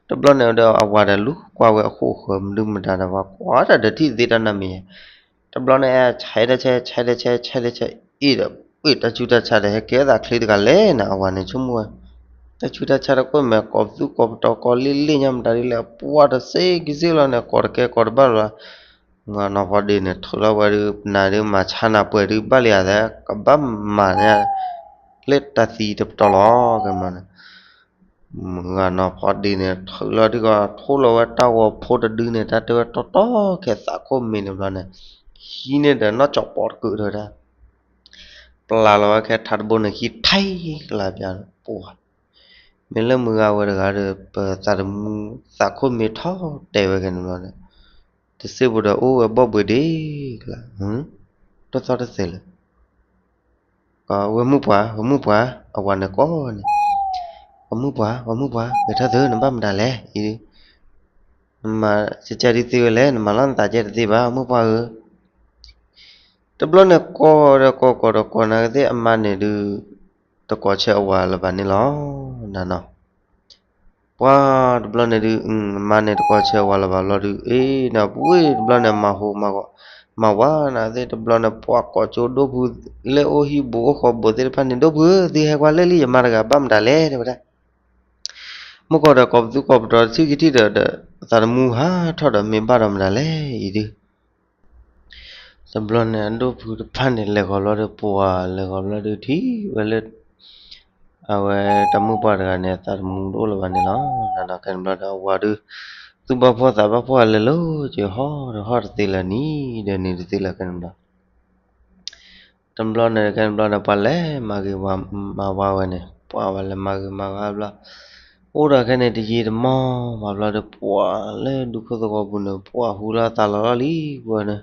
တဘျီန့ၣ်ဒီး အဝၤဒီးလူၤကွၢ်ဝဲအဃိၣ်ဃၢၤမနုၤမတၤဒီး ပှၤကွၢ်တၢ်ဒီးထံၣ်သ့တၢ်နီတမံၤ တဘျီန့ၣ် ဆဲးဒီးဆဲး ဆဲးဒီးဆဲး ဆဲးဒီးဆဲး အ့ၣ်ဒီး အ့ၣ်တၢ်ဆူးတၢ်ဆါဒီး ဟဲကဲသးချ့တဂၤလဲၣ်နၤ အဝၤန့ၣ်ဆိကမိၣ်ဝဲ တၢ်ဆူးတၢ်ဆါတကိးမဲာ် ကိးပသူကိးပတီၤ ကိးလံလ့ၣ်ညါမတၤဒ်လဲၣ် ပှၤတစ့ကစ့လီၤန့ၣ် ကိးတကဲကိးတဘၣ်လီၤ မုၢ်ဂၤနီၢ်ဖီဒ့န့ၣ် ထုးလီၤဝဲဒုး ပနၤဒုးမၤဆါနၤပှဲၤဒုးဘၣ်လံဧါသဲ ကဘၣ်မၤန့ၣ် လၢတၢ်သံတပတီၢ်လီၤ ကဲမးန့ၣ် မုၢ်ဂၤနီၢ်ဖီဒ့န့ၣ် ထုးလီၤဒုးကီး ထိၣ်လီၤဝဲတၢ်ဂီၤဖိတဒုန့ၣ် တၢ်တဲဝဲတီတီခဲသးခိၣ်မ့ၤန့ၣ်ဘျီန့ၣ် ဟံးန့ၢ်ဒီးနီၢ်ကၠီၤပီးတကုးတဲဝဲဒၣ် ပျၢ်လီၤဝဲခဲထးတဘိန့ၣ် ဟံးထဲကလးပျၢ်န့ၣ် ပှၤ မ့ၢ်လၢမုၢ်ဂၤဝဲတဂၤဒီး ပသးတမူ သးခိၣ်မ့ၤထီၣ်တဲာ်ဝဲခဲန့ၣ်ဘျီန့ၣ် တစ့ၢ်ဖိဒီးအိၣ်ဝဲဘီၣ်ဘှံးဒ့ကလး တသီၣ်တသဲးလၢ ဝဲမုၢ်ပှၢ် ဝဲမုၢ်ပှၢ် အဝၤန့ၣ်ကိးန့ၣ် ဝဲမုၢ်ပှၢ် ဝဲမုၢ်ပှၢ် ဂဲၤထီၣ်သု နဘၣ်မတၤလဲၣ် အံၤ နမၤကဲကဲဒုးသ့ဝဲလဲၣ် နမၤလီၤနသးကဲတသ့ဘၣ် မုၢ်ပှၢ်ဧၢ တဘျီန့ၣ်ကိးဒီးကိးကိးဒီးကိးနၤကသ့ၣ်အမါန့ၣ်ဒုး တကိးဆၢအဝၤလၢၤဘၣ်န့ၣ်လီၤ နၤနီၤ ပှၤတဘျီန့ၣ်ဒုး မါန့ၣ်တကိးဆၢအဝၤလၢၤဘၣ်လီၤဒုး အ့ၣ် နပှ့ၤတဘျီန့ၣ် မၤဟူးမၤဂီၤ မၤဝါနၤသ့ၣ်တဘျီန့ၣ် ပှၤကိးကၠိဒိၣ်ဖု လၢအိၣ်ဟံၣ်ဘူးအိၣ်ဃီဘူးသ့ၣ်တဖၣ်န့ၣ် ဒိၣ်ဖုဧၢ သုဟဲကွၢ်လၢလံ ယမါတဂၤဘၣ်မတၤလဲၣ် တဲဝဲဒၣ် မုၢ်ကီၢ်ဒီးကိးပသူကိးပတီၤတထံၣ်ခံထံၣ်ဒီး သးတမူဟးထီၣ်ဒီးမ့ၢ်ဘၣ်ဒီးမတၤလဲၣ် အံၤဒုး တဘျီန့ၣ် အဒိၣ်ဖုတဖၣ်န့ၣ် လဲၤဃီၤဘျီဒီး ပှၤလဲၤဃီၤဘျီဒီးထံၣ်ဝဲလၢ အဝဲတၢ်မုၢ်ပှၢ်တဂၤန့ၣ် သးတမူတအိၣ်လၢၤဘၣ်န့ၣ်လီၤ. နၤဒီးခဲန့ၣ်ဘျီဒီး အဝၤဒုး သူၣ်ဘၣ်ဖှီၣ်သးဘၣ်ဖှီၣ်လဲၤလိၤက့ၤ ဟီၣ်ဒီးဟီၣ်တသ့လၢၤ နံၤဒီးနံၤတသ့လၢၤ ခဲန့ၣ်ဘျီ တဘျီန့ၣ် ခဲန့ၣ်ဘျီန့ၣ် ပှၤလဲၤမၤဂ့ၤမၤဝါဝဲန့ၣ် ပှၤဝဲလဲၤမၤဂ့ၤမၤဝါဘျီ အိၣ်ဒီးခဲန့ၣ်တယံာ်တမီၢ်ဘၣ်ဘျီဒီး ပှၤလၢဒူခိၣ်သဝီပူၤန့ၣ် ပှၤဟူလီၤသးလီၤလီၤလံ ပှၤန့ၣ်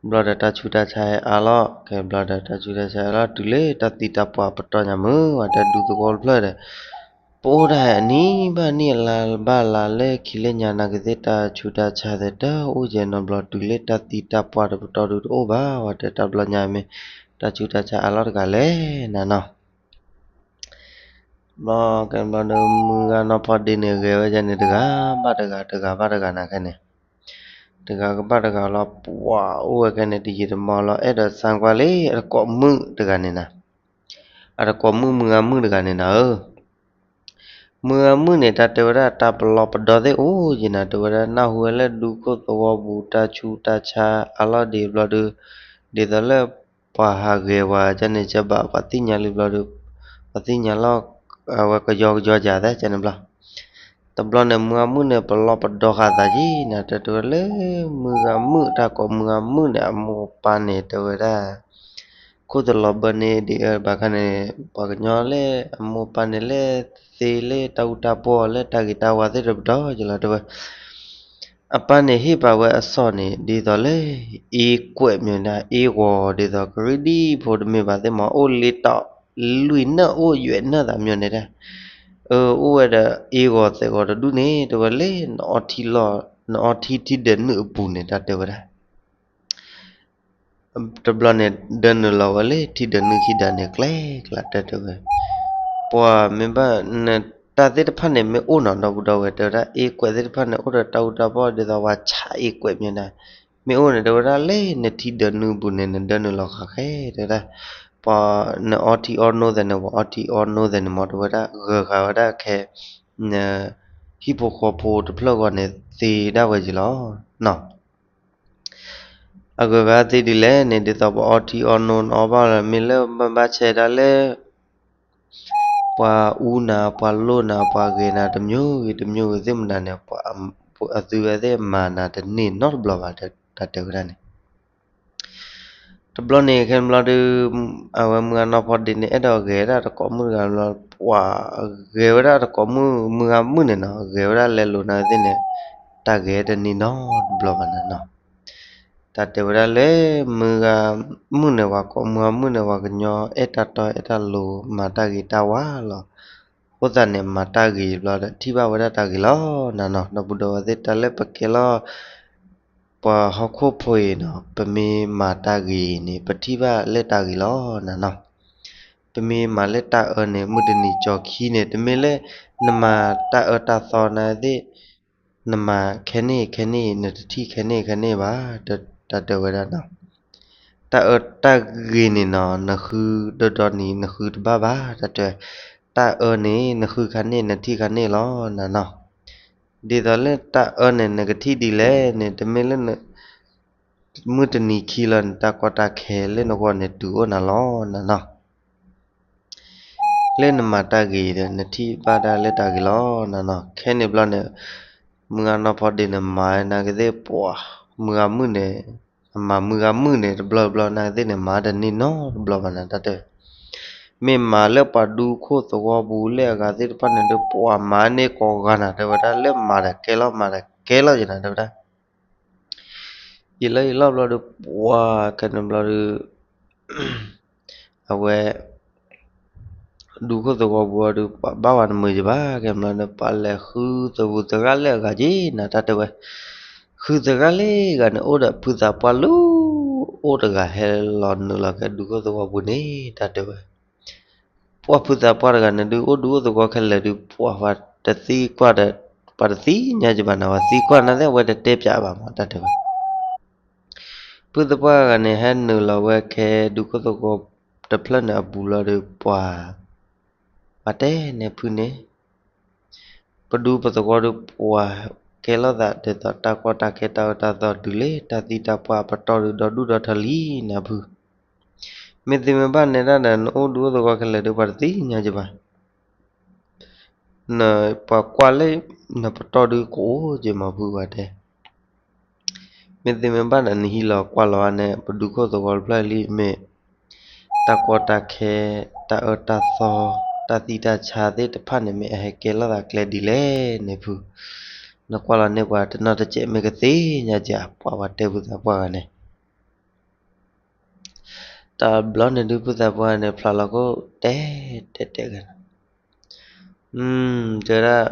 ဘျီဒီးတၢ်ဆူးတၢ်ဆါဟဲအါလီၤ, ကဲဘျီဒီးတၢ်ဆူးတၢ်ဆါအါလီၤ တုၤလၢတၢ်သံတၢ်ပှၢ်ပတီၢ်ညါမုၢ် ဝဲတဲဒူသဝီတဖျၢၣ်ဒီး ပအိၣ်တၢ်ဟဲအနံၣ်ဘၣ်နံၣ်အလါဘၣ်လါလၢခံလၢညါနာ်က့သ့ၣ် တၢ်ဆူးတၢ်ဆါသ့ၣ်တအိၣ်ကဲနီတဘျီ တုၤလၢတၢ်သံတၢ်ပှၢ်တပတီၢ်ဒုတအိၣ်ဘၣ် ဝဲတဲတၢ်ဘျီညါမ့ၢ် တၢ်ဆူးတၢ်ဆါအါလီၤတဂၤလဲၣ်နၤနီၤ. ဘျီကဲဘျီဒီး မုၢ်ဂၤနီၢ်ဖီဒ့န့ၣ် ဂဲၤဝဲဒၣ်န့ၣ် တဂၤဘၣ်တဂၤ တဂၤဘၣ်တဂၤနၤခဲန့ၣ်, တဂၤကဘၣ်တဂၤလီၤ ပှၤအိၣ်ဝဲခဲန့ၣ် တယံာ်တမီၢ်လီၤ အဲၣ်ဒိးဆါကွၢ်လၢအတကိးမုၣ်တဂၤန့ၣ်နၤ, အတကိးမုၣ် မုၢ်ဂၤမုၣ်တဂၤန့ၣ်နၤဧၢ မုၢ်ဂၤမုၣ်န့ၣ် တၢ်တဲဝဲဒၣ်တၢ်ပလီၢ်ပဒီသ့ၣ်အိၣ်ယံၤနၤ တဲဝဲဒၣ် နၢ်ဟူဝဲလၢဒူခိၣ်သဝီပူၤ တၢ်ဆူးတၢ်ဆါအါလီၤဒံးဘျီဒီး ဒ်သိးလၢ ပှၤဟးဂဲၤဝဲဒၣ်န့ၣ် ကဘၣ်ပှၤသ့ၣ်ညါလံဘျီဒီး ပှၤသ့ၣ်ညါလီၤ အဝဲကယီကယီယၤသ့ၣ်န့ၣ်ဘျီ တဘျီန့ၣ် မုၢ်ဂၤမုၣ်န့ၣ် ပလီၢ်ပဒီဃာ်သးယံၤနၤ တဲဝဲလၢ မုၢ်ဂၤမုၣ် တၢ်ကိးမုၢ်ဂၤမုၣ်န့ၣ် အမိၢ်အပၢ်န့ၣ် တဲဝဲဒၣ် ခိၣ်တလီၤဘၢန့ၣ် ဒ်အၢဘၣ်ခါန့ၣ် ပှၤကညီလၢအမိၢ်အပၢ်န့ၣ် လဲၤသ့လၢတၢ်အူတၢ်ပီၢ်လၢတၢ်ဂ့ၤတၢ်ဝါသ့ၣ်တဖၣ်ဒီး ယလီၤတဲဝဲ အပၢ်န့ၣ်ဟ့ၣ်ပာ်ဝဲအစီၣ်န့ၣ် ဒ်သိးလၢ အ့ကွဲးမ့ၢ်ဒၣ် အ့ဂီၤ ဒ်သိးကရံၣ်ဒံၣ်ဖိတမ့ၢ်ဘၣ်သ့ၣ်မး အိၣ်လ့တီၢ်လွံၢ်နၢၣ် အိၣ်ယဲၢ်နၢၣ်သးမ့ၢ်န့ၣ်ဒၣ် အအိၣ်ဝဲဒီးအ့ဂီၤသဲးဂီၤတဒူၣ်န့ၣ် တဲဝဲလၢ နအီထံလီၢ် နအီထံထံဒၢးနုာ်အပူၤန့ၣ် တၢ်တဲဝဲဒၣ် တဘျီန့ၣ် ဒၢနုာ်လီၤဝဲလၢထံဒၢးနုာ်ခံဒၢးန့ၣ် ကျဲကျါတဲတဲဝဲ ပှၤမ့ၢ်ဘၣ် နတၢ်သ့ၣ်တဖၣ်န့ၣ်မ့ၢ်အိၣ်နီၤ ဒီပုၢ်ဒီဝဲၢ် တဲဝဲဒၣ် အ့ကွဲးသ့ၣ်တဖၣ်န့ၣ် အိၣ်ဒီးတၢ်အူတၢ်ပီၢ် ဒ်သိးပှၤဆးအ့ကွဲးမ့ၢ်ဒၣ် မ့ၢ်အိၣ်န့ၣ် တဲဝဲဒၣ်လၢနထံဒၢးနုာ်ပူၤန့ၣ် နဒၢနုာ်လီၤဃာ်ခဲ တဲဝဲဒၣ် ပှၤနအီထံအီနိသဲးန့ၣ် ပှၤအီထံအီနိသဲးန့ၣ်မ့ၢ် တဲဝဲဒၣ် ဂၢၢ်ဃာ်ဝဲဒၣ်ခဲ နဟံၣ်ဖိဃီဖိတဖျၢၣ်ဂီၢ်န့ၣ် သ့ဒၣ်ဝဲက့ၤလီၤနီၤ အဂုၤအဂၤသ့ဒ်လဲၣ်န့ၣ် ဒ်သိးပှၤအီထံအီနိနအီဘၣ်လီၤ မ့ၢ်လၢဘၣ်ဘၣ်ဆဲးဒၣ်လၢ ပှၤအူနၤ ပှၤလိၣ်နၤ ပှၤဂဲၤနၤ တမျိုးဂ့ၤ တမျိုးဂ့ၤသ့ၣ်မတၤန့ၣ် ပှၤအသုဝဲသ့ၣ်မၤနၤတန့ၢ်နီတဘျီဘၣ် တၢ်တဲဝဲဒၣ်န့ၣ် တဘျီန့ၣ် ခဲန့ၣ်ဘျီဒီး အဝဲမုၢ်ဂၤနီၢ်ဖီဒ့န့ၣ် အဲၣ်ဒိးဂဲၤဒၣ်တကိးမုၣ်တဂၤဘျီ ပှၤဂဲၤဝဲဒၣ်တကိးမုၣ် မုၢ်ဂၤမုၣ်န့ၣ်နီၤ ဂဲၤဝဲဒၣ်လဲၤလိာ်နၤသ့ၣ်န့ၣ် တၢ်ဂဲၤတန့ၢ်နီတဘျီဘၣ်နၤနီၤ တၢ်တဲဝဲဒၣ်လၢ မုၢ်ဂၤမုၣ်န့ၣ် ပှၤကိးမုၢ်ဂၤမုၣ်န့ၣ် ပှၤကညီအဲၣ်တၢ်တီအဲၣ်တၢ်လိၤ မၤတၢ်ဂ့ၤတၢ်ဝါလီၤ. အဃိသတးန့ၣ် မၤတၢ်ဂ့ၤဘျီဒီး ထံၣ်ဘၣ်ဝဲဒၣ်တၢ်ဂ့ၤလီၤနၤနီၤ. ဒီပုၢ်ဒီဝဲၢ်သ့ၣ် တၢ်လၢပကဲလီၤ ပှၤဟီၣ်ခိၣ်ဖိအံၤနီၤ ပမ့ၢ်မၤတၢ်ဂ့ၤန့ၣ် ပထံၣ်ဘၣ်လၢတၢ်ဂ့ၤလီၤနၤနီၤ. ပမ့ၢ်မၤလၢတၢ်အၢန့ၣ် မုၢ်တနံၤကၠီခံန့ၣ် တမ့ၢ်လၢ နမၤတၢ်အၢတၢ်သီနၤသ့ၣ် နမၤခဲန့ၣ်ခဲန့ၣ် နတထံၣ်ခဲန့ၣ်ခဲန့ၣ်ဘၣ် တၢ်တဲဝဲဒၣ်နီၤ. တၢ်အၢတၢ်ဂ့ၤန့ၣ်နီၤ နဃုဒီဒီနံၤ နဃုတဘၣ်ဘၣ် တၢ်တဲဝဲ. တၢ်အၢန့ၣ် နဃုခါန့ၣ် နထံၣ်ခါန့ၣ်လီၤနၤနီၤ. ဒ်သိးလၢတၢ်အၢန့ၣ် နကထံၣ်ဒ်လဲၣ်န့ၣ် တမ့ၢ်လၢ မုၢ်တနံၤခံလီၤန့ၣ် တၢ်ကီတၢ်ခဲလၢနဂီၢ်န့ၣ် တုၤအိၣ်နၤလီၤနၤနီၤ. လၢနမၤတၢ်ဂ့ၤဒီး နထံၣ်ဘၣ်ဒၣ်လၢတၢ်ဂ့ၤလီၤနၤနီၤ. ခဲန့ၣ်ဘျီန့ၣ် မုၢ်ဂၤနီၢ်ဖီဒ့န့ၣ် မၤနာ်က့သ့ၣ်ပှၤ မုၢ်ဂၤမုၣ်န့ၣ် အမၤမုၢ်ဂၤမုၣ်န့ၣ် တဘျီဘျီနာ်က့သ့ၣ်န့ၣ် မၤတန့ၢ်နီတဘျီဘၣ်နၤ တၢ်တဲဝဲ. မ့ၢ်မၤလၢပှၤဒူခိၣ်သဝီပူၤလၢအဂၤသ့ၣ်တဖၣ်န့ၣ်ဒီး ပှၤမၤန့ၢ်ကိးဂၤနၤ တဲဝဲဒၣ်လၢမၤတကဲလီၤ မၤတကဲလီၤယနၤ တဲဝဲဒၣ် ယလၢယလီၢ်ဘျီဒီး ပှၤခဲန့ၣ်ဘျီဒီး အဝဲ ဒူခိၣ်သဝီပူၤအီၤဒီး ပှၤဘၣ်ဝဲတမုာ်ယဘၣ် ခဲန့ၣ်ဘျီဒီး ပှၤလဲၤဃုသဝူသရၣ်လၢအဂၤက့ၤနၤ တၢ်တဲဝဲ. ဃုသရၣ်လၢအဂၤန့ၣ် အိၣ်ဒီးဖုသးပှၢ်လၢ အိၣ်တဂၤဟဲလီၤနုာ်လီၤက့ၤဒူခိၣ်သဝီပူၤန့ၣ် တၢ်တဲဝဲ. ပှၤဖုသးပှၢ်တဂၤန့ၣ်ဒုး အိၣ်ဒူအိၣ်သဝီခဲလၢာ်ဒီး ပှၤတသံကွၢ်ဒီး ပှၤတသ့ၣ်ညါကဘၣ်နၤ ပှၤသံကွၢ်နၤသ့ၣ် အဝဲတတဲပၠးဘၣ်မး တၢ်တဲဝဲ. ဖုသပှၢ်တဂၤန့ၣ် ဟဲနုာ်လီၤဝဲခဲဒူခိၣ်သဝီတဖျၢၣ်န့ၣ်အပူၤလီၤဒီး ပှၤ ပှၤတဲန့ၣ်ဖုန့ၣ် ပဒူပသဝီဒီး ပှၤကဲလိာ်သးဒ်သိးတၢ်ကီတၢ်ခဲတၢ်အၢတၢ်သီ တုၤလၢတၢ်သံတၢ်ပှၢ်ပတီၢ်ဒီး ဒီဒူၣ်ဒီထၢလံနၤဖု. မ့ၢ်သ့မ့ၢ်ဘၣ်နဲဒၣ်ဒီး နအိၣ်ဒူအိၣ်သဝီခဲလၢာ်ဒီး ပှၤတသ့ၣ်ညါကဘၣ် နပှၤကွၢ်လၢ နပတီၢ်ဒုးကအိၣ်က့ၤမးဖု ပှၤတဲ. မ့ၢ်သ့မ့ၢ်ဘၣ်ဒီး နဟံးလီၤကွၢ်လီၤအါန့ၣ် ပဒူခိၣ်သဝီတဖျၢၣ်လံ မ့ၢ်တၢ်ကီတၢ်ခဲ တၢ်အၢတၢ်သီ တၢ်သံတၢ်ဆါသ့ၣ်တဖၣ်န့ၣ် မ့ၢ်အဟဲကဲလိာ်သးကျဲဒ်လဲၣ်န့ၣ်ဖု. နကွၢ်လီၤန့ၢ်ပှၤတနီၤတစဲး မ့ၢ်ကသ့ၣ်ညါက့ၤ ပှၤပှၤတဲဖုသးပှၢ်တဂၤန့ၣ် တဘျီန့ၣ်ဒုး ဖုသးပှၢ်န့ၣ် ဖျါလီၤခိၣ်တဲတဲတဲဂၤန့ၣ်, တဲဝဲဒၣ်,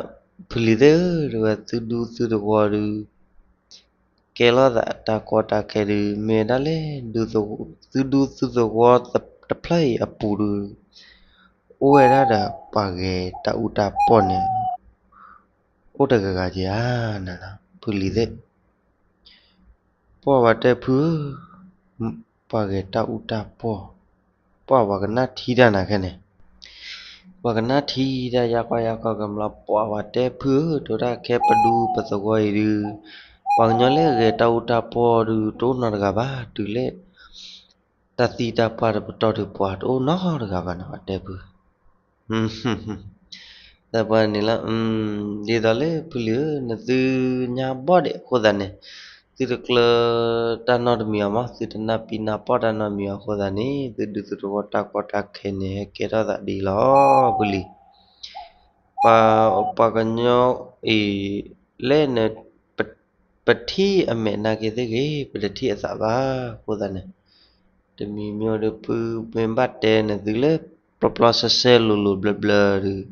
ဖုလံၤသ့ၣ်ဧၢ, တဲဝဲ, သုဒူသုသဝီဒုး ကဲလိာ်သးတၢ်ကီတၢ်ခဲဒုး မ့ၢ်ဝဲဒၣ်လၢ သုဒူသုသဝီတဖျၢၣ်အံၤအပူၤဒုး အိၣ်ဝဲဒၣ်ဒီးပှၤဂဲၤတၢ်အူတၢ်ပီၢ်န့ၣ် အိၣ်တဂၤဂၤဧါ, ဖုလံၤသ့ၣ် ပှၢ်ဝဲတဲဖုဧၢ, ပှၤဂဲၤတၢ်အူတၢ်ပီၢ်, ပှၢ်ပှၤကနၣ်ထံတၢ်နၤခဲန့ၣ်, ပှၤကနၣ်ထံတၢ်ယါကီယါကီကမျီ ပှၢ်ဝဲတဲဖုဧၢ, တဲဝဲဒၣ်ခဲပဒူပသဝီအံၤဒုး ပှၤကညီလၢဂဲၤတၢ်အူတၢ်ပီၢ်ဒုး တအိၣ်နီတဂၤဘၣ်, တုၤလၢ တၢ်သံတၢ်ပှၢ်တပတီၢ်ဒုး ပှၤတအိၣ်နီတဂၤဘၣ်န့ၣ် ပှၢ်တဲဖု သးပှၢ်န့ၣ်လီၤ, ဒ်သိးလၢဖုလံၤဧၢ, နသုညါဘီၣ်ဒဲးအဃိသတးန့ၣ်, သုတကျၢၤတၢ်နီတမံၤအီၤမး, သုတနၢ်ပံနၢ်ပီၢ်တၢ်နီတမံၤအီၤအဃိသတးန့ၣ်, သုဒူသုသဝီတၢ်ကီတၢ်ခဲန့ၣ် ဟဲကဲထီၣ်သးဒ်အံၤလီၤ ဖုလံၤ. ပှၤကညီအံၤ လၢန ပထံၣ်အမဲာ်နာ်က့ၤသ့ၣ်ဂ့ၤ, ပတထံၣ်အသးဘၣ်အဃိသတးန့ၣ်, တမံၤမ့ၢ်ဒီး ဖုမ့ၢ်ဘၣ်တဲနသုလၢ ပျီပျီစဲစဲလိၤလိၤဘျၢဘျၢဒုး,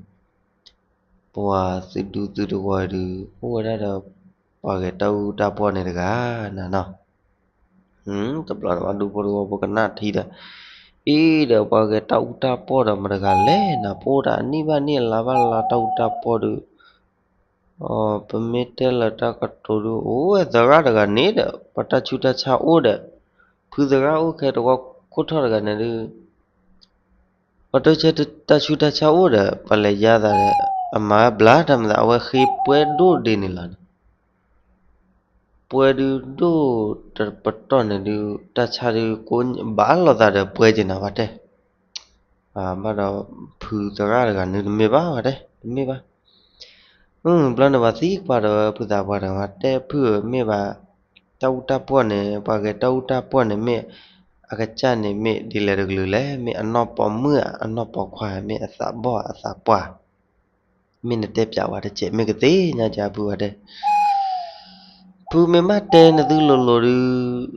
ပှၤသုဒူသုသဝီဒုး အိၣ်ဝဲဒၣ်ဒီး ပှၤဂဲၤတၢ်အူတၢ်ပီၢ်န့ၣ်တဂၤနၤနီၤ. တဘျီန့ၣ်ပှၤဒူဖိသဝီဖိကနၣ်ထံဒီး, အံၤဒီးပှၤဂဲၤတၢ်အူတၢ်ပီၢ်ဒီးမတဂၤလဲၣ်နၤ, ပအိၣ်တၢ်အနံၣ်ဘၣ်နံၣ် အလါဘၣ်လါတၢ်အူတၢ်ပီၢ်ဒုး ပမ့ၢ်တဲလၢတၢ်ကတိၤဒုး အိၣ်ဝဲသရၣ်တဂၤန့ၣ်ဒီး ပှၤတၢ်ဆူးတၢ်ဆါအိၣ်ဒီး, ဖုသရၣ်အိၣ်ခဲတဝီခိၣ်ထီၣ်တဂၤန့ၣ်ဒုး ပှၤတၢ်ဆူးတၢ်ဆါအိၣ်ဒီး ပှၤလဲၤယါသးဒီး အမၤဘျါတၢ်မၤသး အဝဲဃ့ပှဲၤဒိၣ်ဒ့န့ၣ်လီၤ. ပှဲၤဒုးဒိၣ်တပတီၢ်န့ၣ်ဒုး တၢ်ဆါဒုး ကိးဘၣ်လိာ်သးဒီးပှဲၤက့ၤနၤဝဲတဲ ဘၣ်ဒီးဖုသရၣ်တဂၤန့ၣ် တမ့ၢ်ဘၣ်ဝဲတဲ တမ့ၢ်ဘၣ်. ဘျီန့ၣ်ပှၤသံကွၢ်ဒီးဖုသးပှၢ်န့ၣ် ဝဲတဲဖုဧၢ မ့ၢ်ဘၣ် တၢ်အူတၢ်ပီၢ်န့ၣ် ပှၤဂဲၤတၢ်အူတၢ်ပီၢ်န့ၣ် မ့ၢ်အကစၢ်န့ၣ် မ့ၢ်ဒ်လဲၣ်တကလုာ်လဲၣ်, မ့ၢ်အနီၢ်ပိာ်မုၣ်ဧါ အနီၢ်ပိာ်ခွါ မ့ၢ်အသးဘီၣ်အသးပှၢ် မ့ၢ်နတဲပျးဝဲတကဲး မ့ၢ်ကသ့ၣ်ညါကဖုဝဲတဲ. ဖုမ့ၢ်ဘၣ်တဲနသုလိၤလိၤဒုး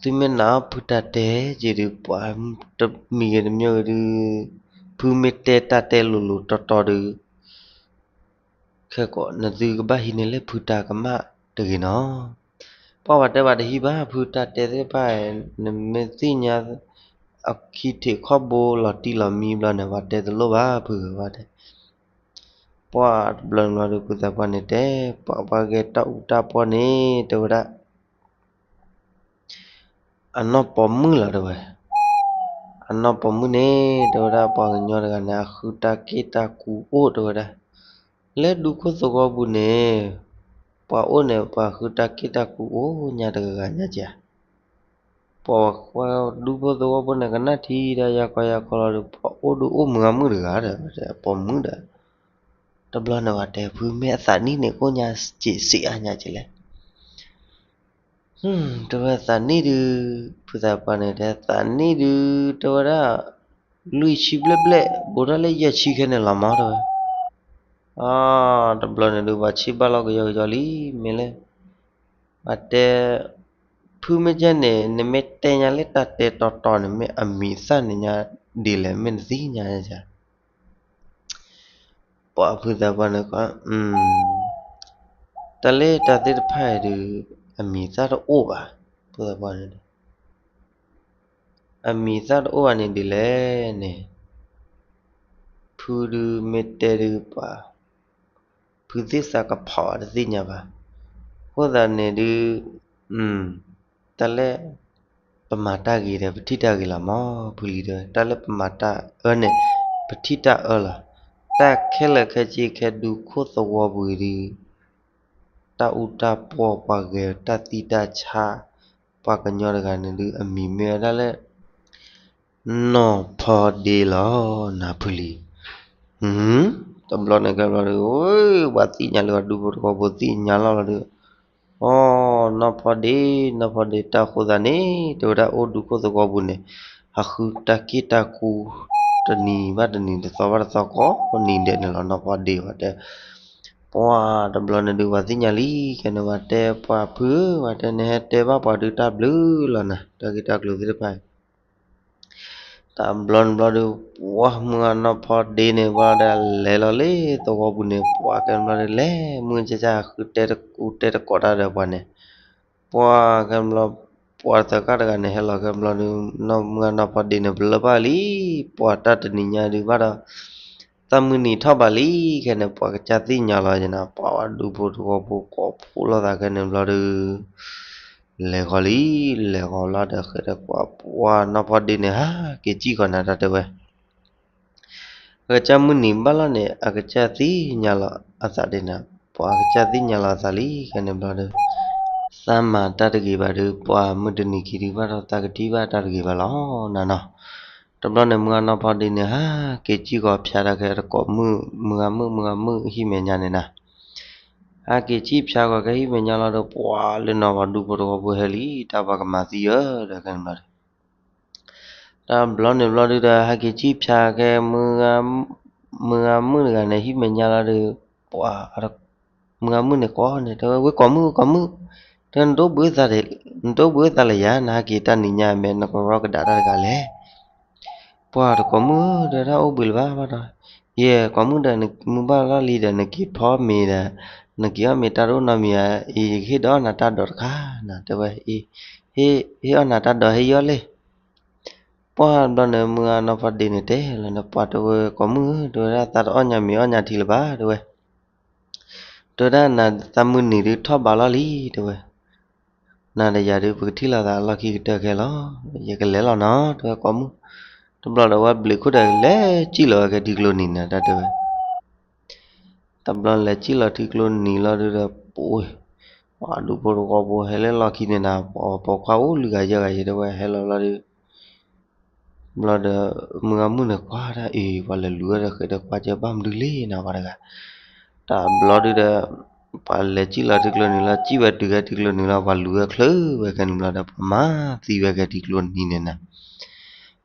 သုမ့ၢ်နာ်ဖုတၢ်တဲက့ၤဒုး ပှၤတမံၤဂ့ၤတမံၤဂ့ၤဒုး ဖုမ့ၢ်တဲတၢ်တဲလိၤလိၤတီတီဒုး ခဲကိးနသုကဘၣ်ဟံးန့ၢ်လၢဖုတၢ်ကမၣ်တဂ့ၤနီၤ. ပှၤဝဲတဲဝဲတဟံးဘၣ် ဖုတၢ်တဲသ့ၣ်တဖၣ် နမ့ၢ်သ့ၣ်ညါ အခံထံးခီၣ်ဘိလီၤတံၢ်လီၤမံဘျီန့ၣ် ပှၤတဲတလိၣ်ဘၣ် ဖုဂ့ၤဝဲတဲ. ပှၤတဘျီန့ၣ်ဘျီဒုး ဖုသးပှၢ်န့ၣ်တဲ ပှၤပှၤဂဲၤတၢ်အူတၢ်ပီၢ်န့ၣ် တဲဝဲဒၣ် အနီၢ်ပိာ်မုၣ်လီၤတဲဝဲ, အနီၢ်ပိာ်မုၣ်န့ၣ် တဲဝဲဒၣ် ပှၤကညီတဂၤန့ၣ် အဃုတၢ်က့ၣ်တၢ်ကူအိၣ်တဲဝဲဒၣ်, လၢဒူခိၣ်သဝီပူၤန့ၣ် ပှၤအိၣ်န့ၣ် ပှၤဃုတၢ်က့ၣ်တၢ်ကူအိၣ်ညါတဂၤဂၤညါကဲ, ပှၤဒူဖိသဝီဖိန့ၣ် ကနၣ်ထံဒၣ်ယါကီယါကီလီၤဒီး ပှၤအိၣ်ဒုးအိၣ်မုာ်ဂၤမုာ်တဂၤဒီး ပိာ်မုၣ်ဒီး, တဘျီန့ၣ်ဝဲတဲ ဖုမ့ၢ်အသးနံၣ်န့ၣ် ကိၣ်ညါစ့းစ့းအါညါကလဲၣ် တဲဝဲသးနံၣ်ဒုး, ဖုသးပှၢ်န့ၣ်တဲ သးနံၣ်ဒုး တဲဝဲဒၣ် လွံၢ်ဆံဘျဲၣ်ဘျဲၣ် ဘူးထီၣ်လၢယဲၢ်ဆံခဲန့ၣ်လီၤမး တဲဝဲ. တဘျီန့ၣ်ဒုး ပှၤဆံၣ်ဘၣ်လီၤကယီကယီလံ မ့ၢ်လၢ ပှၤတဲ ဖုမ့ၢ်ကဲန့ၣ် နမ့ၢ်တဲညါလၢတၢ်တဲတီတီန့ၣ် မ့ၢ်အမံၤသၣ်န့ၣ်ညါဒ်လဲၣ် မ့ၢ်နသ့ၣ်ညါ ပှၤဖုသးပှၢ်န့ၣ် တၢ်လၢတၢ်သ့ၣ်တဖၣ်အံၤဒုး အမံၤသၣ်တအိၣ်ဘၣ်, ဖုသးပှၢ်န့ၣ် အမံၤသၣ်တအိၣ်ဘၣ်န့ၣ်ဒ်လဲၣ်န့ၣ်, ဖုဒုးမ့ၢ်တဲဒုးပှၤ, ဖုသ့ၣ်သးကဖီးအတသ့ၣ်ညါဘၣ်, အဃိသတးန့ၣ်ဒုး တၢ်လၢ ပမၤတၢ်ဂ့ၤဒီး ပထံၣ်တၢ်ဂ့ၤလီၤမး ဖုလံၤတဲဝဲ, တၢ်လၢပမၤတၢ်အၢန့ၣ် ပထံၣ်တၢ်အၢလီၤ. တၢ်ခဲလၢာ်ခဲဆ့ခဲဒူခိၣ်သဝီပူၤအံၤဒုး တၢ်အူတၢ်ပီၢ် ပှၤဂဲၤတၢ်သံတၢ်ဆါ ပှၤကညီတဂၤန့ၣ်ဒုး အမံၤမ့ၢ်ဝဲဒၣ်လၢ နီၢ်ဖီဒ့လီၤ နၢ်ဖုလံၤ. တဘျီန့ၣ်ကဲဘျီဒုး ပှၤသ့ၣ်ညါလၢပှၤဒူဖိသဝီဖိသ့ၣ်ညါလီၤလီၤဒုး, အိ နီၢ်ဖီဒ့ နီၢ်ဖီဒ့ တၢ်ဃိသးန့ၣ် တဲဝဲဒၣ်အိၣ်ဒူခိၣ်သဝီပူၤန့ၣ် ဟးဃုတၢ်က့ၣ်တၢ်ကူ တနံၤဘၣ်တနံၤ တသီဘၣ်တသီ ကိးနံၤဒဲးန့ၣ်လီၤ နီၢ်ဖီဒ့ဝဲတဲ. ပှၤတဘျီန့ၣ်ဒုး ပှၤသ့ၣ်ညါလံ ခဲန့ၣ်ဝဲတဲ ပှၤဖုဧၢ ဝဲတဲ နဟဲတဲဘၣ်ပှၤဒုးတၢ်ဘျုးလီၤနၤ တၢ်ဂ့ၢ်တၢ်ကျိၤသ့ၣ်တဖၣ် တဘျီန့ၣ်ဘျီဒီး ပှၤမုၢ်ဂၢ်နီၢ်ဖီဒ့န့ၣ် ဘၣ်ဒီးလဲၤလီၤလၢသဝီပူၤန့ၣ် ပှၤကဲန့ၣ်ဘျီဒီး လဲၤမုၢ်ကၢ်ကၢ်ဃုတဲတကူတဲတကိးတၢ်ဒီးပှၤန့ၣ်, ပှၤကဲန့ၣ်ဘျီ ပှၤသၢဂၤတဂၤန့ၣ် ဟဲလီၤကဲန့ၣ်ဘျီဒီး မုၢ်ဂၢ်နီၢ်ဖီဒ့န့ၣ် ပလၢၢ်ဘၣ်လံ, ပှၤတၢ်တနံၤညါဒုးဘၣ်ဒီး သးမုၢ်နံၤထီၣ်ဘးလံ, ခဲန့ၣ် ပှၤကစၢ်သ့ၣ်ညါလီၤယဲန့ၣ် ပှၤဝဲဒူဖိသဝီဖိကိးဖှိၣ်လိာ်သးခဲန့ၣ်ဘျီဒီး လဲၤဃီၤလံ, လဲၤဃီၤလီၤဒီးဃဲဒီးပှၤ ပှၤနီၢ်ဖီဒ့န့ၣ် ဟးက့ၤစံၣ်ဃီၤနၤတၢ်တဲဝဲ အကစၢ်မုၢ်နံၤဘၣ်လီၤန့ၣ် အကစၢ်သ့ၣ်ညါလီၤအသးဒ်န့ၣ်, ပှၤအကစၢ်သ့ၣ်ညါလီၤအသးလံ ခဲန့ၣ်ဘျီဒီး သးမၤတၢ်တဂ့ၤဘၣ်ဒီး ပှၤမုၢ်တနံၤခံဒုးဘၣ်ဒီး သးကထံၣ်ဘၣ်တၢ်တဂ့ၤဘၣ်လီၤနၤနီၤ. တဘျီန့ၣ် မုၢ်ဂၢ်နီၢ်ဖီဒ့န့ၣ် ဟးက့ၤစံၣ်ဃီၤဖၠါဒီးကဲတကိးမုၣ်, မုၢ်ဂၢ်မုၣ် မုၢ်ဂၢ်မုၣ်ဟံၣ်မဲာ်ညါန့ၣ်နၤ, ဟးက့ၤစံၣ်ဖၠါဃီၤကဲဟံၣ်မဲာ်ညါလီၤဒီး ပှၤလၢနီၢ်ပှၤဒူဖိတဝီဖိဟဲလံ တၢ်ပှၤကမၤသံဧၢ ဒီးခဲန့ၣ်ဘျီဒီး တဘျီန့ၣ်ဘျီဒုးဒီး ဟဲက့ၤစံၣ်ဖၠါကဲ မုၢ်ဂၢ်မုၣ်တဂၤန့ၣ် ဟံၣ်မဲာ်ညါလီၤဒီး ပှၤ မုၢ်ဂၢ်မုၣ်န့ၣ်ကိးန့ၣ် တဲဝဲ ဝဲကိးမုၣ် ကိးမုၣ်, တဲ နတအိၣ်ဘှံးသးလဲၣ်ယၤ နဟဲက့ၤတၢ်နံၤညါမဲာ် နကရီကဒးတၢ်တဂၤလဲၣ် ပှၤတကိးမုၣ် တဲဒၣ်အိၣ်ဘှံးလၢၤဘၣ်ဘၣ်ဒီး, ယဲ ကိးမုၣ်ဒီး နမုၢ်ဘၣ်လီၢ်လံဒီး နက့ၤဖီမ့ၤဒီး နက့ၤအီၣ်မ့ၤတၢ်တအိၣ်နီတမံၤဧါ, အံၤ ယကဟ့ၣ်ဒီးအီၣ်နၤတၢ်ဒိးတခါနၤ တဲဝဲ, ဟ့ၣ်အီၣ်နၤတၢ်ဒိး ဟ့ၣ်ယီၢ်လံ ပှၤတဘျီန့ၣ် မုၢ်ဂၢ်နီၢ်ဖီဒ့န့ၣ်တဲလီၤန့ၣ် ပှၤတဲဝဲ ကိးမုၣ်ဧၢ တဲဝဲဒၣ် သးတအီၣ်ညါမ့ၤအီၣ်ညါထံလၢၤဘၣ် တဲဝဲ တဲဝဲဒၣ် နသးမုၢ်နံၤဒုးထီၣ်ဘးလီၤလံ တဲဝဲ, နၤဒီးယၤဒုး ပကထံၣ်လိာ်သးအလီၢ်ခံကတၢၢ်ခဲလီၤ, ယကလဲၤလီၤနီၤ တဲဝဲကိးမုၣ်, တဘျီဒီးဝဲဘျုးခိၣ်ဒီး လဲၤစံၣ်လီၤဝဲကဲထံကျိနံၤနၤ တၢ်တဲဝဲ တဘျီလဲၤစံၣ်လီၤထံကျိနံၤလီၤဒုးဒီး ပှၤ ပှၤဒူဖိတဝီဖိဟဲလၢလီၢ်ခံန့ၣ်နၤ ပှၤပိာ်ခွါအိၣ်လွံၢ်ဂၤယဲၢ်ဂၤယဲၢ် တဲဝဲ ဟဲလီၤလီၤဒီး ဘျီဒီး မုၢ်ဂၢ်မုၣ်န့ၣ်ကွၢ်ဒၣ်အံၤ ပှၤလဲၤလူၤဝဲဒီးဃဲးဒီးကွၢ်ကဲဘၣ်မနုၤလံနၤ ပှၤတဂၤ, တဘျီဒုးဒီး ပှၤလဲၤစံၣ်လီၤထံကျိနံၤလီၤ စံၣ်ဝဲတုၤဝဲထံကျိနံၤလီၤ ပှၤလူၤဝဲချုးဝဲခဲန့ၣ်ဘျီဒီး ပှၤမၤသံဝဲကဲထံကျိနံၤန့ၣ်နၤ,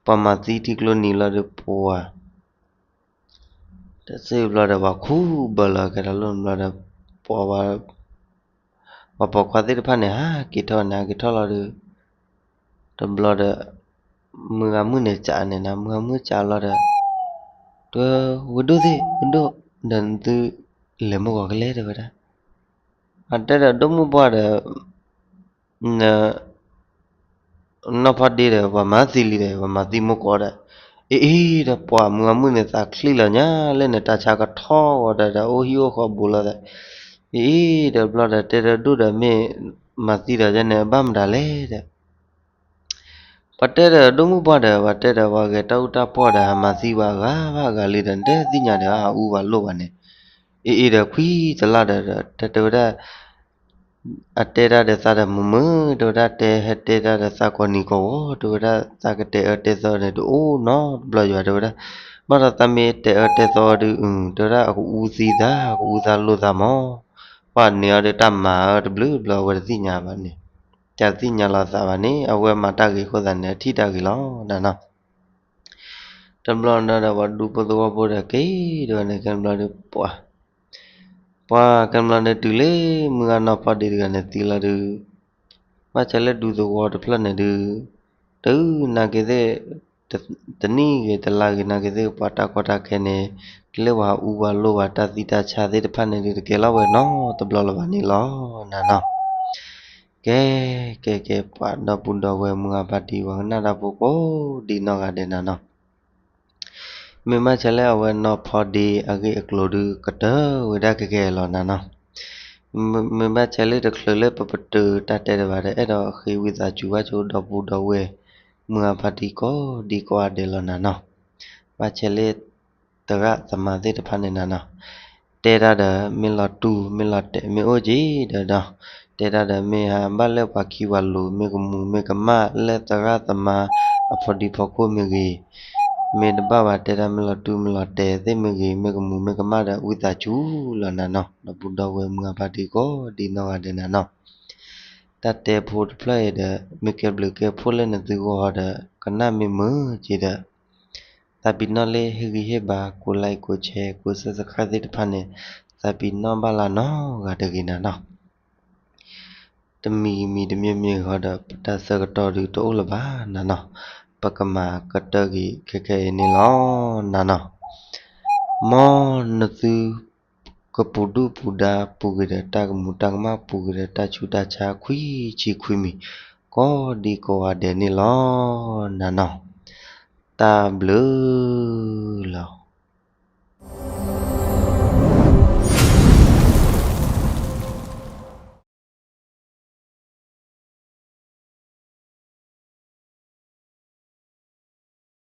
ပှၤမၤသံထံကျိနံၤလီၤဒီးပှၤ တစ့ဘျီဒီး ပှၤခူၣ်ဘၢလီၤကဲထီၣ်လိၣ်ဘျီဒီး ပှၤ ပှၤပိာ်ခွါသ့ၣ်တဖၣ်န့ၣ် ဟးက့ၤထီၣ်န့ၣ် ဟးက့ၤထီၣ်လီၤဒီး တဘျီဒီး မုၢ်ဂၢ်မုၣ်န့ၣ်စးန့ၣ်နၤ မုၢ်ဂၢ်မုၣ်စးလီၤဒီး တဲ ဝဲဒိၣ်သ့ၣ် ဝဲဒိၣ် ဒီးနသု လဲၤမုၢ်ဂီၤကလဲၣ် တဲဝဲဒၣ်, အတဲဒီးဒိၣ်မုၢ်ပှၢ်ဒီး နီၢ်ဖီဒ့ဒီး ပှၤမၤသံလံဒီး ပှၤမၤသံမုၢ်ကိးဒီး, အ့အ့ဒီးပှၤမုၢ်ဂၢ်မုၣ်န့ၣ် သးချံလီၤညါလၢန့ၣ် တၢ်ဆါကထီၣ်ဂီၤဒီး အိၣ်ဟံၣ်အိၣ်ဃီဘူးလိာ်သး, အ့အ့ဒီးဘျီဒီး တဲဒီးဒိၣ်ဒီးမ့ၢ် မၤသံဒီးယဲန့ၣ် ဘၣ်မတၤလဲၣ်ဒီး ပှၤတဲဒီးဒိၣ်မုၢ်ပှၢ်ဒီး ပှၤတဲဒီးပှၤဂဲၤတၢ်အူတၢ်ပီၢ်ဒီး ဟးမၤသံပှၤအဂၤဘၣ်အဂၤလံဒီး နတဲသ့ၣ်ညါဒီး ဟးအူပှၤလိၣ်ဘၣ်န့ၣ်, အ့အ့ဒီးခွံတလါဒီး တဲတဲဝဲဒၣ် အတဲတၢ်ဒီးသးဒီးမုာ်မုာ် တဲဝဲဒၣ် တဲဟဲတဲတၢ်ဒီးသးကိးနံၤကိးဂီၤ တဲဝဲဒၣ် သးကတဲအၢတဲသီန့ၣ် တအိၣ်နီတဘျီယွၤ တဲဝဲဒၣ်, ဘၣ်ဒီးသးမ့ၢ်တဲအၢတဲသီဒီး တဲဝဲဒၣ် အကအူသံသး ကအူသးလိာ်သးမး, ပှၤန့ၣ်အီၤဒီးတၢ်မၤအၢတဘျုးဘျီ အဝဲတသ့ၣ်ညါဘၣ်န့ၣ်, တၢ်တသ့ၣ်ညါလီၤသးဘၣ်န့ၣ် အဝဲမၤတၢ်ဂ့ၤအဃိသတးန့ၣ် အထံၣ်တၢ်ဂ့ၤလီၤနၤနီၤ တဘျီဒီး ပှၤဒူဖိသဝီဖိဒီးက့ၤဒီးန့ၣ် ကဲဘျီဒီး ပှၤ ပှၤကဲဘျီန့ၣ် တုၤလၢမုၢ်ဂၢ်နီၢ်ဖီဒ့တဂၤန့ၣ်သံလီၤဒုး, ဘၣ်ဆၣ်လၢဒူသဝီတဖျၢၣ်န့ၣ်ဒုး, တုၤနာ်က့ၤသ့ၣ် တနံၣ်ဂ့ၤတလါဂ့ၤနာ်က့ၤသ့ၣ် ပှၤတၢ်ကီတၢ်ခဲန့ၣ် လၢပှၤဟးအူပှၤလိၣ်ပှၤတၢ်သံတၢ်ဆါသ့ၣ်တဖၣ်န့ၣ်ဒုး တကဲလီၤဝဲနီတဘျီလၢၤဘၣ်န့ၣ်လီၤနၤနီၤ ကဲ ကဲ ကဲ ပှၤဒီပုၢ်ဒီဝဲၢ်မုၢ်ဂၤဖါတံၢ် ပှၤကနၣ်တၢ်ဖိကိးဒံနီၢ်ဂၤဒဲးနၤနီၤ, မ့ၢ်ဘၣ်ဆၣ်လၢအဝဲနီၢ်ဖီဒ့အဂ့ၢ်အကျိၤဒုး ကတၢၢ်ဝဲဒၣ်ကဲကဲလီၤနၤနီၤ, မ့ၢ်ဘၣ်ဆၣ်လၢတချုးလၢပပတုာ်တၢ်တဲတဘၣ်ဒီး အဲၣ်ဒိးဃ့ဝံသးစူၤဘၣ်ဆိဒီပုၢ်ဒီဝဲၢ် မုၢ်ဂၤဖါတံၢ်ကိးဒံကိးဂၤဒဲးလီၤနၤနီၤ, ဘၣ်ဆၣ်လၢ သရၣ်သမါသ့ၣ်တဖၣ်န့ၣ်နၤနီၤ, တဲတၢ်ဒီးမ့ၢ်လီၤတူၢ်မ့ၢ်လီၤတဲာ်မ့ၢ်အိၣ်က့ၤဒီးဒီး, တဲတၢ်ဒီးမ့ၢ်ဟးဘၣ်လၢပှၤခံပှၤလိၤ မ့ၢ်ကမူၤမ့ၢ်ကမၣ် လၢသရၣ်သမါအဖီဒံဖီခိၣ်မ့ၢ်ဂ့ၤ, မ့ၢ်တဘၣ်ဘၣ်တဲတၢ်မ့ၢ်လီၤတူၢ်မ့ၢ်လီၤတဲာ်သ့ၣ်မ့ၢ်ဂ့ၤ မ့ၢ်ကမူၤမ့ၢ်ကမၣ်ဒီးဝံသးစူၤလီၤနၤနီၤ, ဒီပုၢ်ဒီဝဲၢ်မုၢ်ဂၤဖါတံၢ်ကိးဒံနီၢ်ဂၤဒဲးနၤနီၤ, တၢ်တဲဖိတဖျၢၣ်အံၤဒီး မ့ၢ်ကဲဘျုးကဲဖှိၣ်လၢနသုဂီၢ်ဒီး ကနၣ်မ့ၢ်မုာ်က့ၤဒီး သးပ့ၤနီၣ်လၢဟ့ၣ်ဂံၢ်ဟ့ၣ်ဘါ ကိး like ကိး share ကိး subscribe သ့ၣ်တဖၣ်န့ၣ် သးပ့ၤနီၣ်ဘၣ်လၢနီၢ်ဂၤတဂ့ၤနၤနီၤ, တမံၤမံၤတမံၤမံၤဃီဒီး ပတၢ်ဆၢကတီၢ်ဒုးတအိၣ်လၢၤဘၣ်နၤနီၤ, ပကမၤကတၢၢ်က့ၤခဲခဲအံၤန့ၣ်လီၤ နၤနီၤ. မ်နသုကပူၤဒုၣ်ပူၤဒါ ပူၤကွံာ်ဒီးတၢ်ကမူၤတၢ်ကမၣ် ပူၤကွံာ်ဒီးတၢ်ဆူးတၢ်ဆါ ခွံဆံခွံမံၤ ကိးဒံကိးဂၤဒဲးန့ၣ်လီၤ နၤနီၤ. တၢ်ဘျုးလီၤ.